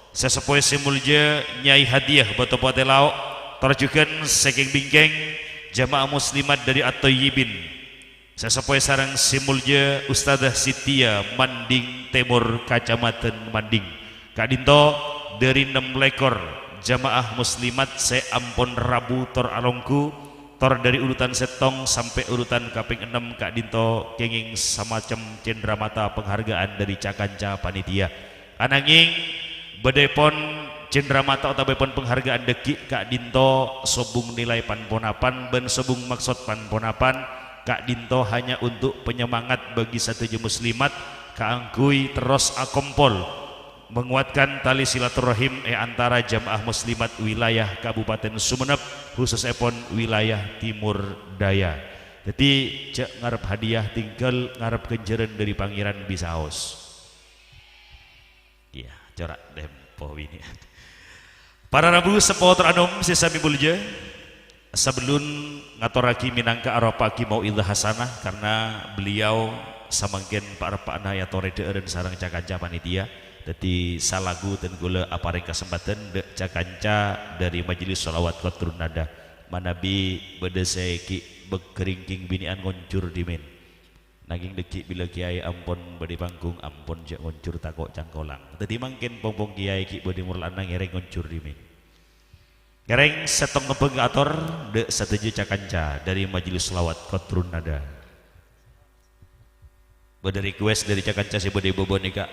sè seppoè sè molja Nyai Hadiyah, Bato Potè Lao'. Tor jhughân sè kèng-bingkèng jamaah muslimat dhâri At-Thoyyibin, sè seppoè sareng sè molja Ustadzah Sitia, Manding Tèmor, Kacamadhân Manding. Ka'dinto dhâri nem lèkor jamaah muslimat sè ampon rabu tor alongghu, tor dhâri urutan sèttong sampè' urutan kapèng ennem ka'dinto kèngèng samacem cendramata penghargaan dhâri ca-kanca panitia. Anangèng bâdâèpon cendramata otabâèpon penghargaan dhâggi' ka'dinto sobung nilai pan-ponapan bân sobung maksod pan-ponapan, ka'dinto hanya untuk penyemangat bagi sadhâjâ muslimat kaangghuy terros akompol menguatkan tali silaturahim è antara jamaah muslimat wilayah Kabupaten Sumenep, khususèpon wilayah Timur Daya. Dhâddhi, jhâ' ngarep hadiah, tinggal ngarep ghânjhârân dhâri Pangèran bisaos. Iyâ, cora' tempo binè'. Para rabu seppo tor anom sè samè molja, sabellun ngatorraghi mènangka aropa'aghi mau'izah hasanah, karna beliau samangkèn pa'-reppa'na èyatorè dhâ'ârân sareng ca-kanca panitia. Dhâddhi, salagu dân kaulâ aparèng kasempadhân dhâ' ca-kanca dhâri Majelis Shalawat Qatrun Nada. Manabi bâdâ sè ghi' bâk-, ghâringking binè'an ngonjhur dhimèn. Nangèng dhâggi' bilâ kèyaè ampon bâdâ è panggung, ampon jhâ' ngonjhur tako' cangkolang. Dhâddhi mangkèn pong-pong kèyaè ghi' bâdâ è moro la'anna ngèrèng ngonjhur dhimèn. Ngèrèng sèttong nebbhâng ator dhâ' sadhâjâ ca-kanca dhâri Majelis Shalawat Qatrun Nada. Bâdâ request dhâri ca-kanca sè bâdâ è bâbâ nèka,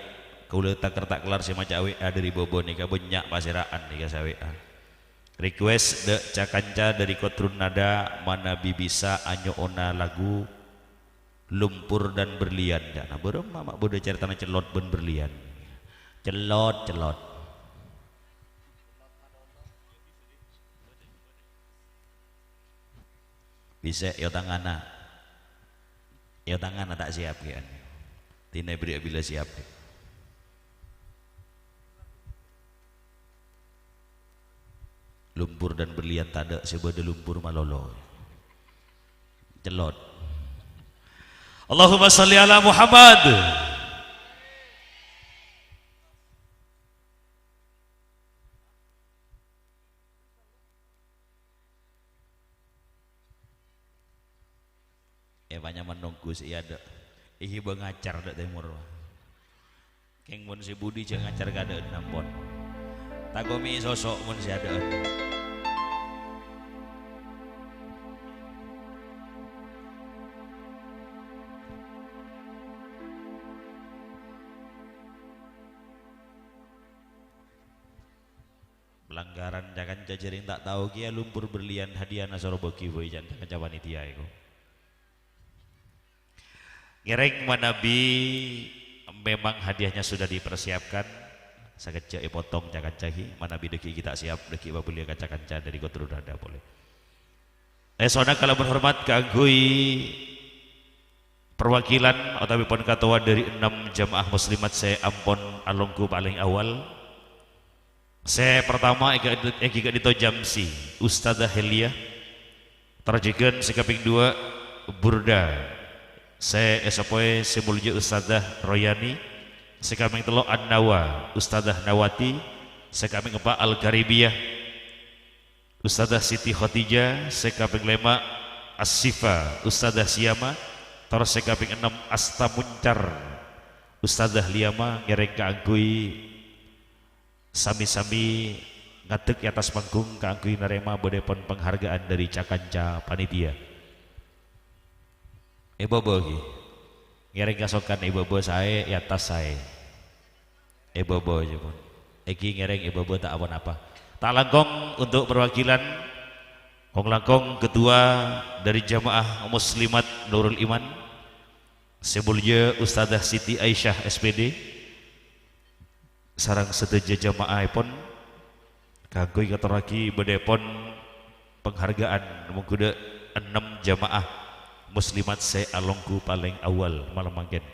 kaulâ takèr ta' kellar sè maca W A dhâri bâbâ nèka, bânnya' pasèra'an nèka sè W A. Request dhâ' ca-kanca dhâri Qatrun Nada manabi bisa anyo'ona lagu Lumpur dan Berlian, ca'na. Bârâmma ma' bâdâ carètana cellot bân berlian? Cellot, cellot. Bisa, yo tangana. Yo tangana ta' siap kèyan. Tina beri abila siap. Lumpur dan berlian tadâ', sè bâdâ lumpur malolo. Cellot. Allahumma shalli ala Muhammad. Èpanyama nonggu sè è adâ'. Èghibâ ngacar dâ' tèmor. Kèng mon sè budi jhâ' ngacar ka adâ'na, ampon. Tako' mè' èsoso' mon sè adâ'ân. Pelanggaran ca-kanca jhârèng ta' tao kèya lumpur berlian hadiahna soro bâgi bhâi ca'na ca-kanca panitia èko. Ngèrèng manabi memang hadiahnya sudah dipersiapkan, sakejjhâ' èpotong ca-kanca ghi, manabi dâggi' ghi ta' siap, dâggi' pabelliyâ ka ca-kanca dhâri Qatrun Nada polè. Èsona kalabân hormat kaangghuy perwakilan otabâèpon katowa dhâri ennem jamaah muslimat sè ampon alongghu palèng awal. Sè partama èghi-, èghi ka'dinto Jamsi, Ustadzah Helia. Tor jhughân sè kapèng duwâ', Burda, sè èsapowè sè molja Ustadzah Royani. Sè kapèng tello', An-Nawa, Ustadzah Nawati. Sè kapèng empa', Al-Karibiyah, Ustadzah Siti Khadijah. Sè kapèng lèma', As-Sifa, Ustadzah Siyama. Tor sè kapèng ennem, Asta Muncar, Ustadzah Liama ngèrèng kaangghuy sami-sami ngadek è attas panggung kaangghuy narèma bâdâèpon penghargaan dâri ca-kanca panitia. È bâbâ ghi. Ngèrèng kasokan è bâbâ saè, è attas saè. È bâbâ, jâ, pon. Èngghi ngèrèng è bâbâ ta' apa-napa. Ta' langkong untuk perwakilan, kong-langkong ketua dari Jamaah Muslimat Nurul Iman, sè molja Ustadzah Siti Aisyah, S P D, sareng sadhâjâ jama'ahèpon, kaangghuy ngatorraghi bâdâèpon penghargaan mongghu dâ' ennem jama'ah muslimat sè alongghu palèng awwal malem mangkèn.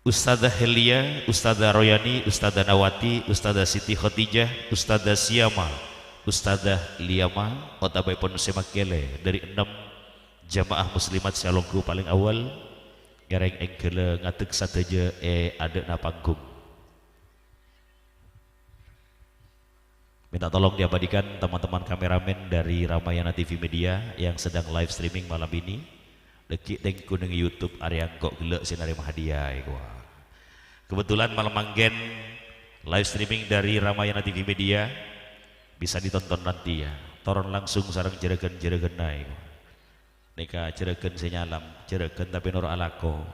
Ustadzah Helia, Ustadzah Royani, Ustadzah Nawati, Ustadzah Siti Khadijah, Ustadzah Siyama, Ustadzah Liama, otabâèpon sè makkèlè dâri ennem jama'ah muslimat sè alongghu palèng awwal, ngèrèng èngghâlâ ngadek sadhâjâ è adâ'na panggung. Minta tolong diabadikan teman-teman kameramen dari Ramayana T V Media yang sedang live streaming malam ini. Dâgghi' tèngghu neng YouTube arèya engko' ghellâ' sè narèma hadiah, èkowa. Kebetulan malem mangkèn live streaming dari Ramayana T V Media bisa ditonton nanti ya. Toron langsung sareng jhurâghân-jhurâghânna, èkowa. Nèka jhurâghân sè nyalam, jhurâghân tapè noro' alako.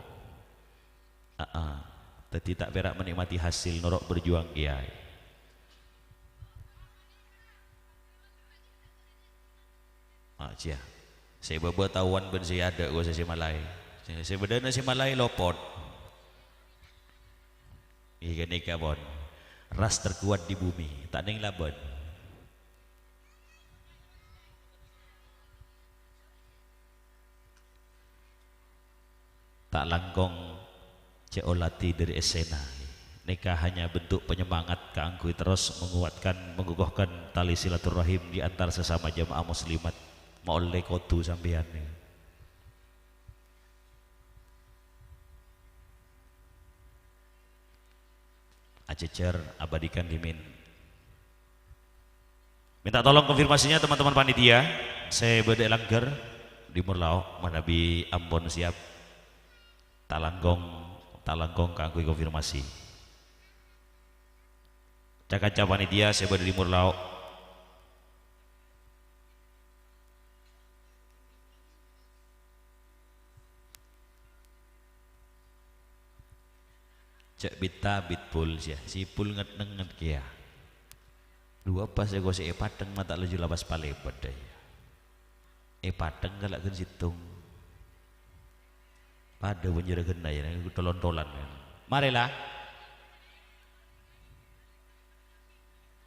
Aa, dhâddhi ta' pèra' menikmati hasil noro' berjuang kèyaè. Ah, jiyâ. Sè bâbâ taowan bân sè adâ' kosè sè malaè. Sè, sè bâdâna sè malaè lopot. Iyâ, ghânèka pon. Ras terkuat di bumi, ta' nèng labân. Ta' langkong cè' olatè dâri essèna. Nèka hanya bentuk penyemangat kaangghuy terros menguatkan, mengukuhkan tali silaturahim di antar sesama jamaah muslimat. Maollè kodhu sampèyan. Ajhâjhâr abâdhikan dhimèn. Minta tolong konfirmasinya teman-teman panitia. Sè bâdâ è langghâr, dhimor lao', manabi ampon siap. Ta' langkong, ta' langkong kaangghuy konfirmasi. Ca-kanca panitia sè bâdâ dhimor lao'. Jhâ' bit-abit pol, sè, sè pol nget-nengnget kèya. Dhu apa sè kosè èpadheng ma' ta' laju lapas palèbât, dâ, iyâ. Èpadheng kala' ghân sèttong. Padâ bân jhurâghânna, iyâ, tolon-tolan. Marè, la.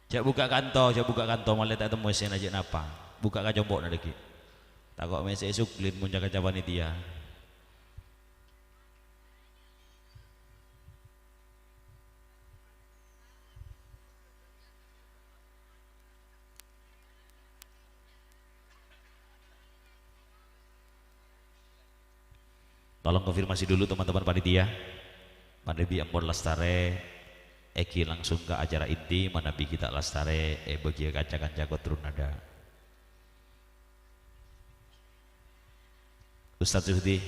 Jhâ' bukka' kanto, jhâ' bukka' kanto, malè ta' ètemmo essèna jhâ' napa. Bukka' ka compo'na dhâggi'. Tako' mè' sè èsuklin mon ca-kanca panitia. Tolong konfirmasi dulu, teman-teman panitia. Manabi ampon lastarè, èngghi langsung ka acara inti, manabi ghi' ta' lastarè, èbâgiyâ ka ca-kanca kotrun adâ'. Ustadz Zuhdi,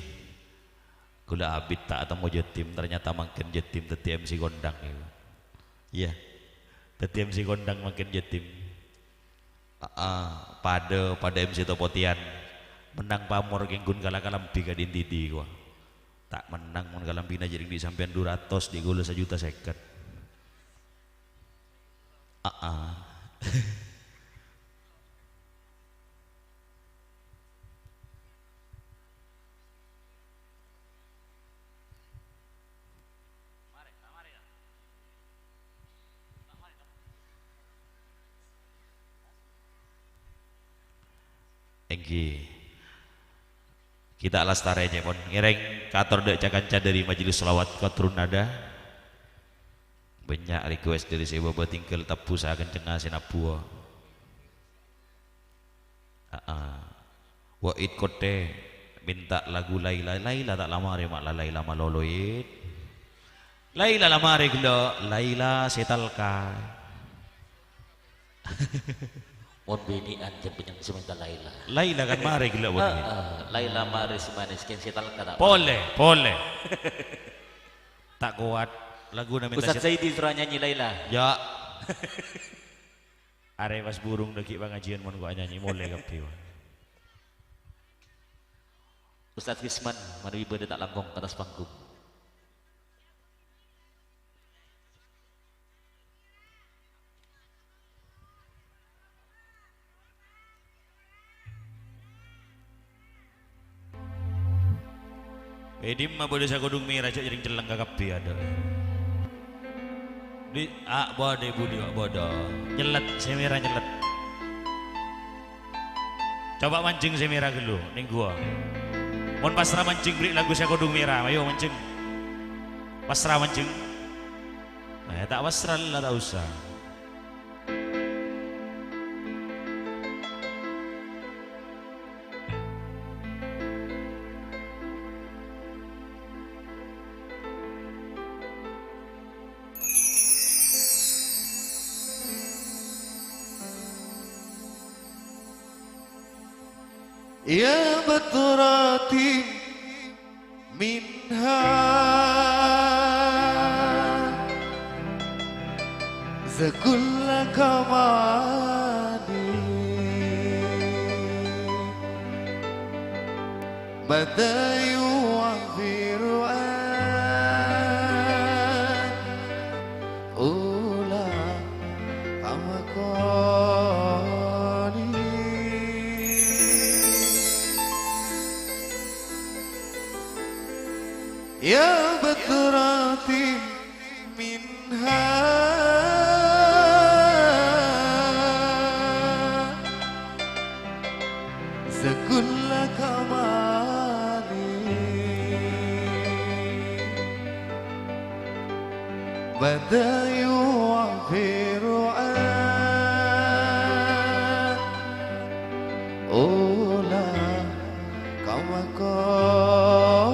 kaulâ abit ta' atemmo Jatim, ternyata mangkèn Jatim dhâddhi M C kondang, yâ. Iyâ, dhâddhi M C kondang mangkèn Jatim. Aa, padâ, padâ M C Topotèyan. Mennang pamor kèng ghun kala kalambhi ka dhin-didhi, kowa. Ta' mennang mon kalambhina jhâ' dhing dhi' sampèyan dhu ratos, dhi' kaulâ sajuta sèket. Aa. Èngghi. Ghi' ta' lastarè, cè' pon. Ngèrèng kator dâ' ca-kanca dâri Majelis Shalawat Kotrun Nada. Bânnya' request dâri sè bâbâ tinggal tabbhu sakencengnga sè nabbhuwâ. Aa. Wa'id Kotte minta lagu Laila. Laila ta' la marè, ma' la Laila malolo, Id. Laila la marè ghellâ', Laila Setalka. Mon binè'an jhâ' bânnya'an sè mènta Laila. Laila kan marè ghellâ' bânnè. Heeh, Laila marè sè manès kèng sè talka ta' Polè, polè. Ta' kowat. Laguna mènta Ustadz sè Zaidi soro nyanyi Laila. Ya. Arè pas burung dâggi' pangajiyân mon ko' anyanyi molè kabbhi, wa. Ustadz Wisman manabi bâdâ ta' langkong ka attas panggung. È dimma bâdâ sakodhung mèra jhâ' jhâring celleng ka kabbhi adâ'. Di, a' bâdâ, budi a' bâdâ. Nyellet, sè mèra nyellet. Coba manjeng sè mèra ghâllu, nèng ghuwâ. Mon pasra manjeng bâri' lagu sakodhung mèra, ayo manjeng. Pasra manjeng. Nah, ta' pasra la ta' osa. يا بتراتي منها زكل كمالي متى يوفر أولى كما قالي يا بتراتي منها زكل كمالي متى يوفر أولى كما قالي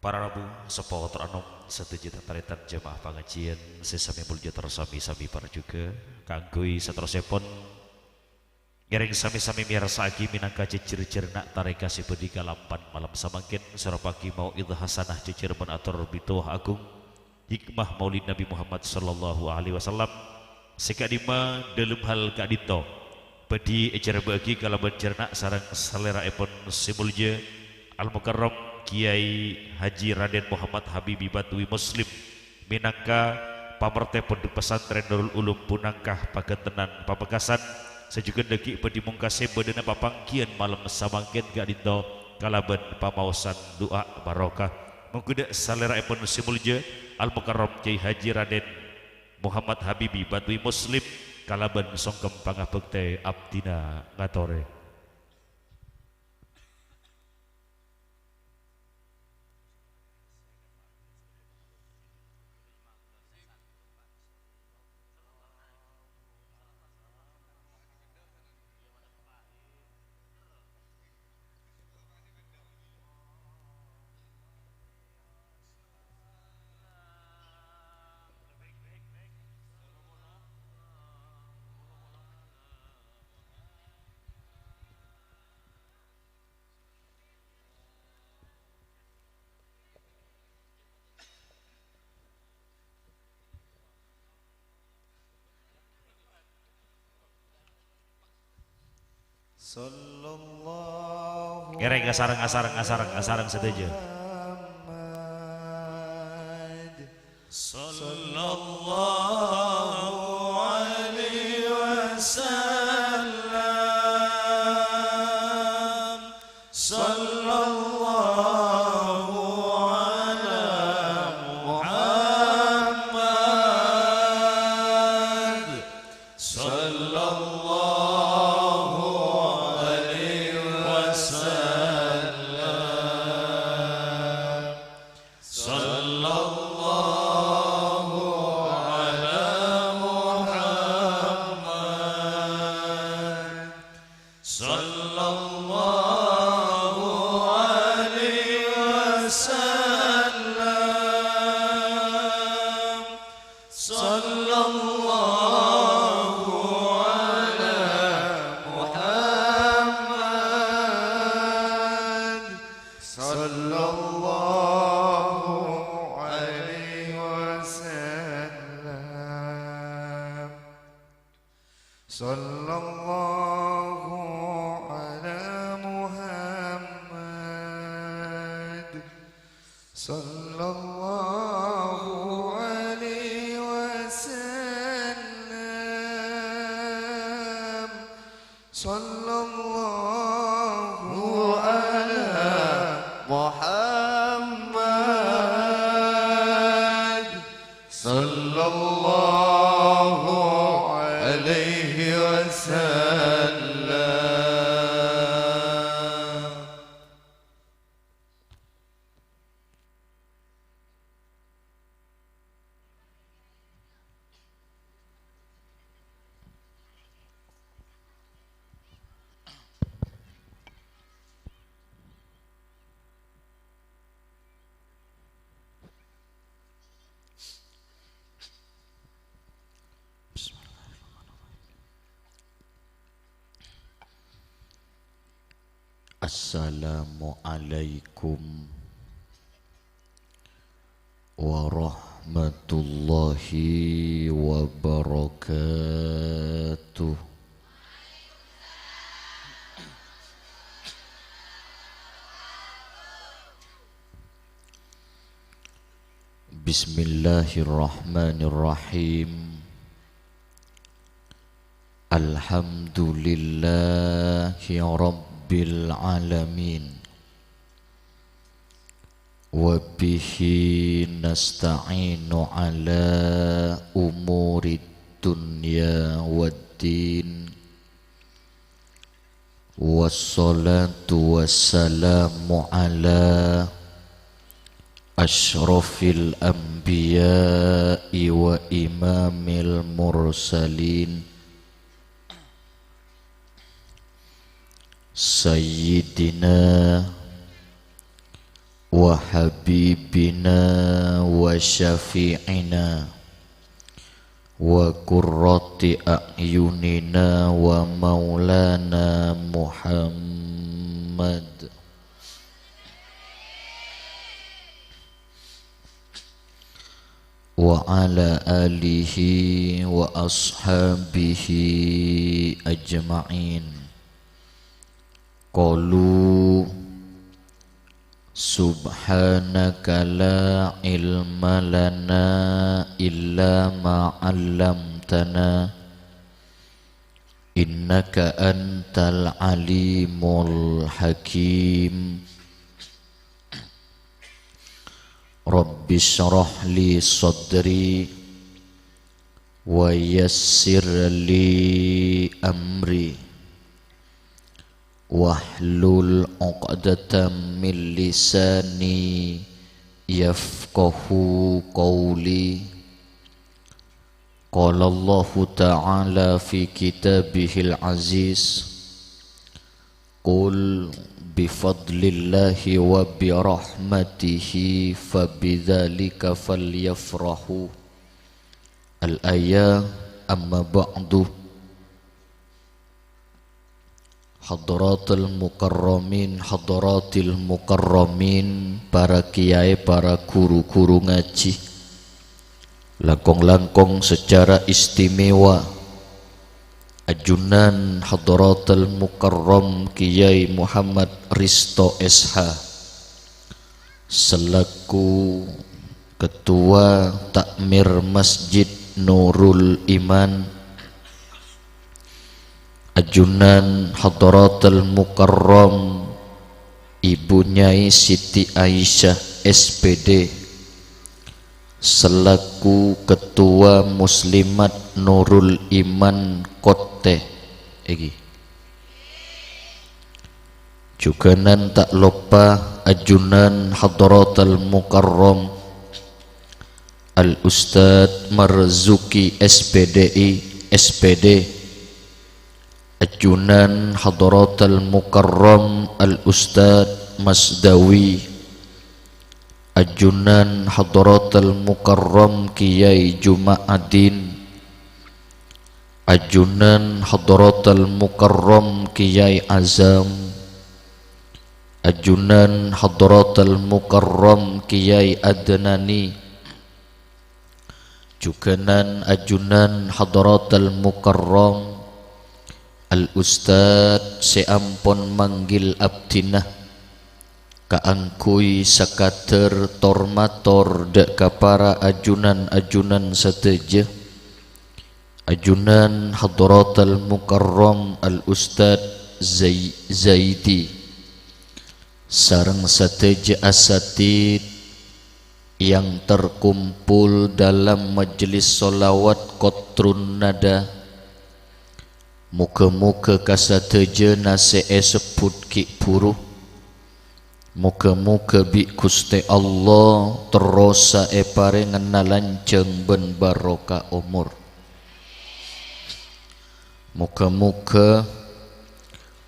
Para rabu, seppo tor anom, sadhâjâ tan-tarètan jemaah pangajiyân sè samè molja tor sami-sami parjughâ. Kaangghuy saterrossèpon, ngèrèng sami-sami mèyarsa'aghi mènangka jhâjhâr-jhâjhârânna tarèka sè bâdhi kalampan malem samangkèn, sè ropaghi mau'idhah hasanah jhâjhâr bân ator bhâtowa aghung hikmah Maulid Nabi Muhammad sallallahu alaihi wasallam, sè ka'dimma dhâlem hal ka'dinto bhâdhi èjhârbâ'aghi kalabân jhârânna sareng salèra'èpon sè molja Al-Mukarram Kiai Haji Raden Muhammad Habibi Batwi Muslim, mènangka pamertè Pondhuk Pesantren Nurul Ulum Punangka Paghântènan Pamekasan, sè jhughân dhâggi' bhâdhi mongka sèbâdhâna papangghiyân malem samangkèn ka'dinto kalabân pamaosan du'a barokah. Mongghu dâ' salèra'èpon sè molja Al-Mukarram Kiai Haji Raden Muhammad Habibi Batwi Muslim kalabân songkem pangabhâktè abdhina ngatorè. Sallallahu Ngèrèng asareng, asareng, asareng, asareng sadhâjâ. Muhammad. Sallallahu alaihi wasallam. Sallallahu ala Muhammad. Sallallahu alaihi wasallam. Sallallahu ala Muhammad. Sallallahu alaihi wasallam. Sallallahu ala Muhammad. Sallallahu alaihi wasallam. Sallallahu ala Muhammad. Sallallahu alaihi wasallam. Sallallahu ala Muhammad. Sallallahu alaihi wasallam. Assalamualaikum warahmatullahi wabarakatuh. Bismillahirrahmanirrahim. Alhamdulillahi rabbil alamin. Wa bihi nasta'inu ala umurid dunya waddin. Wassalatu wassalamu ala asyrafil anbiya'i wa imamil mursalin, Sayyidina وحبيبنا وشفيعنا وقرة أعيننا ومولانا محمد وعلى آله وأصحابه أجمعين. قالوا: سبحانك لا علم لنا إلا ما علمتنا، إنك أنت العليم الحكيم. رب اشرح لي صدري ويسر لي أمري واحلل عقدة من لساني يفقه قولي. قال الله تعالى في كتابه العزيز: قل بفضل الله وبرحمته فبذلك فليفرحوا. الآية. أما بعد. Hadratal mukarramin, hadratil mukarramin, para kiyaè, para guru-guru ngajhi. Langkong-langkong secara istimewa, ajunan hadratal mukarram Kiai Muhammad Risto S H. Selaku Ketua Takmir Masjid Nurul Iman, ajunan Hadratal Mukarram Ibu Nyai Siti Aisyah, S P D, selaku Ketua Muslimat Nurul Iman Kotte, èngghi. Jughânan ta' loppa ajunan Hadratal Mukarram Al Ustadz Marzuki, S P D I, S P D, ajunan Hadratal Mukarram Al Ustadz Masdawi, ajunan Hadratal Mukarram Kiai Juma'adin, ajunan Hadratal Mukarram Kiai Azam, ajunan Hadratal Mukarram Kiai Adnani, jughânan ajunan Hadratal Mukarram Al Ustadz sè ampon manggil abdhina kaangghuy sakadhâr tor-mator dhâ' ka para ajunan-ajunan sadhâjâ, ajunan Hadratal Mukarram Al Ustadz Zai-, Zaidi, sareng sadhâjâ asatidz yang terkumpul dalam majelis sholawat Qatrun Nada. Moghâ-moghâ kasadhâjâna sè èsebbhut ghi' bhuru, moghâ-moghâ bi' Ghustè Allah terrosa èparèngana lanjhâng bân barokah omor. Moghâ-moghâ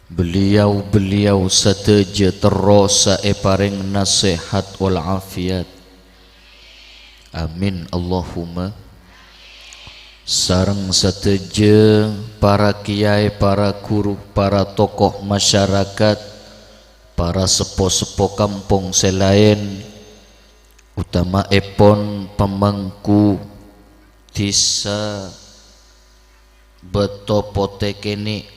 beliau-beliau sadhâjâ terrosa èparèngana sehat wal afiat. Amin, Allahumma. Sareng sadhâjâ para kiyaè, para guru, para tokoh masyarakat, para seppo-seppo kampong sè laèn, otama'èpon pamangku dhisa Bâto Potè kènè',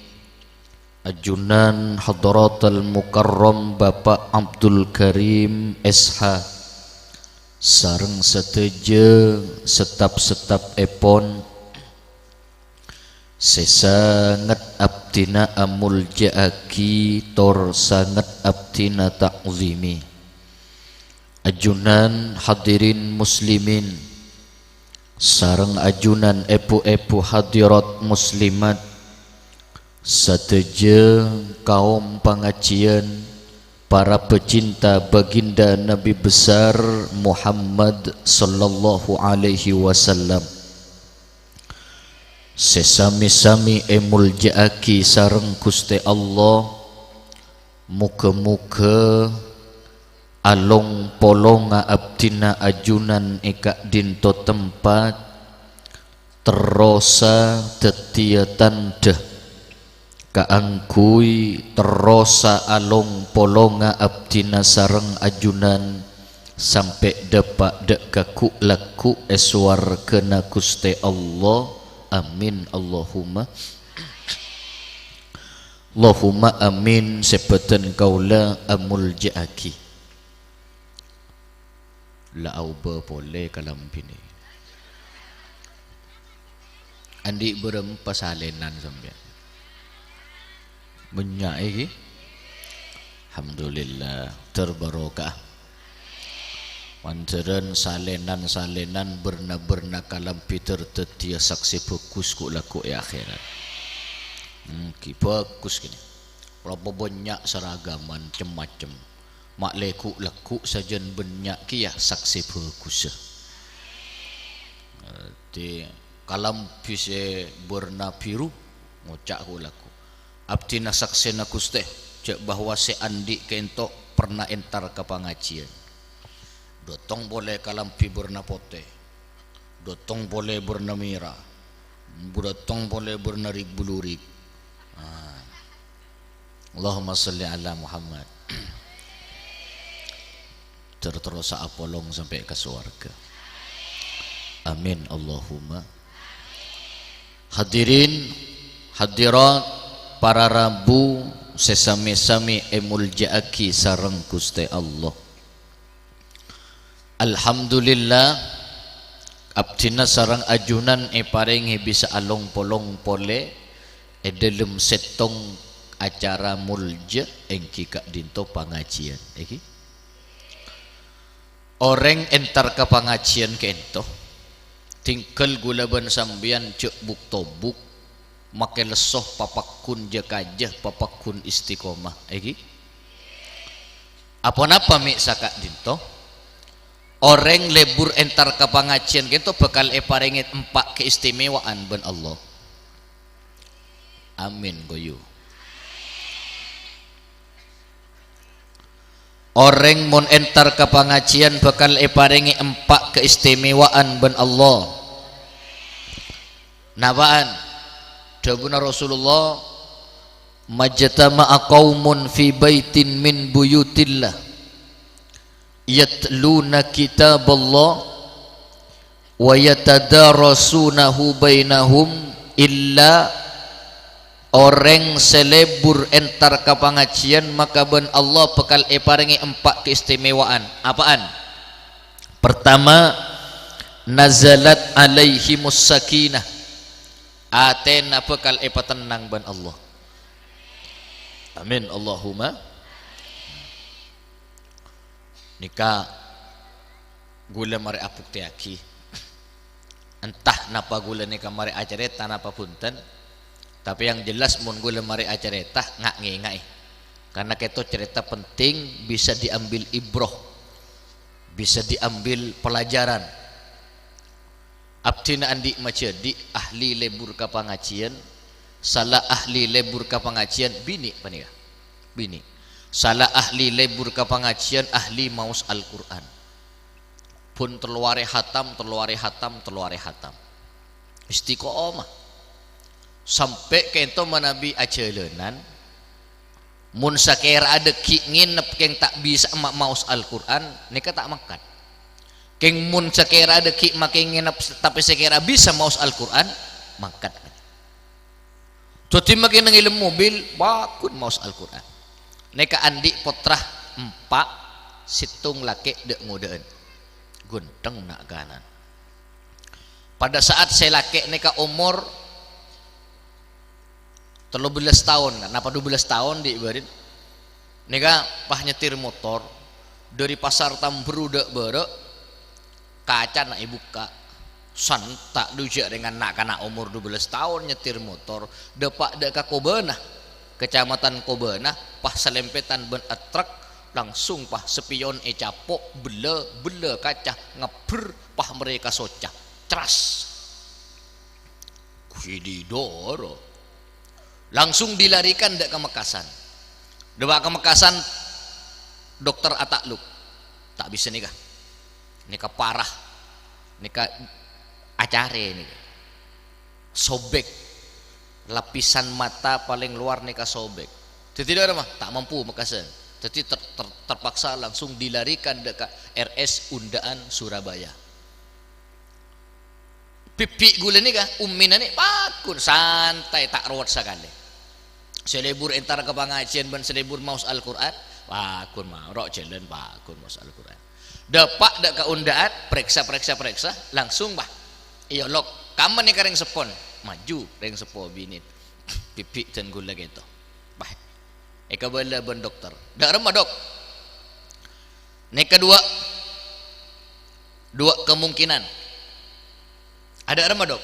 ajunan Hadratal Mukarram Bapak Abdul Karim, S H, sareng sadhâjâ staf-stafèpon sè sanget abdhina amolja'aghi tor sanget abdhina ta'zimi. Ajunan hadirin muslimin, sareng ajunan èbhu-èbhu hadirat muslimat, sadhâjâ kaom pangajiyân, para pecinta baginda Nabi besar Muhammad sallallahu alaihi wasallam. Sè sami-sami èmolja'aghi sareng Ghustè Allah, moghâ-moghâ Along-polonga abdhina ajunan è ka'dhinto tempat, terrosa dhâddhiyâ tandhâ kaangghuy terrosa along-polonga abdhina sareng ajunan sampè' dâpa' dâ' ka ghu'-lagghu' è sowarghâna Ghustè Allah. Amin, Allahumma. Allahumma amin. Sè bâdhân kaulâ amoljâ'aghi. La aobâ polè kalambhina. Andi' bârâmpa salènan sampèyan? Bânnya' ghi. Alhamdulillah, terbarokah. Mandhârân salènan-salènan, bârna-bârna kalambhi dhâr dhâddhiyâ saksè bhâghus ghu'-lagghu' è akhèrat. Hmm, ghi bhâghus kènè. Ponapa bânnya' saragaman cem-macem. Ma' lè ghu'-lagghu' sajân bânnya' kèya saksè bhâghussâ. Dhâddhi, kalambhi sè bârna biru, ngoca' ghu'-lagghu', "Abdhina saksèna Ghustè, jhâ' bahwa sè andi' ka'ènto perna entar ka pangajiyân." Dâteng polè kalambhi bârna potè. Dâteng polè bârna mèra. Dâteng polè bârna ri-, bulurik. Ah. Allahumma shalli ala Muhammad. Ter-, terrosa apolong sampè' ka sowarghâ. Amin, Allahumma. Hadirin, hadirat, para rabu sè sami-sami èmoljâ'aghi sareng Ghustè Allah. Alhamdulillah, abdhina sareng ajunan èparèngè bisa along-polong polè è dhâlem sèttong acara moljâ, èngghi ka'dhinto pangajiyân, èngghi. Orèng entar ka pangajiyân ka'ènto, tinggal ghulâ bân sampèyan jhâ' buk-tobuk, makè lesso papagghun jâ-kajâ, papagghun istiqomah, èngghi. Aponapa mè' saka'dhinto? Orèng lebur entar ka pangajiyân ka'ènto bhâkal èparèngè empa' keistimewaan bân Allah. Amin, ghuyu. Orèng mon entar ka pangajiyân bhâkal èparèngè empa' keistimewaan bân Allah. Napa'an? Dhâbuna Rasulullah, "Majtama'a qaumun fi baitin min buyutillah, yatluna kitaballah, wa yatadarasunahu bainahum, illa," orèng sè lebur entar ka pangajiyân, maka bân Allah bhâkal èparèngè empa' keistimewaan. Apa'an? Pertama, "Nazalat alaihimus sakinah." Atèna bhâkal èpatennang bân Allah. Amin, Allahumma. Nèka ghulâ marè abuktèyaghi. Entah napa ghulâ nèka marè acarèta napa bhunten, tapè yang jelas mon ghulâ marè acarèta, nga'-ngènga'è. Karena ka'ènto carèta penting, bisa diambil ibroh, bisa diambil pelajaran. Abdhina andi' majhâdhi' ahli lebur ka pangajiyân, sala ahli lebur ka pangajiyân binè' panèka. Binè'. Sala ahli lebur ka pangajiyân, ahli maos Al-Qur'an. Pon tello arè hatam, tello arè hatam, tello arè hatam. Istiqomah. Sampè' ka'ènto manabi ajhâlânan, mon sakèra'a dhâggi' ngènep kèng ta' bisa'a ma-, maos Al-Qur'an, nèka ta' mangkat. Kèng mon sakèra'a dhâggi' makè ngènep, tapè sakèra'a bisa maos Al-Qur'an, mangkat. Dhâddhi makè nangèlem mobil, pagghun maos Al-Qur'an. Nèka andi' pottra empa', sèttong lakè' dhâ'-ngodhâ'ân. Ghuntheng na'-kana'na. Pada saat sè lakè' nèka omor tello bellâs taon, kan? Napa dubellâs taon, Di' Barin? Nèka pas nyetir motor, dhâri Pasar Tamberu dhâ' bârâ', kacana èbukka'. Santa' dhu jhâ' rèng na'-kana' omor dubellâs taon nyetir motor, dâpa' dhâ' ka kobâna, Kecamatan Kobâna, pas salèmpètan bân attrek, langsung pas spion ècapo', bellâ, bellâ kaca, ngebbher, pas marè ka soca. Cras! Ghustè Doro. Langsung dilarikan dhâ' ka Mekasan. Dâpa' ka Mekasan, dokter atakluk. Ta' bisa nèka. Nèka parah. Nèka acarè nèka. Sobek. Lapisan mata paling luar nèka sobek. Dhâddhi dâ' remma ta' mampu makassel. Dhâddhi ter-, ter-, terpaksa langsung dilarikan dâ' ka R S Undaan Surabaya. Bhibbhi' ghulâ nèka, ummina nè' paggun, santai, ta' rowet sakalè. Sè lebur entar ka pangajiân bân sè lebur maos Al-Qur'an, paggun ma-, ro' jhâlân paggun maos Al-Qur'an. Dâpa' dâ' ka unda'an, parèksa, parèksa, parèksa, langsung, bah. Èolok, kamma nèka rèng seppona, maju rèng seppo binè'. Bhibbhi' dân ghulâ kèto. Bah, èkabâlâ bân dokter. Dâ' remma, Dok? Nèka duwâ', duwâ' kemungkinan. Adâ' remma, Dok?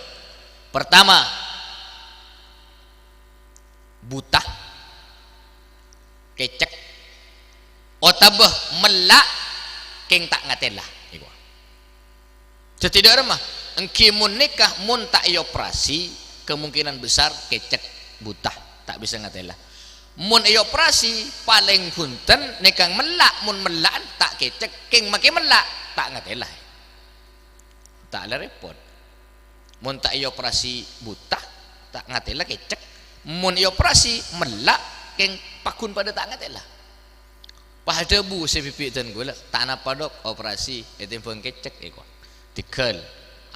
Pertama, buta, kècèk, otabâ mella' kèng ta' ngatèla. Èkowa. Dhâddhi dâ' remma, èngghi mon nèka, mon ta' èoperasi, kemungkinan besar kècèk, buta, ta' bisa ngatèla. Mon èoperasi, palèng bhunten nèka mella', mon mella'an ta' kècèk, kèng makè mella', ta' ngatèla. Ta' la rèpot. Mon ta' èoperasi buta, ta' ngatèla kècèk. Mon èoperasi mella', kèng paggun padâ ta' ngatèla. Pas adhâbu sè bhibbhi' dân ghulâ, "Ta' napa, Dok, operasi ètèmbhâng kècèk," èkowa. Dhigghâl,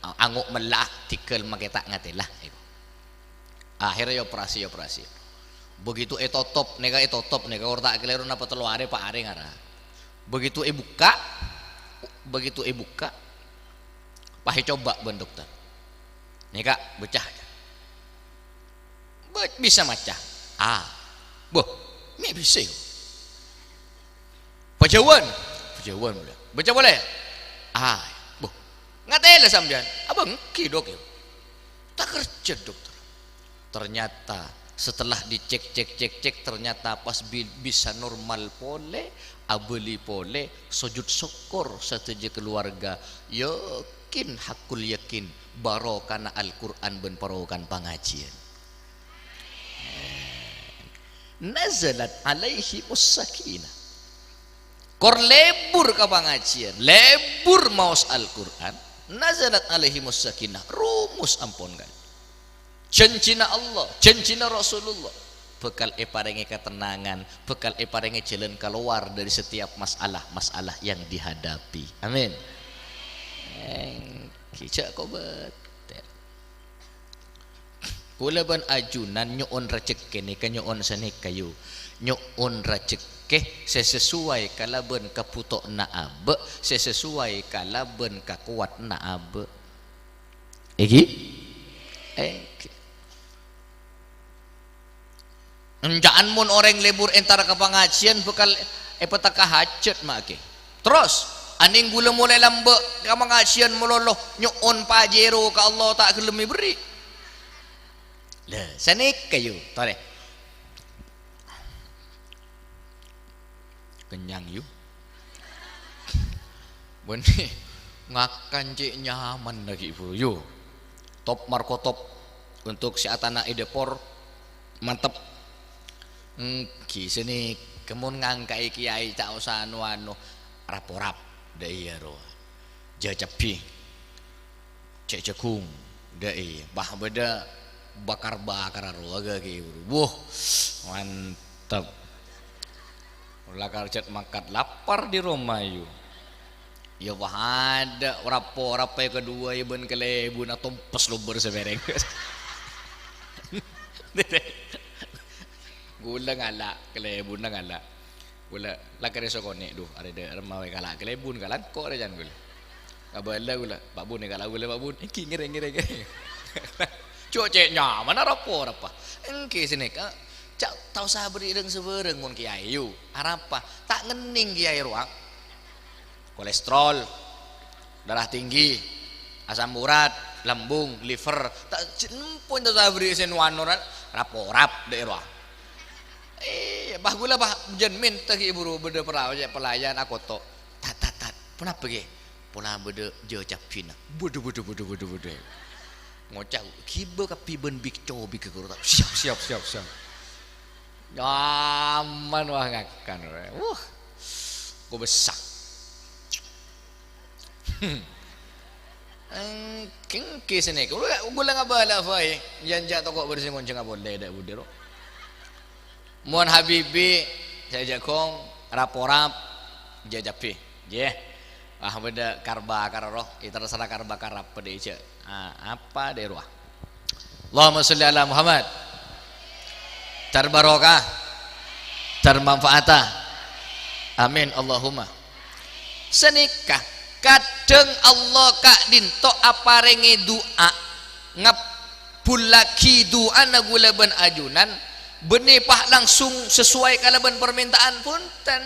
a-, ango' mella', dhigghâl makè ta' ngatèla, èkowa. Akhèrra èoperasi, èoperasi. Begitu ètotop, nèka ètotop, nèka kor ta' kalèro napa tello arè, pa' arè ngara. Begitu èbukka', begitu èbukka', pas ècoba' bân dokter. Nèka, bâca. Ba-, bisa maca. A. Boh, mè' bisa, yâ. Pajhâuwân. Pajhâuwân, mulâ. Bâca polè. A. Boh, ngatèla sampèyan. Abâ, èngghi, Dok, yâ. Ta' kerja, dokter. Ternyata setelah dicek, cek, cek, cek, ternyata pas bi-, bisa normal polè, abâli polè, sojud sokkor sadhâjâ keluarga. Yakin, hakul yakin, barokana Al-Qur'an bân parokan pangajiân. Nazalat alaihimus sakinah. Kor lebur ka pangajiân, lebur maos Al-Qur'an, nazalat alaihimus sakinah, rumus ampon kan. Janjina Allah, janjina Rasulullah, bhâkal èparèngè katennangan, bhâkal èparèngè jhâlân kalowar dâri setiap masalah-masalah yang dihadapi. Amin. Èngghi, jhâ' kobâtèr. Kaulâ bân ajunan nyo'on rajhekkè nèka nyo'on sanèka, yu. Nyo'on rajhekkè sè sesuai kalabân kabhutowanna abâ', sè sesuai kalabân kakowadhânna abâ'. Èngghi? Èngghi. Enca'an mon orèng lebur entar ka pangajiân bhâkal èpatekka hajhât, ma' ghi. Terros, anèng ghulâ molaè lambâ' ka pangajiân malolo, nyo'on pajhâro ka Allah ta' ghellem èberri'. Lha, sanèka, yu, torè. Kennyang, yu. Bânnè ngakan cè' nyaman laghi', Bu, yu. Top markotop untuk sè atana è dâpor, mantep. Èngghi, sanèka mon ngangka'è kèyaè ta' osa anu-anu, rap-orap, dâ' iyâ rowa. Jhâ' cabbhi. Cè' jhâghung, dâ' iyâ. Bah, bâdâ bakar-bakar rowa ghi, Bu. Wuh, mantep. La karjhât mangkat lapar di roma, yu. Iyâ, wah, adâ' rapo-rapo kaduwâ, iyâ, bân kalèbunna tompes lobâr sabârâng. Ghulâ ngala', kalèbunna ngala'. Ghulâ la karè sakonè', dhu, arè dâ' remma wè kala' kalèbun, kala' engko' rè, can, ghulâ. Abâlâ ghulâ, "Pak Bun, kala' ghulâ, Pak Bun." "Èngghi, ngèrèng, ngèrèng, ngèrèng." Jhâ' cè' nyamanna rapo-rapo. Èngghi, sanèka, jhâ' ta' osa berri' rèng-sabârâng mon kèyaè, yu. Arapa? Ta' ngennèng kèyaè rowa. Kolesterol, darah tinggi, asam urat, lambung, liver, ta' jhâ' empon ta' osa berri' sè nu-anu ra-, rap-orap dâ' rowa. Iyâ, bah, ghulâ, bah, jhân mènta ghi' buru bâdâ perahu, pelayan akoto'. "Tat, tat, tat, ponapa, ghi?" "Pola bâdâ jhâ' cabbhina." "Bâdâ, bâdâ, bâdâ, bâdâ, bâdâ." Ngoca', "Ghibâ kabbhi bân bik-cobik ghuru ta'." "Siap, siap, siap, siap." Nyaman, wah, ngakan. Wah. Kobâsa. Ènggi-ènggi sanèka. Kaulâ, kaulâ ngabâlâ bhâi. Jhân jhâ' toko bârâs ngonjhâng apolè dâ' budi, ro. Mon Habibi, sè jhâghung, rap-orap, jhâ' cabbhi. Yè. Wah, bâdâ kar-bakar, ro. Èterserra kar-bakar apa dâ' jhâ'. Ah, apa dâ' rowa. Allahumma sholli ala Muhammad. Terbarokah. Termanfaata. Amin. Allahumma. Sanèka, kadhâng Allah ka'dinto aparèngè du'a, ngabbhullaghi du'ana kaulâ bân ajunan, bânnè pas langsung sesuai kalabân parmènta'an, bhunten.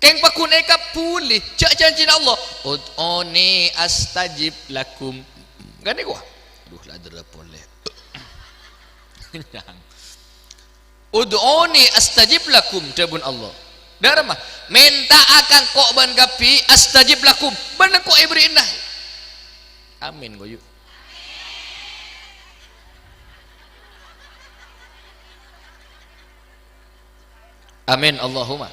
Kèng pagghun èkabbhuli, jhâ' jhânjhina Allah, "Ud'uni astajib lakum." Kan nèko? Aduh, la dârâ polè. Ud'uni astajib lakum, dhâbuna Allah. Dârâmma, mènta'a ka engko' bân kabbhi, astajib lakum, bân engko' èberri'ana. Amin, ghuyu. Amin, Allahumma.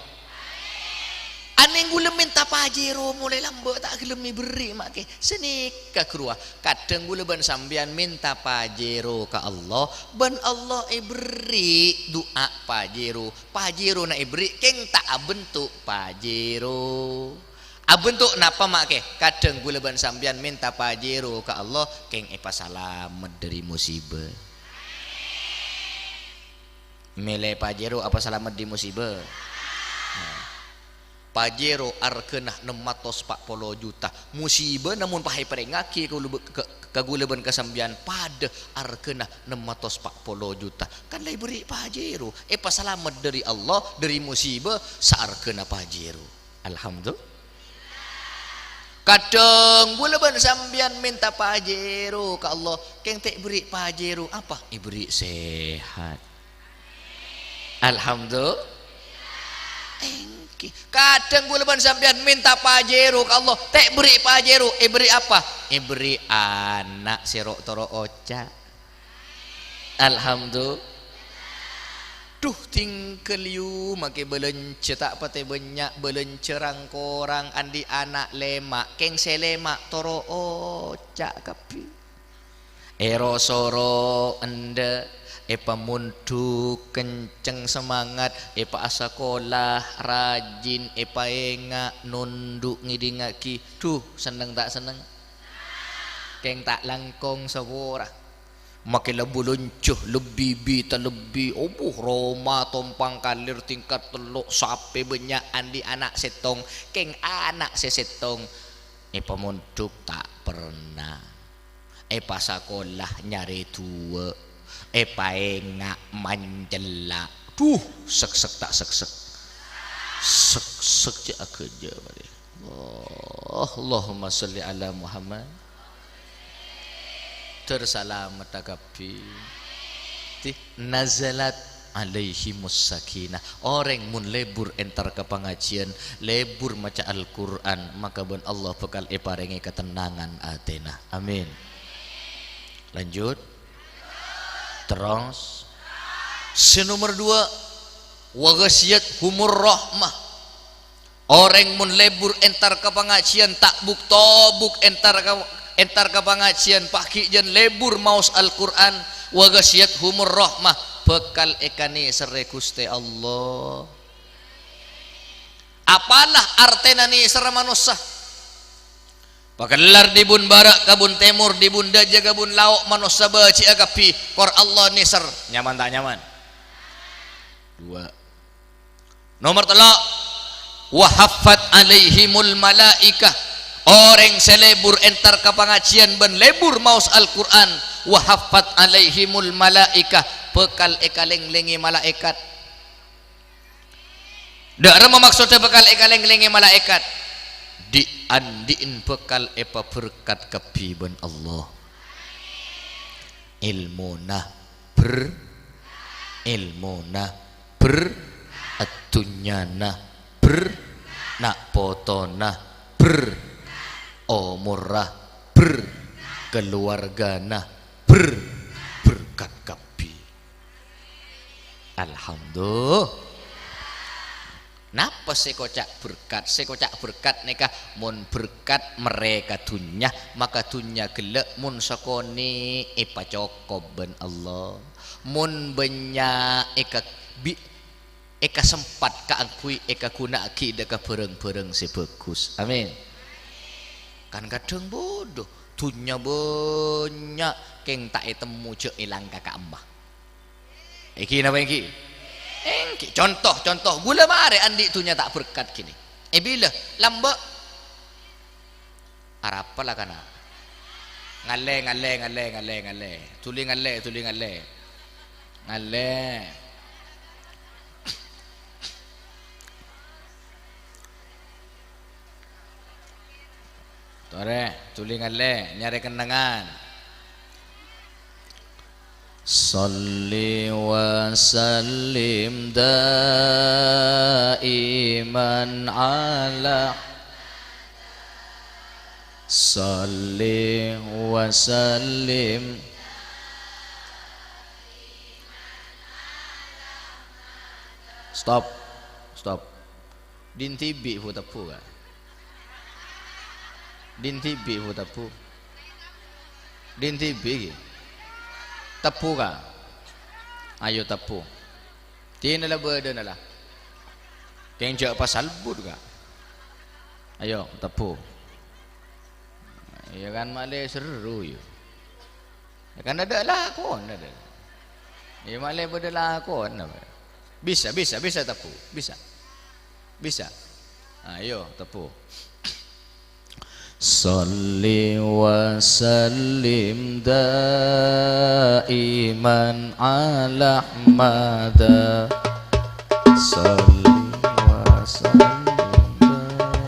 Anèng kaulâ mènta Pajero molaè lambâ' ta' ghellem èberri' ma' kè. Sanèka ghâruwa. Kadhâng kaulâ bân sampèyan mènta Pajero ka Allah, bân Allah èberri' du'a Pajero. Pajerona èberri' kèng ta' abentuk Pajero. Abentuk napa ma' kè? Kadhâng kaulâ bân sampèyan mènta Pajero ka Allah kèng èpasalamet dâri musibâ. Mèlè Pajero apa salamet dâri musibâ? Nah. Pajero arghâna nem atos pa' polo juta. Musibâ namong pas èparèngngaghi ka kaulâ bân, ka, ka kaulâ bân ka sampèyan padâ arghâna nem atos pa' polo juta. Kan la èberri' Pajero. Èpasalamet dâri Allah, dâri musibâ saarghâna Pajero. Alhamdulillah. Kadhâng kaulâ bân sampèyan mènta Pajero ka Allah, kèng ta' èberri' Pajero apa? Èberri' sehat. Alhamdulillah. Ènggi. Kadhâng kaulâ bân sampèyan mènta Pajero ka Allah, ta' èberri' Pajero, èberri' apa? Èberri' ana' sè ro'-toro' oca'. Alhamdulillah. Duh, tinggal yu, makè bâlânjhâ ta' patè bânnya', bâlânjhâ rang-korang, andi' ana' lèma', kèng sè lèma' toro' oca' kabbhi. Èro-soro endâ', èpamondhuk kenceng semangat, èpaasakola rajin, èpaènga' nondhu' ngèdingngaghi. Duh, senneng ta' senneng? Kèng ta' langkong sapora. Makè la bâlânjhâ lebbi bi' talebbi, obuh, roma tompang kalir tingkat tello', sapè bânnya', andi' ana' sèttong, kèng ana' sè sèttong èpamondhuk ta' perna, èpasakola nyarè duwâ', èpaènga' mancella'. Duh, seksek ta' seksek? Seksek jhâ' aghâjâ marè. Allah, Allahumma sholli ala Muhammad. Ter salamet kabbhi. Ti, nazalat alaihimus sakinah. Orèng mon lebur entar ka pangajiân, lebur maca Al-Qur'an, maka bân Allah bhâkal èparèngè katennangan atèna. Amin. Lanjut. Terros. Sè nomer duwâ', wa ghasyiyat humur rahmah. Orèng mon lebur entar ka pangajiân, ta' buk-tobuk entar ka, entar ka pangajiân, paghi' jân lebur maos Al-Qur'an, wa ghasyiyat humur rahmah, bhâkal èkanèserrè Ghustè Allah. Apalah artèna nèserra manossa? Pakellar dâri bun bârâ' ka bun tèmor, dâri bun dâjâ ka bun lao', manossa bâji'â kabbhi, kor Allah nèser. Nyaman ta' nyaman? Duwâ'. Nomer tello', wa haffat alaihimul malaikah. Orèng sè lebur entar ka pangajiân bân lebur maos Al-Qur'an, wa haffat alaihimul malaikah, bhâkal èkalènglèngè malaèkat. Dâ' remma maksodda bhâkal èkalènglèngè malaèkat? Dhi'-andhi'en bhâkal èpaberkat kabbhi bân Allah. Èlmona, bher, èlmona, bher, adhunnyana, bher, na' potona, bher, omorra, bher, kaluwargana, bher, berkat kabbhi. Alhamdulillah. Napa sè èkoca' berkat? Sè èkoca' berkat nèka, mon berkat marè ka dhunnya, maka dhunnya ghellâ' mon sakonè' èpacokop bân Allah. Mon bânnya' èka-, bi-, èkasempat kaangghuy èkaghuna'aghi dâ' ka bhârâng-bhârâng sè bhâghus. Amin. Kan kadhâng bâdâ, dhunnya bânnya' kèng ta' ètemmo jhâ' èlang ka ka'emma. Èngghi napa èngghi? Èngghi. Conto, conto, ghulâ marè andi' dhunnya ta' berkat ghi nè. È bilâ? Lambâ'. Arapa la kana'? Ngallè, ngallè, ngallè, ngallè, ngallè. Dhuli ngallè, dhuli ngallè. Ngallè. Torè, dhuli ngallè, nyarè kennengngan. Shalli wa sallim daiman ala. Shalli wa sallim. Stop. Stop. Din dhibi' bu tebbu, Ka'? Din dhibi' bu tebbu? Din dhibi' ghi? Tebbu, Ka'? Ayo tebbu. Dinala bâdâna la. Kèng jhâ' pas albut, Ka'. Ayo, tebbu. Iyâ kan, malè serru, yu. Yâ kan, adâ' lakon, adâ'. Yâ, malè bâdâ lakon, apa? Bisa, bisa, bisa tebbu, bisa. Bisa. Ayo, tebbu. Shalli wa sallim daiman ala Ahmada. Shalli wa sallim daiman.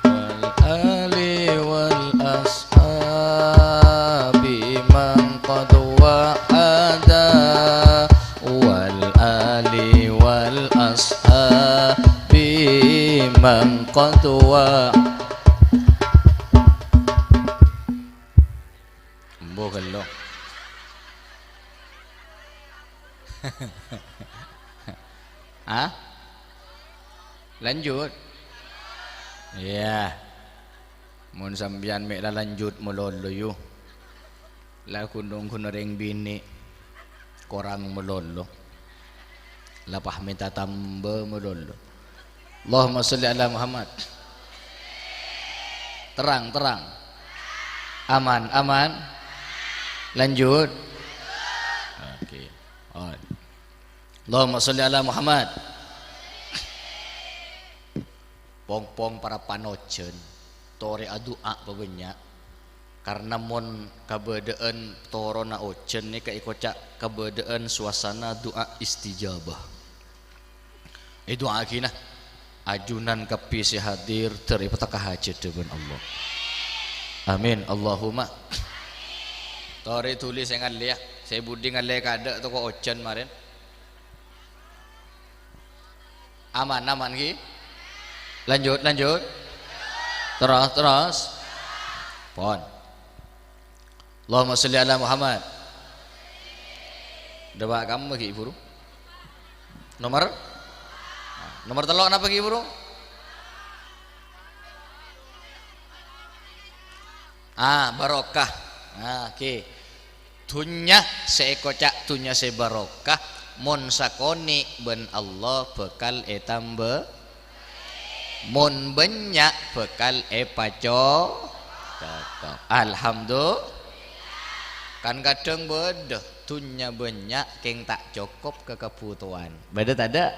Wal ali wal ashabi man qad wahada. Wal ali wal ashabi man qad wa- Embu ghâllu. Hah? Lanjut? Iyâ. Mon sampèyan mè' la lanjut malolo, yu. La ghun-ghun orèng binè' korang malolo. La pas mènta tamba malolo. Allahumma sholli ala Muhammad. Terang, terang. Aman, aman. Lanjut. Oke. On. Allahumma sholli ala Muhammad. Pong-pong para panojhân, torè adu'a pabânnya'. Karna mon kabâdâ'ân toronna ojhân nèka èkoca' kabâdâ'ân suasana du'a istijabah. Èdu'aaghina ajunan kabbhi sè hadir dâri pateka hajhâddhâ bân Allah. Amin. Allahumma. Torè dhuli sè ngallèya, sè budi ngallè kaadâ' toko ojhân marèn. Aman, aman, ghi? Lanjut, lanjut. Terus, terus. Pon. Allahumma sholli ala Muhammad. Dâpa' kamma, ghi, buru? Nomor? Nomor tello' napa, ghi, buru? Ah, barokah. Ah, oke. Dhunnya sè èkoca' dhunnya sè barokah, mon sakonè' bân Allah bhâkal ètamba, mon bânnya' bhâkal èpaco-, cokop. Alhamdulillah. Kan kadhâng bâdâ dhunnya bânnya' kèng ta' cokop ka kabhutowan. Bâdâ tadâ'?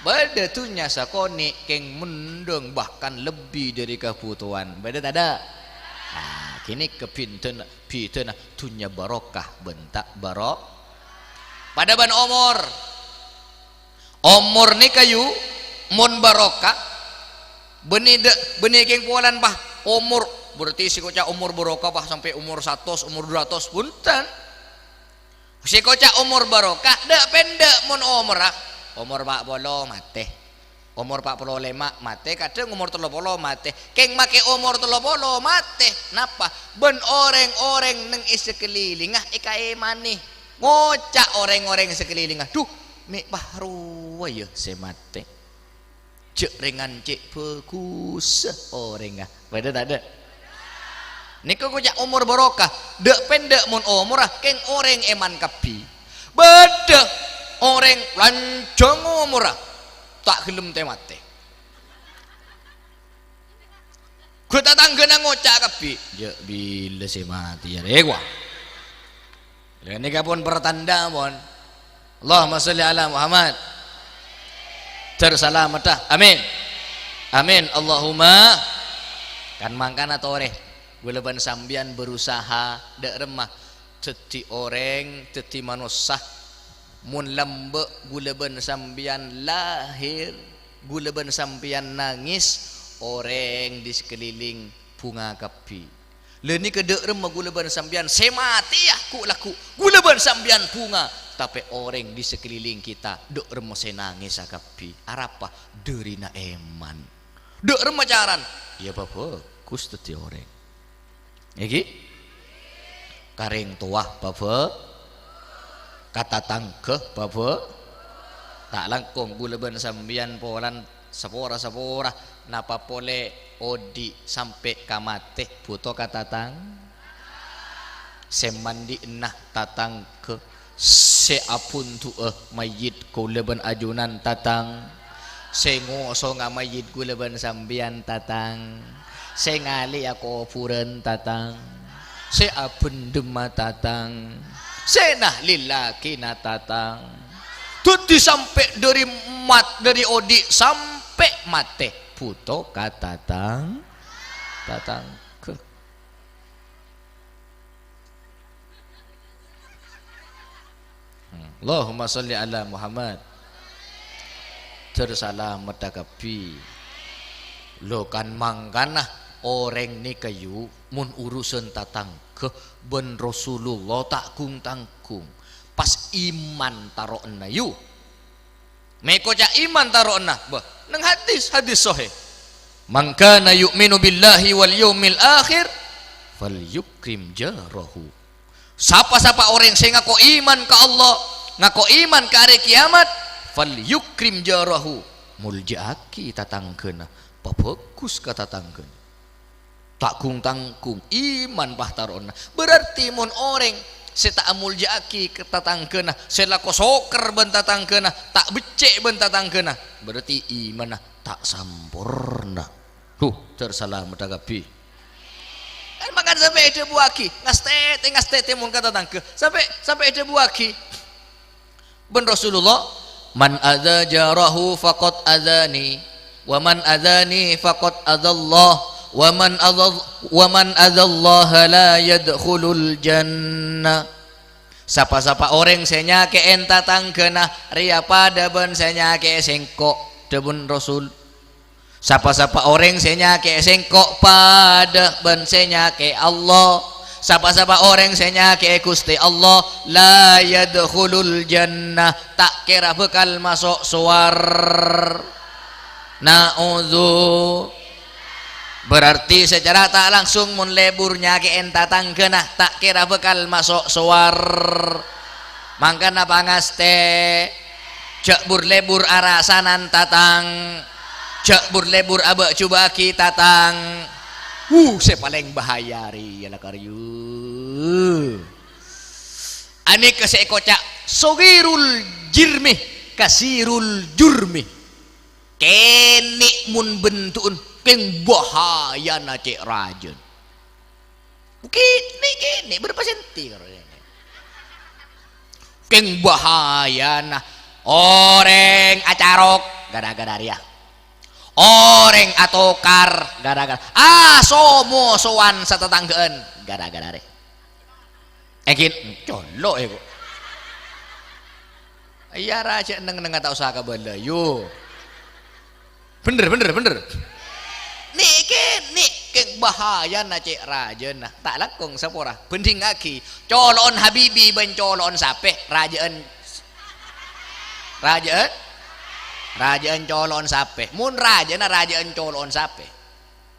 Bâdâ dhunnya sakonè' kèng mendhâng, bahkan lebbi dâri kabhutowan. Bâdâ tadâ'? Ah, ghânèka bhidhâna, bhidhâna dhunnya barokah bân ta' baro-, padâ bân omor. Omor nèka, yu, mon barokah, bânnè dâ-, bânnè kèng polana, Pak, omor, berarti sè èkoca' omor barokah, Pak, sampè' omor satos, omor dua ratos, bhunten. Sè èkoca' omor barokah, dâ'-pendâ' mon omorra. Omor pa' polo matè. Omor pa' polo lèma' matè, kadhâng omor tello polo matè. Kèng makè omor tello polo matè. Napa? Bân orèng-orèng neng è sakalèlèngnga èkaèmanè. Ngoca' orèng-orèng sakalèlèngnga, "Dhu, mè' parowa, yâ, sè matè." Jhâ' rèngan cè' bhâghussa orèngnga. Bâdâ tadâ'? Nèko ngoca' omor barokah. Dâ'-pendâ' mon omorra kèng orèng èman kabbhi. Bâdâ orèng lanjhâng omorra, ta' ghellem tè-matè. Ghun tatangghâna ngoca' kabbhi, "Jhâ' bilâ sè matè, yâ, rè, wa?" Lha, nèka pon pertanda, pon. Allahumma sholli ala Muhammad. Ter salamet, ah. Amin. Amin. Allahumma. Kan mangkana torè. Ghulâ bân sampèyan berusaha dâ' remma dhâddhi orèng, dhâddhi manossa. Mon lambâ' ghulâ bân sampèyan lahir, ghulâ bân sampèyan nangès, orèng di sakalèlèng bhunga kabbhi. Lha nèka dâ' remma ghulâ bân sampèyan sè matèya ghu'-lagghu', ghulâ bân sampèyan bhunga, tapè orèng di sakalèlèng kita dâ' remma sè nangèssa kabbhi. Arapa? Dârina èman. Dâ' remma carana? Yâ, pabhâghus dhâddhi orèng. Èngghi? Ka rèng towa pabhâ-, ka tatangghâ pabhâ-, ta' langkong ghulâ bân sampèyan polana sapora-sapora, napa polè odi' sampè' ka matè bhuto ka tatang-, sè mandi'na tatangghâ, sè abhundu'â mayyit ghulâ bân ajunan tatang-, sè ngosonga mayyit ghulâ bân sampèyan tatang-, sè ngalèya kobhurân tatang-, sè abhendhemma tatang-, sè nahlil lakèna tatang-, Dhâddhi sampè' dhâri mat-, dhâri odi' sampè' matè, bhuto ka tatang-, tatangghâ. Hmm. Allahumma sholli ala Muhammad. Ter salamet kabbhi. Lho, kan mangkana orèng nèka, yu, mon urusan tatangghâ bân Rasulullah ta' gung-tanggung. Pas iman taro'na, yu. Mè' koca' iman taro'na, bâh, neng hadis, hadis sohè. "Man kana yu'minu billahi wal yaumil akhir, falyukrim jarahu." Sapa-sapa orèng sè ngako iman ka Allah, ngako iman ka arè kiyamat, "falyukrim jarahu." Molja'aghi tatangghâna, pabhâghus ka tatangghâna. Ta' gung-tanggung, iman pahtaro'na. Berarti mon orèng sè ta' amolja'aghi ka tatangghâna, sè lako soker bân tatangghâna, ta' beccè' bân tatangghâna, berarti imanna ta' samporna. Huh, ter salamet kabbhi. Kan mangkana sampè' èdhâbuwâghi, ngastètè, ngastètè mon ka tatangghâ. Sampè', sampè' èdhâbuwâghi. Bân Rasulullah, "Man adza jarahu faqad adzani, wa man adzani faqad adzallah, wa man adzal-, wa man adzallaha la yadkhulul jannah." Sapa-sapa orèng sè nyakè'è tatangghâna, rèya padâ bân sè nyakè'è sèngko', dhâbuna Rasul. Sapa-sapa orèng sè nyakè'è sèngko' padâ bân sè nyakè'è Allah. Sapa-sapa orèng sè nyakè'è Ghustè Allah, la yadkhulul jannah, ta' kèra bhâkal maso' sowar-, na'udzu. Berarti secara ta' langsung mon lebur nyakè'è tatangghâna, ta' kèra bhâkal maso' sowar-, Mangkana pangastè, jhâ' bur-lebur arasanan tatang, jhâ' bur-lebur abâ'-jhubâ'âghi tatang. Wuh, sè palèng bahaya rèya la karyu. Anèka sè èkoca' shaghirul jirmi, kasirul jurmi. Kènè' mon bentu'en kèng bahayana cè' rajâna. Kènè', kènè', bârâmpa senti karo kènè'. Kèng bahayana orèng acarok gara-gara rèya. Orèng atokar gara-gara aso-mosowan satatangghâ'ân gara-gara rèya. Ègin, colo' è kok. Iyâ, ra jhâ' neng-neng ta' osa kabâlâ, yu. Bhender, bhender, bhender. Nè'-kènè' kèng bahayana cè' rajâna. Ta' langkong sapora. Bhândhingngaghi colo'on Habibi bân colo'on sapè. Rajâ'ân, rajâ'ân, rajâ'ân colo'on sapè. Mon rajâna rajâ'ân colo'on sapè.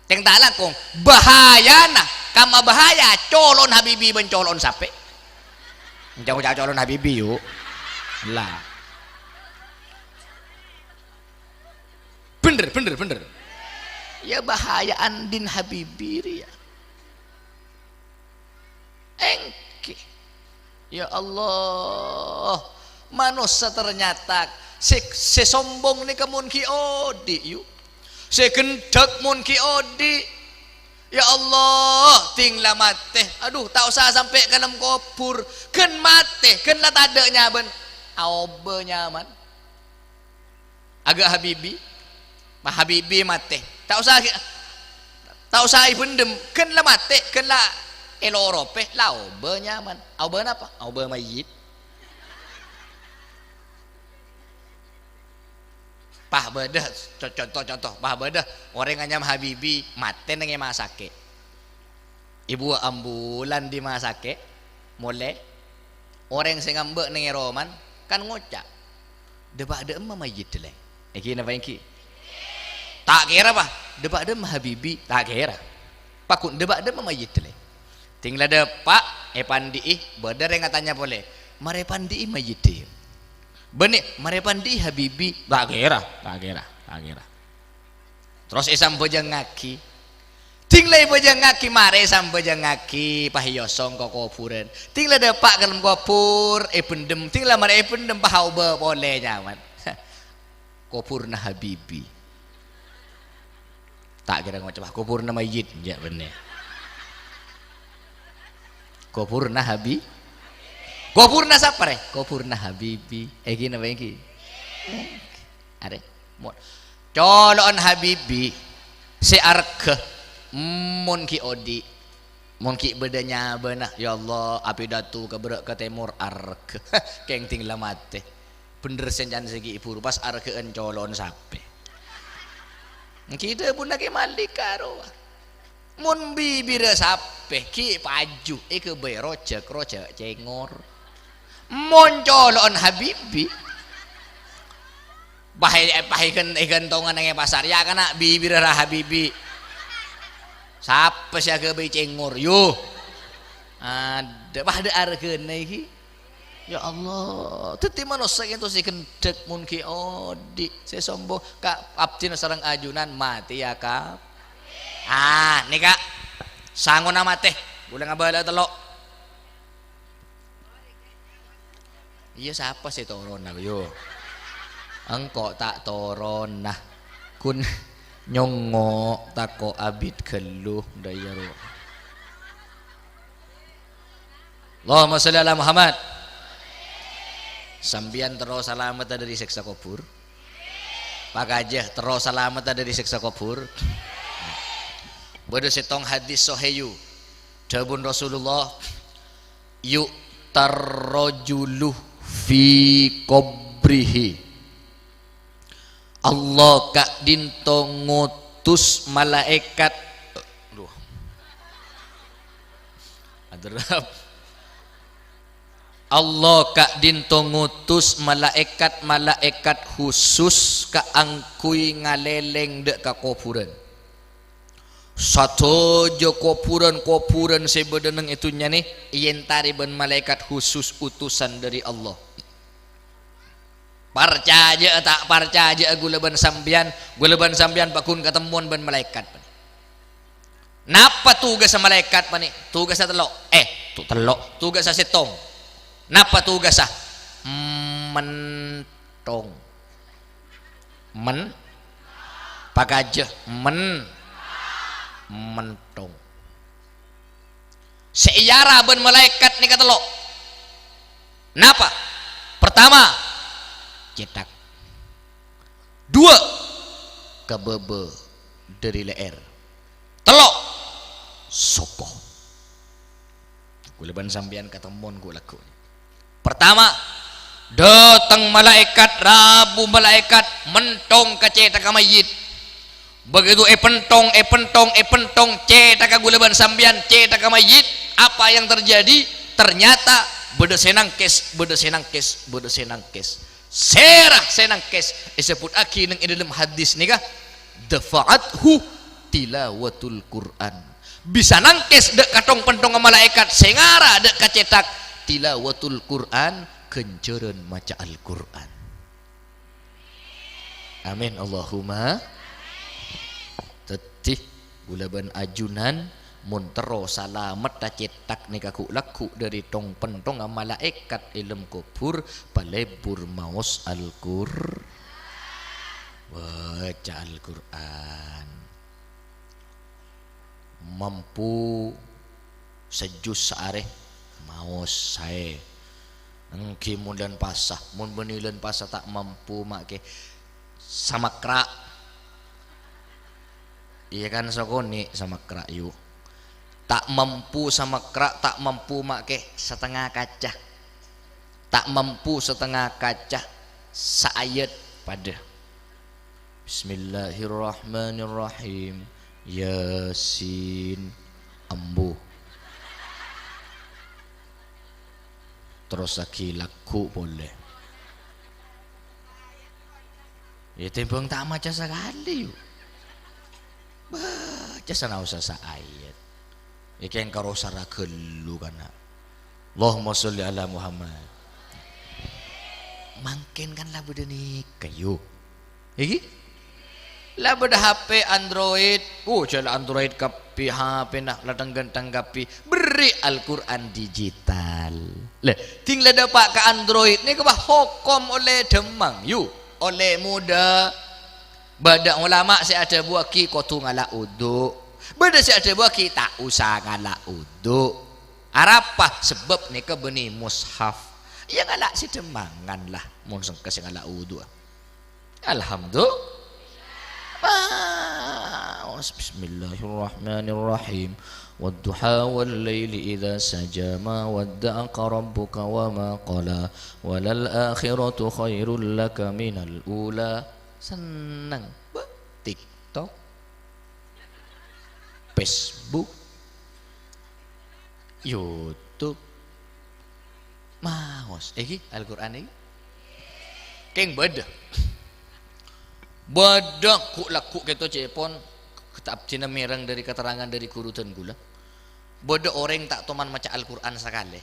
Cèng ta' langkong. Bahayana, kamma bahaya colo'on Habibi bân colo'on sapè. Jhâ' ngoca' colo'on Habibi, yu. La. Bhender, bhender, bhender. Ya, bahaya andi'na Habibi rèya. Èngghi. Ya Allah, manossa ternyata sè, sè sombong nèka mon ghi' odi', yu. Sè ghendhâk mon ghi' odi'. Ya Allah, dhing la matè. Adu, ta' osa sampè' ka dâlem kobhur. Ghân matè, ghân la tadâ' nyabân. Aobâ nyaman. Aghâ' Habibi, ma' Habibi matè. Ta' osa, ta' osa èbhendhem, ghân la matè, ghân la èloropè, la aobâ nyaman. Aobâ napa? Aobâ mayyit. Pas bâdâ, co-, conto, conto, pas bâdâ orèng anyama Habibi matè neng è masakè'. Èbuwâ ambulan dâri masakè', molè. Orèng sè ngambâ' neng è romana kan ngoca', "Dâpa' dâ'emma mayyit, Lè'?" Èngghi napa èngghi? Ta' kèra, Pa'. "Dâpa' dâ'emma Habibi?" Ta' kèra. Paggun, "Dâpa' dâ'emma mayyit, Lè'?" Dhing la dâpa', èpandi'i, bâdâ rèng atanya polè, "Marè pandi'i mayyiddhâ?" Bânnè, "Marè pandi'i Habibi?" Ta' kèra, ta' kèra, ta' kèra. Terros èsambhâjângngaghi. Dhing la èbhâjângngaghi, marè èsambhâjângngaghi, pas èosong ka kobhurân. Dhing la dâpa' ka dâlem kobhur, èbhendhem. Dhing la marè èbhendhem, pas aobâ polè nyaman. Kobhurna Habibi. Ta' kèra ngoca', "Wah, kobhurna mayyit." Enjâ' bânnè. Kobhurna Habi-, kobhurna sapa, rè? Kobhurna Habibi. Èngghi napa èngghi? Arè. Mo-, colo'on Habibi sè arghâ, mon ghi' odi', mon ghi' bâdâ nyabâna, ya Allah, apidato ka bârâ' ka tèmor arghâ. Kèng dhing la matè. Bhender sè can sè ghi' bhuru pas arghâ'ân colo'on sapè. Èngghi dhâbuna Kè Malik karowa. Mon bibirra sapè ghi' paju èghâbây rojhâk-rojhâk cèngor. Mon colo'on Habibi, pas è-, pas è ghân-, è ghântongan neng è pasar, "Ya', kana' bibirra Habibi. Sapa sè aghâbây cèngor, yu?" Adâ', pas dâ' arghâna ghi'. Ya Allah, dhâddhi manossa ka'dinto sè ghendhek mon ghi' odi', sè sombong. Ka' abdhina sareng ajunan matè, ya, Kak. Ah, nèka sangona matè. Bulâ ngabâlâ tello'. Iyâ, sapa sè toronna, yo? Engko' ta' toronna. Ghun nyongngo' tako' abit ghâllu, dâ' iyâ, ro. Allahumma shalli ala Muhammad. Sampèyan terro salamedda dâri sèksa kobhur? Pakajâ, terro salamedda dâri sèksa kobhur? Bâdâ sèttong hadis sohèyu. Dhâbuna Rasulullah, "Yu'tar rajulu fi qabrihi." Allah ka'dinto ngutus malaèkat. Duh. Adrab. Allah ka'dinto ngutus malaèkat-malaèkat khusus kaangghuy ngalèlèng dâ' ka kobhurân. Sadhâjâ kobhurân-kobhurân sè bâdâ neng è dhunnya nè èèntarè bân malaèkat khusus utusan dâri Allah. Parcajâ'â ta' parcajâ'â ghulâ bân sampèyan, ghulâ bân sampèyan paggun katemmowan bân malaèkat. Napa tugassa malaèkat panè? Tugassa tello'. Eh, tu-, tello'. Tugassa sèttong. Napa tugassa? Menthong. Men-, pakajâ. Men-, menthong. Sè èara bân malaèkat nèka tello'. Napa? Pertama, cèthak. Dua, kabâbâ dâri lè'èr. Tello', soko. Ghulâ bân sampèyan katemmowan ghu-, lagghu'. Pertama, dâteng malaèkat, rabu malaèkat, menthong ka cèthagghâ mayyit. Begitu èpènthong, èpènthong, èpènthong, cèthagghâ ghulâ bân sampèyan, cèthagghâ mayyit, apa yang terjadi? Ternyata bâdâ sè nangkès, bâdâ sè nangkès, bâdâ sè nangkès. Sèra sè nangkès? Èsebbhuttaghi neng è dâlem hadis nèka, "Dafa'athu tilawatul Qur'an." Bisa nangkès dâ' kathong-pènthongnga malaèkat sè ngara dâ' ka cèthak, tilawatul Qur'an, ghânjhârân maca Al-Qur'an. Amin, Allahumma. Dhâddhi, ghulâ bân ajunan, mon terro salamettâ cèthak nèka ghu'-lagghu' dâri thong-pènthongnga malaèkat è alam kobhur, palebur maos Al-Qur-, baca Al-Qur'an. Mampu sajus saarè, maos saè. Èngghi mon lân pasa, mon bânnè lân pasa ta' mampu, makkè samakra'. Iyâ kan, sakonè' samakra', yu. Ta' mampu samakra', ta' mampu makkè satengnga kaca. Ta' mampu satengnga kaca, saayat padâ. Bismillahirrahmanirrahim. Yasin. Ambu. Terrossaghi lagghu' polè. Iyâ, tèmbhâng ta' maca sakalè, yu. Baca sanaossa saayat. Èkèng karo sara ghâllu, kana'. Allahumma sholli ala Muhammad. Mangkèn kan la bâdâ nèka, yu. Èngghi? La bâdâ H P Android. Oh, jhâ' la Android kabbhi H P-na, la thèng-ghântèng kabbhi. Berri' Al-Qur'an digital. Lè, dhing la dâpa' ka Android nèka, bâ, hokom ollè dhâmmang, yu. Ollè modâ. Bâdâ ulama sè adhâbuwâghi kodhu ngala' wudu. Bâdâ sè adhâbuwâghi ta' osa ngala' wudu. Arapa? Sabâb nèka bânnè mushaf. Iyâ, ngala' sè dhâmmangan la, mon sengka sè ngala' wudu. Alhamdulillah. Bismillahirrahmanirrahim. Wadduha wal laili idza saja, ma wadda'aka rabbuka wa ma qala, walal akhiratu khairul laka minal ula. Senneng. Bâ, TikTok, Facebook, YouTube. Maos. Èngghi, Al-Qur'an èngghi. Kèng bâdâ. Bâdâ ghu'-lagghu' kèto cè'èpon, ta' abdhina mèreng dâri katerrangan dâri ghuru dân ghulâ. Bâdâ orèng ta' toman maca Al-Qur'an sakalè,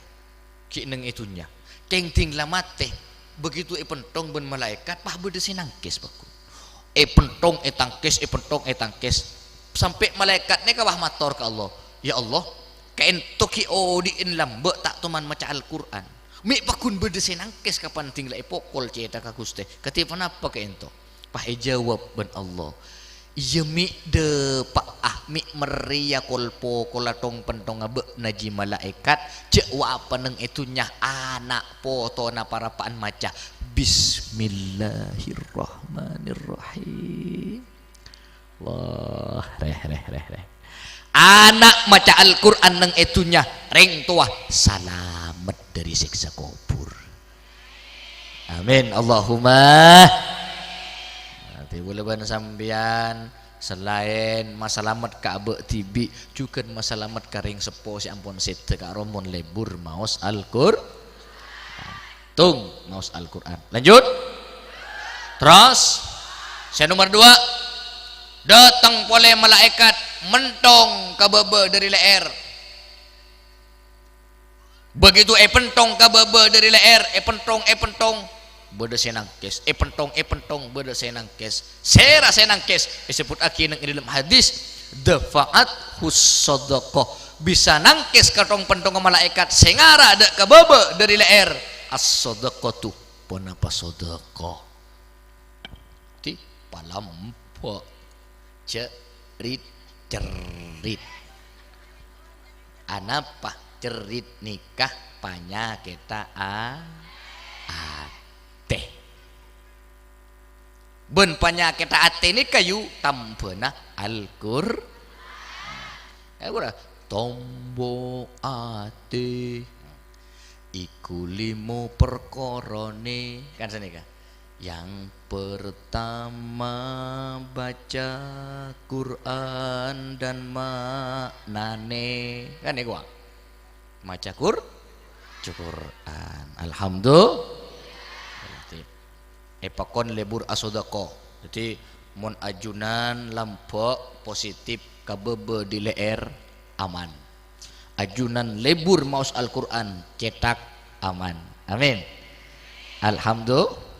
ghi' neng è dhunnya. Kèng dhing la matè, begitu èpènthong bân malaèkat, pas bâdâ sè nangkès, bâghu. Èpènthong, ètangkès, èpènthong, ètangkès. Sampè' malaèkat nèka pas mator ka Allah, "Ya Allah, kaènto ghi' odi'en lambâ' ta' toman maca Al-Qur'an. Mè' pagghun bâdâ sè nangkès kapan dhing la èpokol cèthagghâ Ghustè. Kadhi ponapa kaènto?" Pas èjâwâb bân Allah, "Iyâ, mè' dâpa'a, mè' mèrrèya kol-pokolla thong-pènthongnga bâ'na jiyâ malaèkat, jhâ' wa' apa neng è dhunnya ana' potona parappa'na maca Bismillahirrahmanirrahim." Allah, rèh, rèh, rèh, rèh. Ana' maca Al-Qur'an neng è dhunnya, rèng towa salamet dâri sèksa kobhur. Amin. Allahumma. Dhâddhi, ghulâ bân sampèyan, salaèn masalamet ka abâ' dhibi', jhughân masalamet ka rèng seppo sè ampon sèdhâ ka'ro mon lebur maos Al-Qur-, tung, maos Al-Qur'an. Lanjut. Terros, sè nomer dua, dâteng polè malaèkat, mènthong ka bâbâ dâri lè'èr. Begitu èpènthong ka bâbâ dâri lè'èr, èpènthong, èpènthong, bâdâ sè nangkès. Èpènthong, èpènthong, bâdâ sè nangkès. Sèra sè nangkès? Èsebbhuttaghi neng è dâlem hadis, "Dafa'athus sadaqah." Bisa nangkès ka thong-pènthongnga malaèkat sè ngara dâ' ka bâbâ dâri lè'èr. As-sadaqatu, ponapa sadaqah? Dhâddhi, palambâ', jhâ' rit-cerrit. Anapa cerrit nèka? Panyakètta a-, atè. Bân panyakètta atè nèka, yu, tambhâna Al-Qur-, Al-Qur'an. Tombo atè. Iku limo parkarana. Kan sanèka. Yang pertama baca Quran dan maknane. Kan niku, Wak? Maca Qur-, maca Quran. Alhamdulillah. Berarti epakon lebur asodako. Jadi, mon ajunan lambâ' positif ka bâbâ di le'er, aman. Ajunan lebur maos Al-Qur'an, cetak, aman. Amin. Alhamdulillah.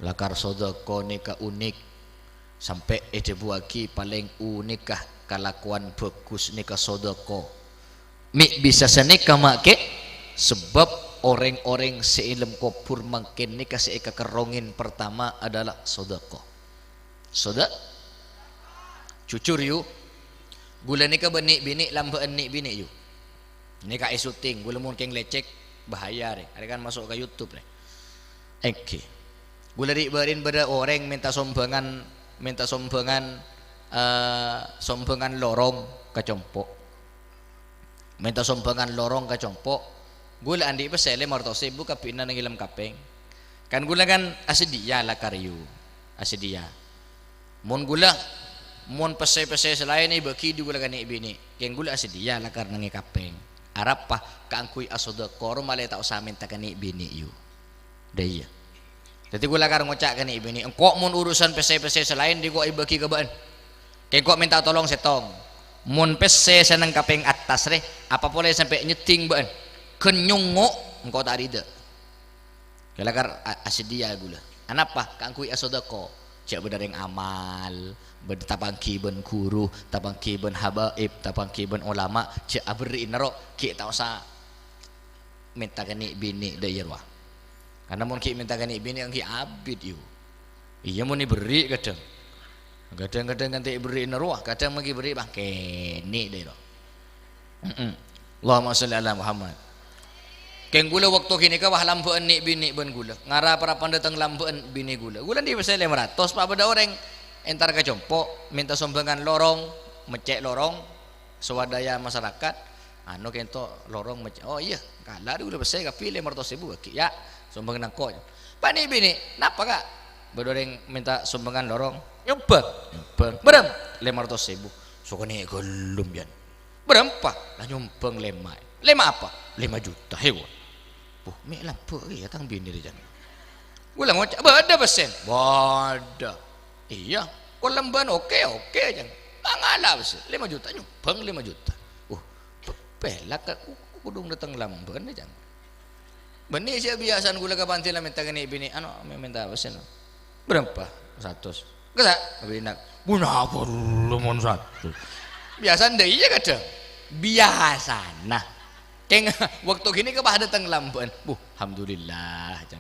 Lakar sodako nèka unik. Sampè' èdhâbuwâghi palèng unikka kalakowan bhâghus nèka sodako. Mè' bisa sanèka, Ma' Kè? Sabâb orèng-orèng sè è alam kobhur mangkèn nèka sè èkakerrongè pertama adalah sodako. Soda-, jujur, yu. Ghulâ nèka bân nè'-binè' lambâ'ân nè'-binè', yu. Nèka èsyuting, ghulâ mon kèng lècèk, bahaya, rè. Arè kan maso' ka YouTube, rè. Èngghi. Ghulâ ri'-bâri'na bâdâ orèng mènta sombhângan, mènta sombhângan, eh, sombhângan lorong ka compo'. Mènta sombhângan lorong ka compo', ghulâ andi' pèssè lèma ratos èbu kabbhina neng è alam kapèng. Kan ghulâ kan asadhiyâ lakar, yu, asadhiyâ. Mon ghulâ, mon pèssè-pèssè sè laèn èbâghi dhi ghulâ ka nè'-binè', kèng ghulâ asadhiyâ lakar neng è kapèng. Arapa? Kaangghuy asodako, ro malè ta' osa mènta ka nè'-binè', yu. Dâ iyâ. Dâddhi ghulâ lakar ngoca' ka nè'-binè', "Engko' mon urusan pèssè-pèssè sè laèn dhi ko' èbâghi ka bâ'ân. Kèng ko' mènta tolong sèttong. Mon pèssè sè neng kapèng attas rè, apa polè sampè' nyeddhing bâ'ân. Ghân nyongngo', engko' ta' rida." Ghulâ lakar a-, asadhiyâ ghulâ. Anapa? Kaangghuy asodako. Jhâ' bâdâ rèng amal, bâdâ tapangghi bân ghuru, tapangghi bân habaib, tapangghi bân olama, jhâ' aberri'na ro, ghi' ta' osa mènta ka nè'-binè' dâ' iyâ rowa. Karna mon ghi' mènta ka nè'-binè' ghi' abit, yu. Iyâ, mon èberri' kadhâng. Kadhâng-kadhâng nganti èberri'na rowa, kadhâng maghi berri' bâ' kènè' dâ' iyâ rowa. Mm-mm. Allahumma sholli ala Muhammad. Kèng ghulâ bâkto ghânèka wah lambâ'ân nè'-binè' bân ghulâ. Ngara parappa'na dâteng lambâ'ân binè ghulâ. Ghulâ andi' pèssè lèma ratos, pa' bâdâ orèng entar ka compo', mènta sombhângan lorong, mèccè' lorong, swadaya masyarakat, anu kènto lorong mèccè'. Oh iyâ, kala' dhu ghulâ pèssè kabbhi lèma ratos èbu bâghi, yâ, sombhângan engko'. Pa' nè'-binè', "Napa, Ka'?" "Bâdâ orèng mènta sombhângan lorong." "Nyombhâng?" "Nyombhâng." "Bârâmpa?" "Lèma ratos èbu." "Sokona ghâllu, yân." "Bârâmpa?" "La nyombhâng lèma'." "Lèma' apa?" "Lèma' juta." "He, wa." "Buh, mè' lambâ' kèya tang binè rè, can." Ghulâ ngoca', "Bâdâ pèssèna?" "Bâdâ." "Iyâ, ko' lambâ'ân oke, oke," can. Mangala pèssè, "Lèma' juta, nyombhâng lèma' juta." "Uh, pe-, pèlak ka-, ku-, kodhung dâteng lambâ'ân, can." Bânnè sè biyasana ghulâ ka panti la mènta ka nè'-binè', anu, mè-, mènta pèssèna. "Bârâmpa?" "Satos." "Kassa'?" "Bânnè." "Bânnè ghâllu mon satos." Biyasana dâ' iyâ kadhâng. Biyasana. Kèng bâkto ghânèka pas dâteng lambâ'ân. "Buh, alhamdulillah," can.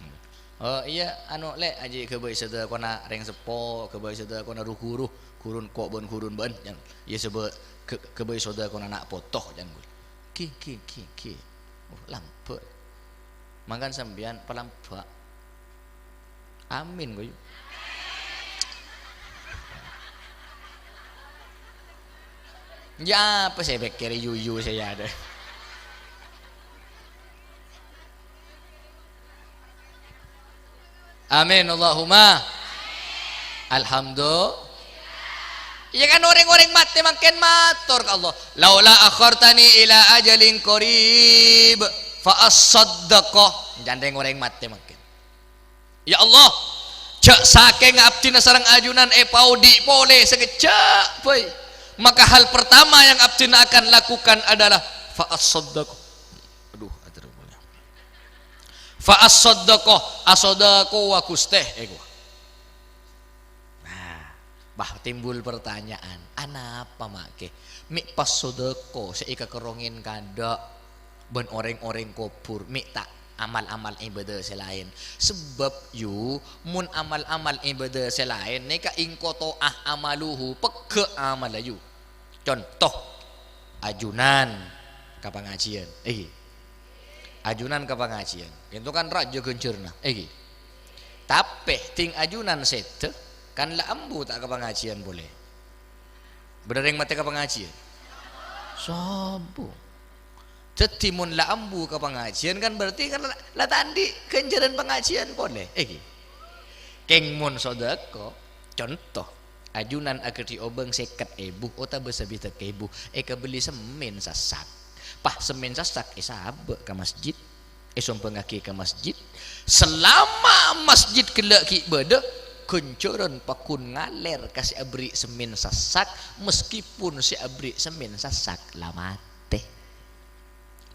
"Oh iyâ, anu, Lè', ajhi ghâbây sadhâkona rèng seppo, ghâbây sadhâkona ru-ghuru, ghurun ko' bân ghurun bâ'ân," can. "Iyâ, sabâ-, ghâ-, ghâbây sadhâkona na' poto," can ghulâ. Ghi, ghi, ghi, ghi. Oh, lambâ'. Mangkana sampèyan palambâ'. Amin, koyu. Ya, apa sè pèkkèrè yuyu sè ya ada? Amin, Allahumma. Alhamdulillah. Iyâ kan, orèng-orèng matè mangkèn mator ka Allah, "Laula akhartani ila ajalin qarib fa asaddaqa." Jhân rèng-orèng matè mangkèn, "Ya Allah, jhâ' sakènga abdhina sareng ajunan èpaodi' polè sakejjhâ' bhâi. Maka hal pertama yang abdhina akan lakukan adalah fa asaddaqa." Aduh, atur polè. "Fa asaddaqa, asodako wa Ghustè," èkowa. Nah, bah, timbul pertanyaan, anapa ma'kè mè' pas sodako sè èkakerrongè kandhâ' bân orèng-orèng kobhur, mè' ta' amal-amal ibadah sè laèn? Sabâb, yu, mon amal-amal ibadah sè laèn nèka inqoto'a amaluhu, pegghâ' amalla, yu. Conto, ajunan ka pangajiyân, èngghi. Ajunan ka pangajiyân. Ènto kan rajâ ghânjhârânna, èngghi. Tapè, dhing ajunan sèdhâ, kan la ambu ta' ka pangajiyân polè. Bâdâ rèng matè ka pangajiyân? Sabu. Dhâddhi, mon la ambu ka pangajiyân, kan berarti kan la, la ta' andi' ghânjhârân pangajiyân polè, èngghi. Kèng mon sodako, conto, ajunan aghâdhi' obâng sèket èbu otabâ sabidhâk èbu, èkabelli semmèn sassak. Pas semmèn sassak èsabâ' ka masjid, èsombhângaghi ka masjid. Salama masjid ghellâ' ghi' bâdâ, ghânjhârân pagghun ngalèr ka sè aberri' semmèn sassak, meskipun sè aberri' semmèn sassak la matè.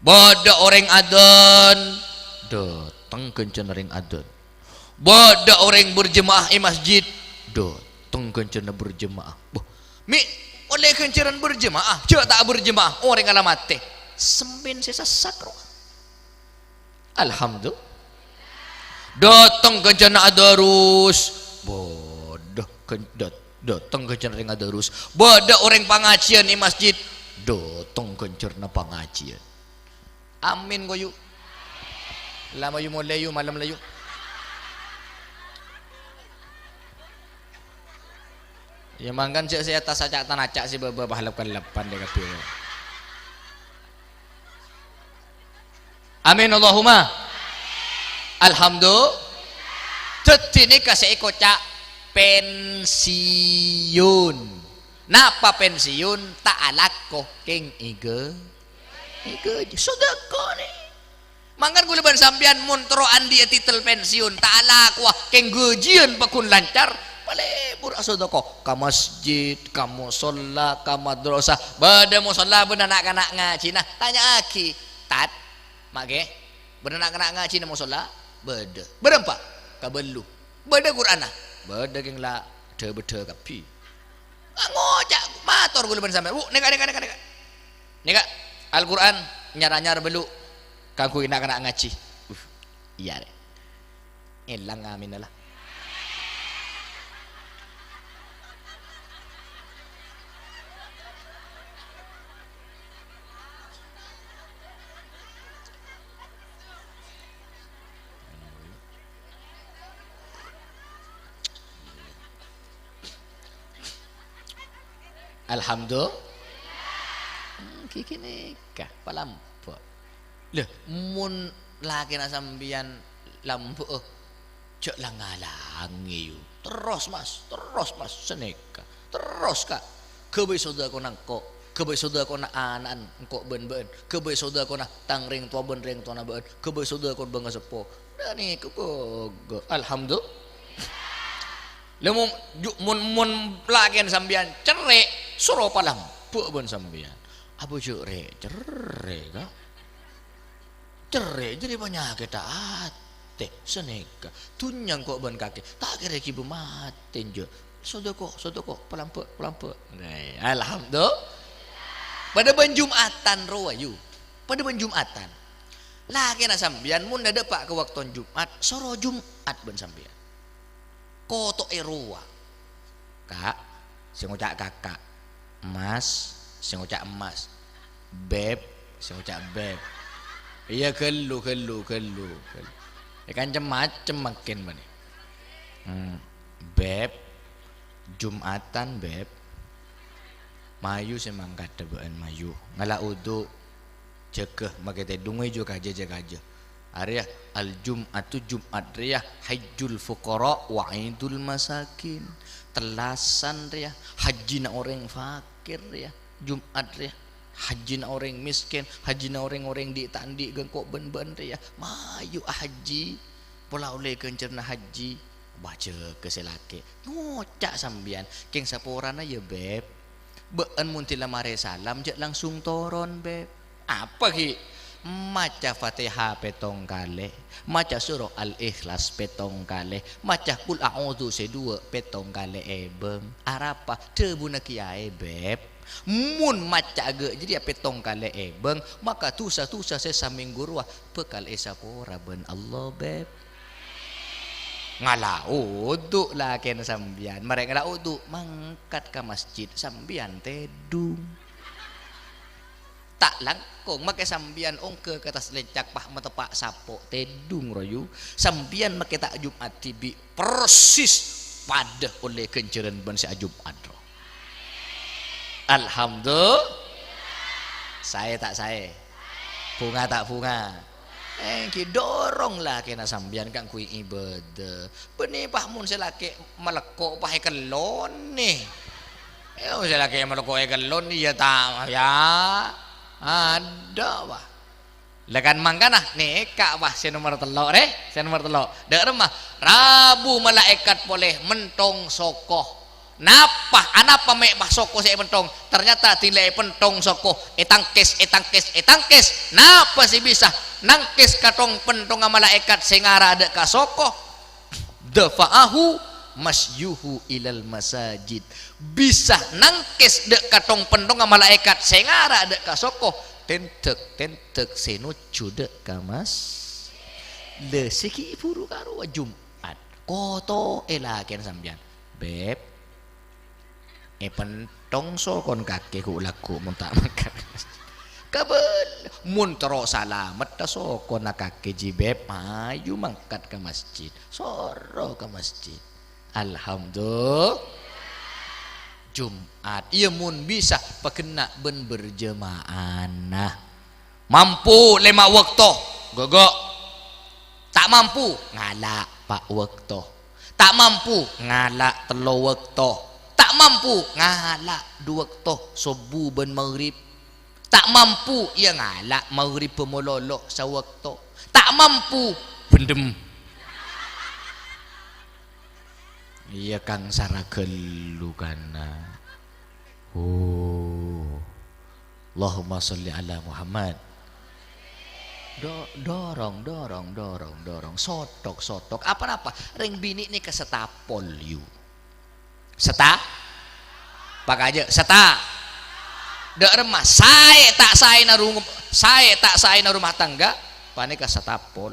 Bâdâ orèng adzan, dâteng ghânjhârânna orèng adzan. Bâdâ orèng berjemaah è masjid, dâteng ghânjhârânna berjemaah. Bâh, mè' ollè ghânjhârân berjemaah, jhâ' ta' berjemaah, orèngnga la matè. Semmèn sè sassak rowa. Alhamdulillah. Dâteng ghânjhârânna adarus. Bâdâ ghân-, dâ-, dâteng ghânjhârânna orèng adarus. Bâdâ orèng pangajiân è masjid. Dâteng ghânjhârânna pangajiân. Amin, koyu. La mayu molè, yu, malem la, yu. Iyâ, mangkana jhâ' sè attas aca'-tanaca' sè bâbâ pahalep-kalepan dâ' kabbhi. Amin, Allahumma. Alhamdulillah. Dhâddhi nèka sè èkoca' pensiun. Napa pensiun? Ta' alako kèng èghâ-, èghâji. Sodako nè. Mangkana kaulâ bân sampèyan mon terro andi'â titel pensiun, ta' alakowa kèng ghâjiyân pagghun lancar, palebur asodako ka masjid, ka mosolla, ka madrasah. Bâdâ mosolla bân na'-kana' ngajhina, tanya'aghi, "Tat, ma' ghi, bâdâ na'-kana' ngajhina mosolla?" "Bâdâ." "Bârâmpa?" "Kabâllu." "Bâdâ Qur'anna?" "Bâdâ, kèng la dhâ-bâdhâ kabbhi." Ngoca', mator kaulâ bân sampèyan, "Bu, nèka, nèka, nèka, nèka. Nèka, Al-Qur'an nyar-anyar bâllu kaangghuy na'-kana' ngajhi." Uh, iyâ, rè. Èlang aminna la. Alhamdulillah. Hmm, ghi kènèka, palambâ'. Lha, mon lakèna sampèyan lambâ'â, jhâ' lang-ngalangè, yu. Terros, Mas, terros, Mas, sanèka. Terros, Ka'. Ghâbây sodakona engko', ghâbây sodakona ana'na engko' bân bâ'na, ghâbây sodakona tang rèng towa bân rèng towana bâ'na, ghâbây sodakona bângaseppo. Ghânèka bhâghus. Alhamdulillah. Lha, mon, ju-, mon, mon lakèna sampèyan cerrè', soro palambâ' bân sampèyan. Apa jhâ' rè-, cerrè', Ka'? Cerrè' jârèya panyakèddhâ atè, sanèka. Dhunnya engko' bân kakè, ta' kèra èghibâ matè, jhâ'. Sodako, sodako, palambâ', palambâ'. Nè, alhamdulillah. Padâ bân Jum'atan rowa, yu. Padâ bân Jum'atan. Lakèna sampèyan, mon dâpa' ka bâkto Jum'at, soro Jum'at bân sampèyan. Koto'è rowa. Ka', sè ngoca' kaka'. Mas, sè ngoca' emmas. Beb, sè ngoca' beb. Iyâ, ghâllu, ghâllu, ghâllu, ghâllu. È, kan cem-macem mangkèn bânnè. Hmm. Beb, Jum'atan, Beb. Mayu sè mangkaddhâ bâ'na, mayu. Ngala' udu'. Jâgâ makè tèdhung, jhâ' kajâ, jhâ' kajâ. Arèya, al-Jum'atu, Jum'at rèya, hajjul fuqara wa idul masakin. Tellasan rèya, hajjina orèng fakir rèya. Jum'at rèya, hajjina orèng mèskèn, hajjina orèng-orèng dhi'-tandhi' ghâ' engko' bân bâ'na rèya. Mayu ahajji, pola ollè ghânjhârânna hajji. Bâ jâgâ sè lakè. Ngoca' sampèyan, "Kèng saporana, yâ, Beb." Bâ'na mon dhila marè salam, jhâ' langsung toron, Beb. Apa ghi'? Maca Fatihah pèttong kalè, maca surah Al-Ikhlas pèttong kalè, maca Qul A'udzu sè duwâ' pèttong kalè èbâng. Arapa? Dhâbuna kèyaè, Beb. Mon maca ghâ' jârèya pèttong kalè èbâng, maka dhusa-dhusa sè samènggu rowa bhâkal èsapora bân Allah, Beb. Ngala' udu' lakèna sampèyan. Marè ngala' udu', mangkat ka masjid, sampèyan tèdhung. Ta' langkong, makè sampèyan ongghâ ka attas lèncak, pas mateppa' sapo', tèdhung rowa, yu. Sampèyan makè ta' Jum'at dhibi', persis padâ ollè ghânjhârân bân sè ajum'at rowa. Alhamdulillah. Saè ta' saè? Bhunga ta' bhunga? Èngghi, dhorong lakèna sampèyan kaangghuy ibadah. Bânnè, pas mon sè lakè' malèkko', pas èkellonè. Iyâ, sè lakè' malèkko' èkellon, iyâ ta', iyâ. Adâ', wah. La kan mangkana, nèka, wah, sè nomer tello', rè, sè nomer tello'. Dâ' remma, rabu malaèkat polè mentong soko. Napa? Anapa mè' pas soko sè èpentong? Ternyata ding la èpentong soko, ètangkès, ètangkès, ètangkès. Napa sè bisa nangkès kathong-penthongnga malaèkat sè ngara' dâ' ka soko? Dafa'ahu masyuhu ilal masajid. Bisa nangkès dâ' kathong-penthongnga malaèkat sè ngara' dâ' ka soko, tendhek-tendhek sè nojjhu dâ' ka mas-, la sè ghi' buru karowa Jum'at. Koto'è lakèna sampèyan. Beb, èpentong sokon kakè ghu'-lagghu' mon ta' mangkat ka masjid. Kabâl, mon terro salamettâ sokonna kakè jiyâ, Beb, ayu mangkat ka masjid. Soro ka masjid. Alhamdulillah. Jum'at. Iyâ, mon bisa, paghenna' bân berjamaahna. Mampu lèma' bâkto, ghâghâ. Ta' mampu, ngala' pa' bâkto. Ta' mampu, ngala' tello bâkto. Ta' mampu, ngala' du bâkto, sobbhu bân maghrib. Ta' mampu, iyâ ngala' maghrib bân malolo sabâkto. Ta' mampu, bhendhem. Iyâ, kang sara ghâllu kana. Oh. Allahumma sholli ala Muhammad. Do-, dorong, dorong, dorong, dorong. Sothok, sothok. Apa-napa? Rèng binè' nèka setapol, yu. Seta-, pakajâ, seta-, dâ' remma, saè ta' saèna rum-, saè ta' saèna rumah tangga, panèka setapol.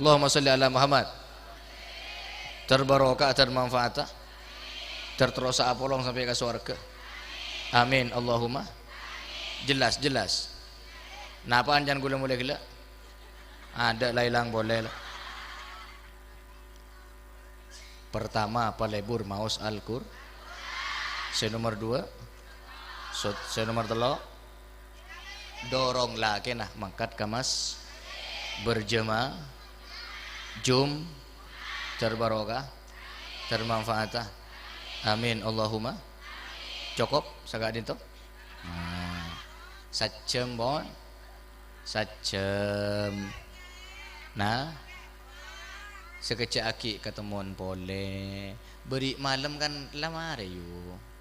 Allahumma sholli ala Muhammad. Ter barokah, ter manfaat. Ter terrosa apolong sampè' ka sowarga. Amin, Allahumma. Jelas, jelas. Napa ancan ghulâ molè ghellâ'? Adâ' la èlang polè, la. Pertama, palebur maos Al-Qur-, sè nomer dua, sot-, sè nomer tello', dorong lakèna mangkat ka mas-, berjamaah, jum-, ter barokah, ter manfaat. Amin, Allahumma. Cokop, saka'dinto? Nah, sajjhâm, pon. Sajjhâm. Nah, sakejjhâ' aghi' katemmon polè. Bâri' malem kan la marè, yu.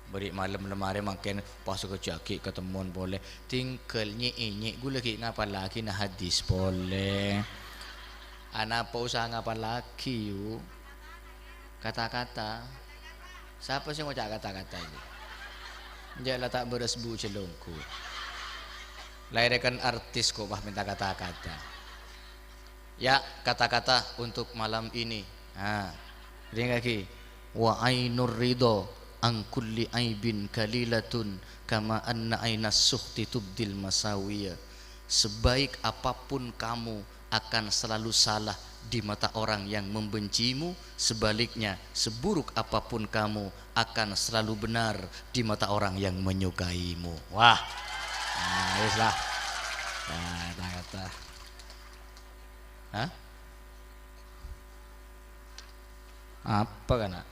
Bâri' malem la marè mangkèn pas sakejjhâ' aghi' katemmon polè. Tinggal nyè'-ènyè' ghulâ ghi' ngapallaghi na hadis polè. Anapa usaha ngapallaghi, yu? Kata-kata. Sapa sè ngoca' kata-kata ini? Jâ' la ta' bârâs bu jhâlonggu. Lahèr kan artis kok, wah, minta kata-kata. Ya, kata-kata untuk malam ini. Ha, rèng lagi. "Wa ainur ridho an kulli aibin kalilatun kama anna ainas sukhti tubdil masawiya." Sebaik apapun kamu akan selalu salah di mata orang yang membencimu, sebaliknya, seburuk apapun kamu akan selalu benar di mata orang yang menyukaimu. Wah. Nah, wis lah. Nah, kata-kata. Hah? Apa kana'?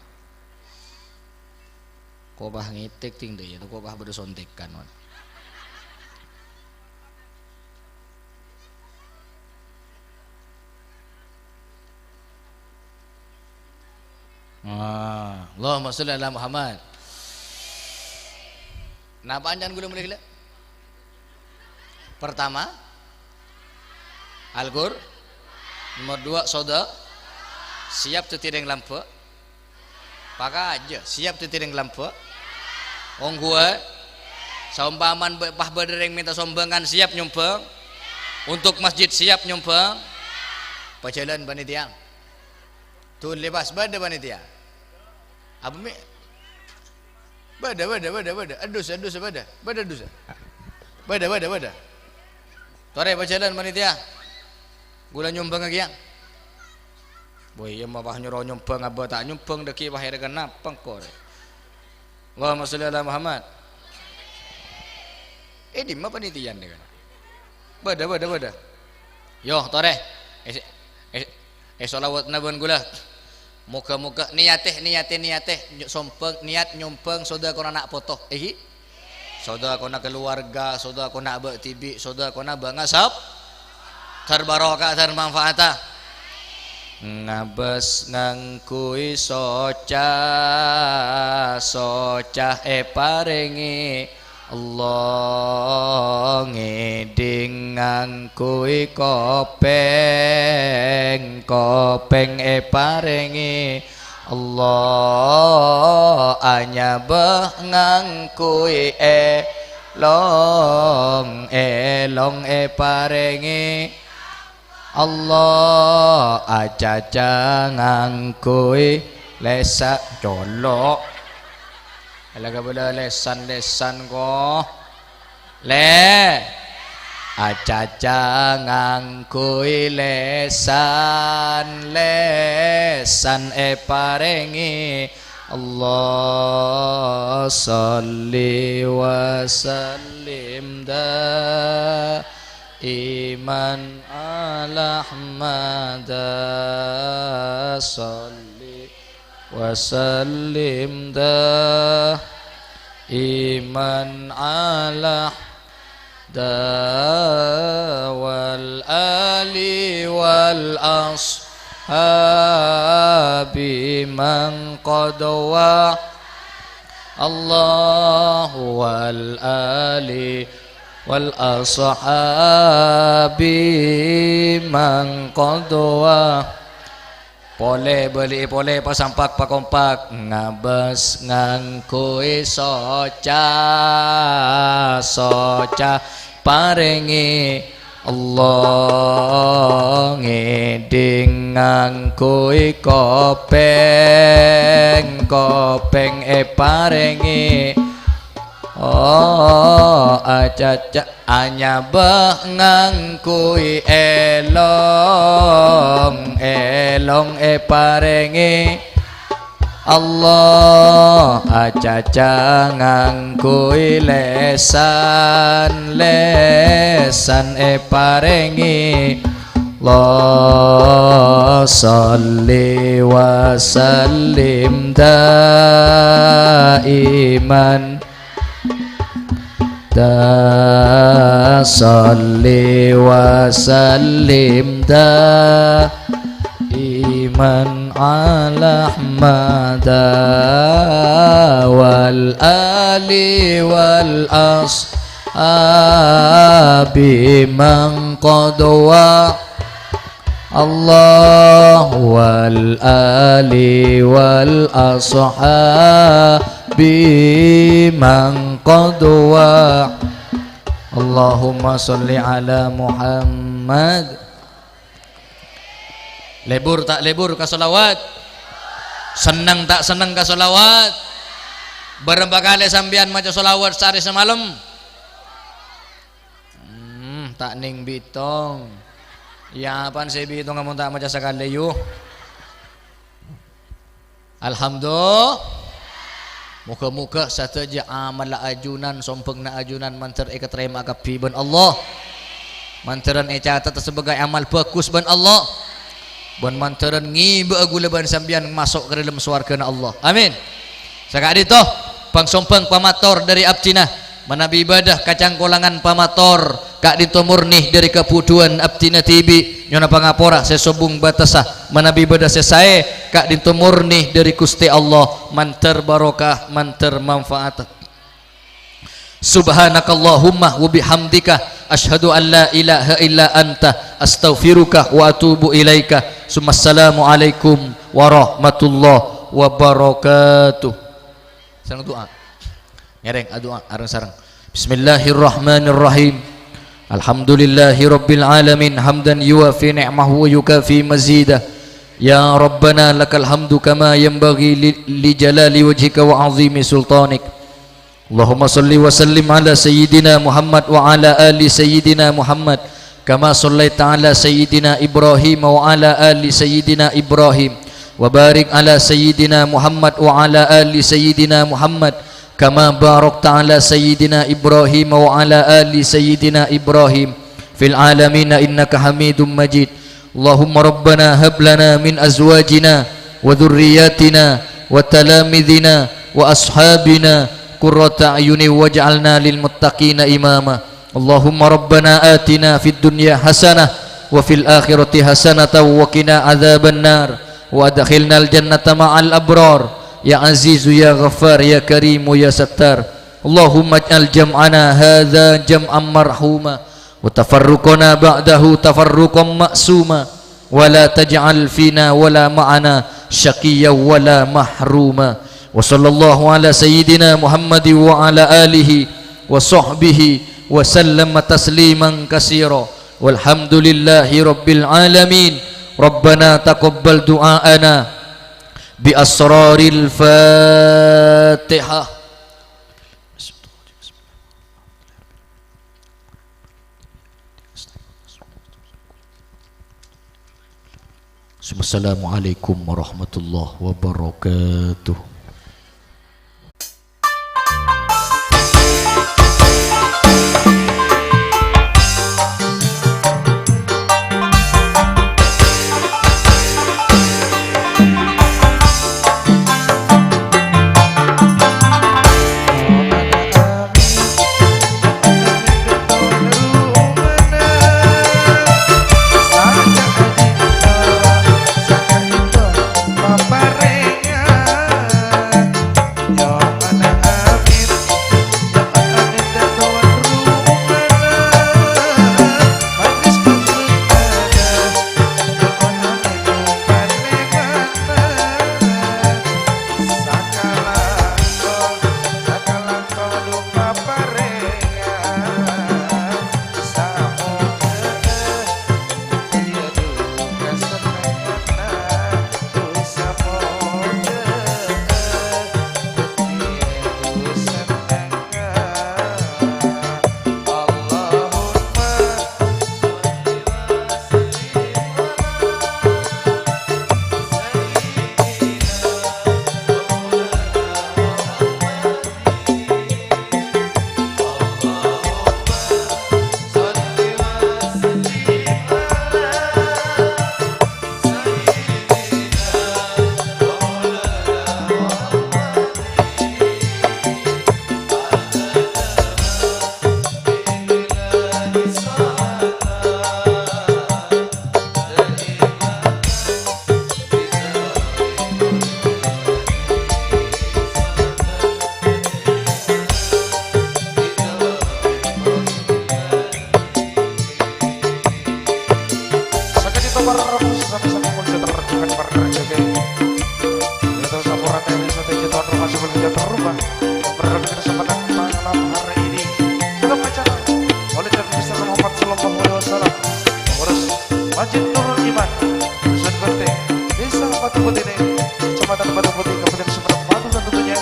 Kobâ ngètèk ting dâ' iyâ, kobâ bâdâ sontèkan, mon. Ah, Allahumma sholli ala Muhammad. Napa ancan ghulâ molè ghellâ'? Pertama, Al-Qur-, nomor dua, soda-, siap dhâddhi rèng lambâ'. Pakajâ, siap dhâddhi rèng lambâ'. Ongghuwân, saompamana bâ-, pas bâdâ rèng mènta sombhângan, siap nyombhâng. Untuk masjid, siap nyombhâng. Pajhâlân panitia. Dhuli pas bâdâ panitia. Apa mè'? Bâdâ, bâdâ, bâdâ, bâdâ. Adus, adus, bâdâ. Bâdâ, adus. Bâdâ, bâdâ, bâdâ. Torè pajhâlân panitia. Ghulâ nyombhângnga kèya. Wah, iyâ, ma' pas nyoro nyombhâng, abâ' ta' nyombhâng, dâgghi' pas èrè kenna pengko rè. Allahumma sholli ala Muhammad. È dimma panitia nèka? Bâdâ, bâdâ, bâdâ. Yo, torè. È, è, è, sholawatna bân ghulâ. Moghâ-moghâ niyatè, niyatè, niyatè, ny-, sombâng, niyat nyombâng sodâkona na' poto. Èghi? Sodâkona kaluwarga, sodâkona abâ' dhibi', sodâkona bângasap. Ter barokah, ter manfaata. Ngabâs ngangghuy soca, soca èparèngè Allah, ngèdhing ngangghuy kopèng, kopèng èparèngè Allah, anyabâ ngangghuy èlong, èlong èparèngè Allah, acaca ngangghuy lèsa-, colo'. Ala kabâlâ lèsan-lèsan, ko. Lè-, acaca ngangghuy lèsan, lèsan èparèngè Allah. Shalli wa sallim da- iman ala Ahmada, shalli wa sallim daiman ala da wal ali wal ashabi man qad wa Allah wal ali wal ashabi man qad wa. Polè, bâli'i polè, pasampak, pakompak, ngabâs ngangghuy soca, soca parèngè Allah, ngèdhing ngangghuy kopèng, kopèng èparèngè. Oh, acaca anyabâ ngangghuy èlong, èlong èparèngè Allah, acaca ngangghuy lèsan, lèsan èparèngè Allah, shalli wa sallim daiman. Da, shalli wa sallim daiman ala Ahmada wal ali wal ashabi man qad wa Allah wal ali wal ashabi man qad wa. Allahumma shalli ala Muhammad. Lebur ta' lebur ka sholawat? Senneng ta' senneng ka sholawat? Bârâmpa kalè sampèyan maca sholawat saarè samalem? Hmm, ta' nèng bitong. Iyâ, apaan sè bitong amon ta' maca sakalè, yu? Alhamdulillah. Moghâ-moghâ sadhâjâ amalla ajunan, sombhângnga ajunan mandhâr èkatarèma kabbhi bân Allah. Mandhârân ècatet sabâgâi amal bhâghus bân Allah. Bân mandhârân ngibâ'â ghulâ bân sampèyan maso' ka dâlem sowarghâna Allah. Amin. Saka'dinto, bâng-sombhâng pamator dâri abdhina, manabi ibâdâ kacangkolangan pamator ka'dinto morni dâri kabudhuwân abdhina dhibi', nyo'ona pangapora sè sobung bâtessa, manabi bâdâ sè saè ka'dinto morni dâri Ghustè Allah, mandhâr barokah, mandhâr manfaat. Subhanakallahumma wa bihamdika, asyhadu an la ilaha illa anta, astaghfiruka wa atubu ilaika. Summassalamu alaikum warahmatullahi wabarakatuh. Sareng du'a. Ngèrèng adu'a areng-sareng. Bismillahirrahmanirrahim. Alhamdulillahi rabbil alamin, hamdan yuwafi ni'mahu wa yukafi mazida. Ya Rabbana, lakal hamdu kama yanbaghi li, li jalali wajhika wa azimi sultanik. Allahumma shalli wa sallim ala Sayyidina Muhammad wa ala ali Sayyidina Muhammad, kama shallaita ala Sayyidina Ibrahim wa ala ali Sayyidina Ibrahim, wa barik ala Sayyidina Muhammad wa ala ali Sayyidina Muhammad, kama barakta ala Sayyidina Ibrahim wa ala ali Sayyidina Ibrahim, في العالمين إنك حميد مجيد. اللهم ربنا هب لنا من أزواجنا وذرياتنا وتلاميذنا وأصحابنا قرة أعين واجعلنا للمتقين إماما. اللهم ربنا آتنا في الدنيا حسنة وفي الآخرة حسنة وقنا عذاب النار وأدخلنا الجنة مع الأبرار يا عزيز يا غفار يا كريم يا ستار. اللهم اجعل جمعنا هذا جمعا مرحوما وتفرقنا بعده تفرقا معصوما ولا تجعل فينا ولا معنا شقيا ولا محروما. وصلى الله على سيدنا محمد وعلى آله وصحبه وسلم تسليما كثيرا. والحمد لله رب العالمين. ربنا تقبل دعاءنا بأسرار الفاتحة. Assalamualaikum warahmatullahi wabarakatuh. Sakadi topar sami-sami pun sudah terjukat partner jaga. Kita sampurakan ini satu juta rumah sebelum kita terubah. Memberikan kesempatan malam hari ini. Kita baca oleh Nabi besar Muhammad sallallahu alaihi wasallam. Pengurus Masjid Nurul Iman, Dusun Banteng, Desa Batu Putih, Kecamatan Batu Putih, Kabupaten Sumenep, Madura tentunya.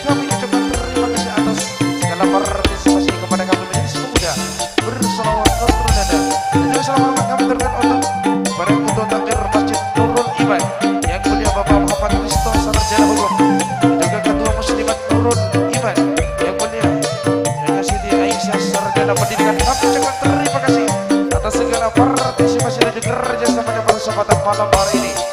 Kami ucapkan terima kasih atas segala partisipasi kepada kami menjadi pemuda berselawat bernada. Dan juga selamat hormat kami aturkan untuk kepada Ketua Takmir Masjid Nurul Iman, Yang Mulia Bapak Muhammad Risto, Sarjana Hukum, dan juga Ketua Muslimat Nurul Iman, Yang Mulia Nyonya Siti Aisyah, Sarjana Pendidikan. Kami ucapkan terima kasih atas segala partisipasi dan juga kerjasamanya pada kesempatan malam hari ini.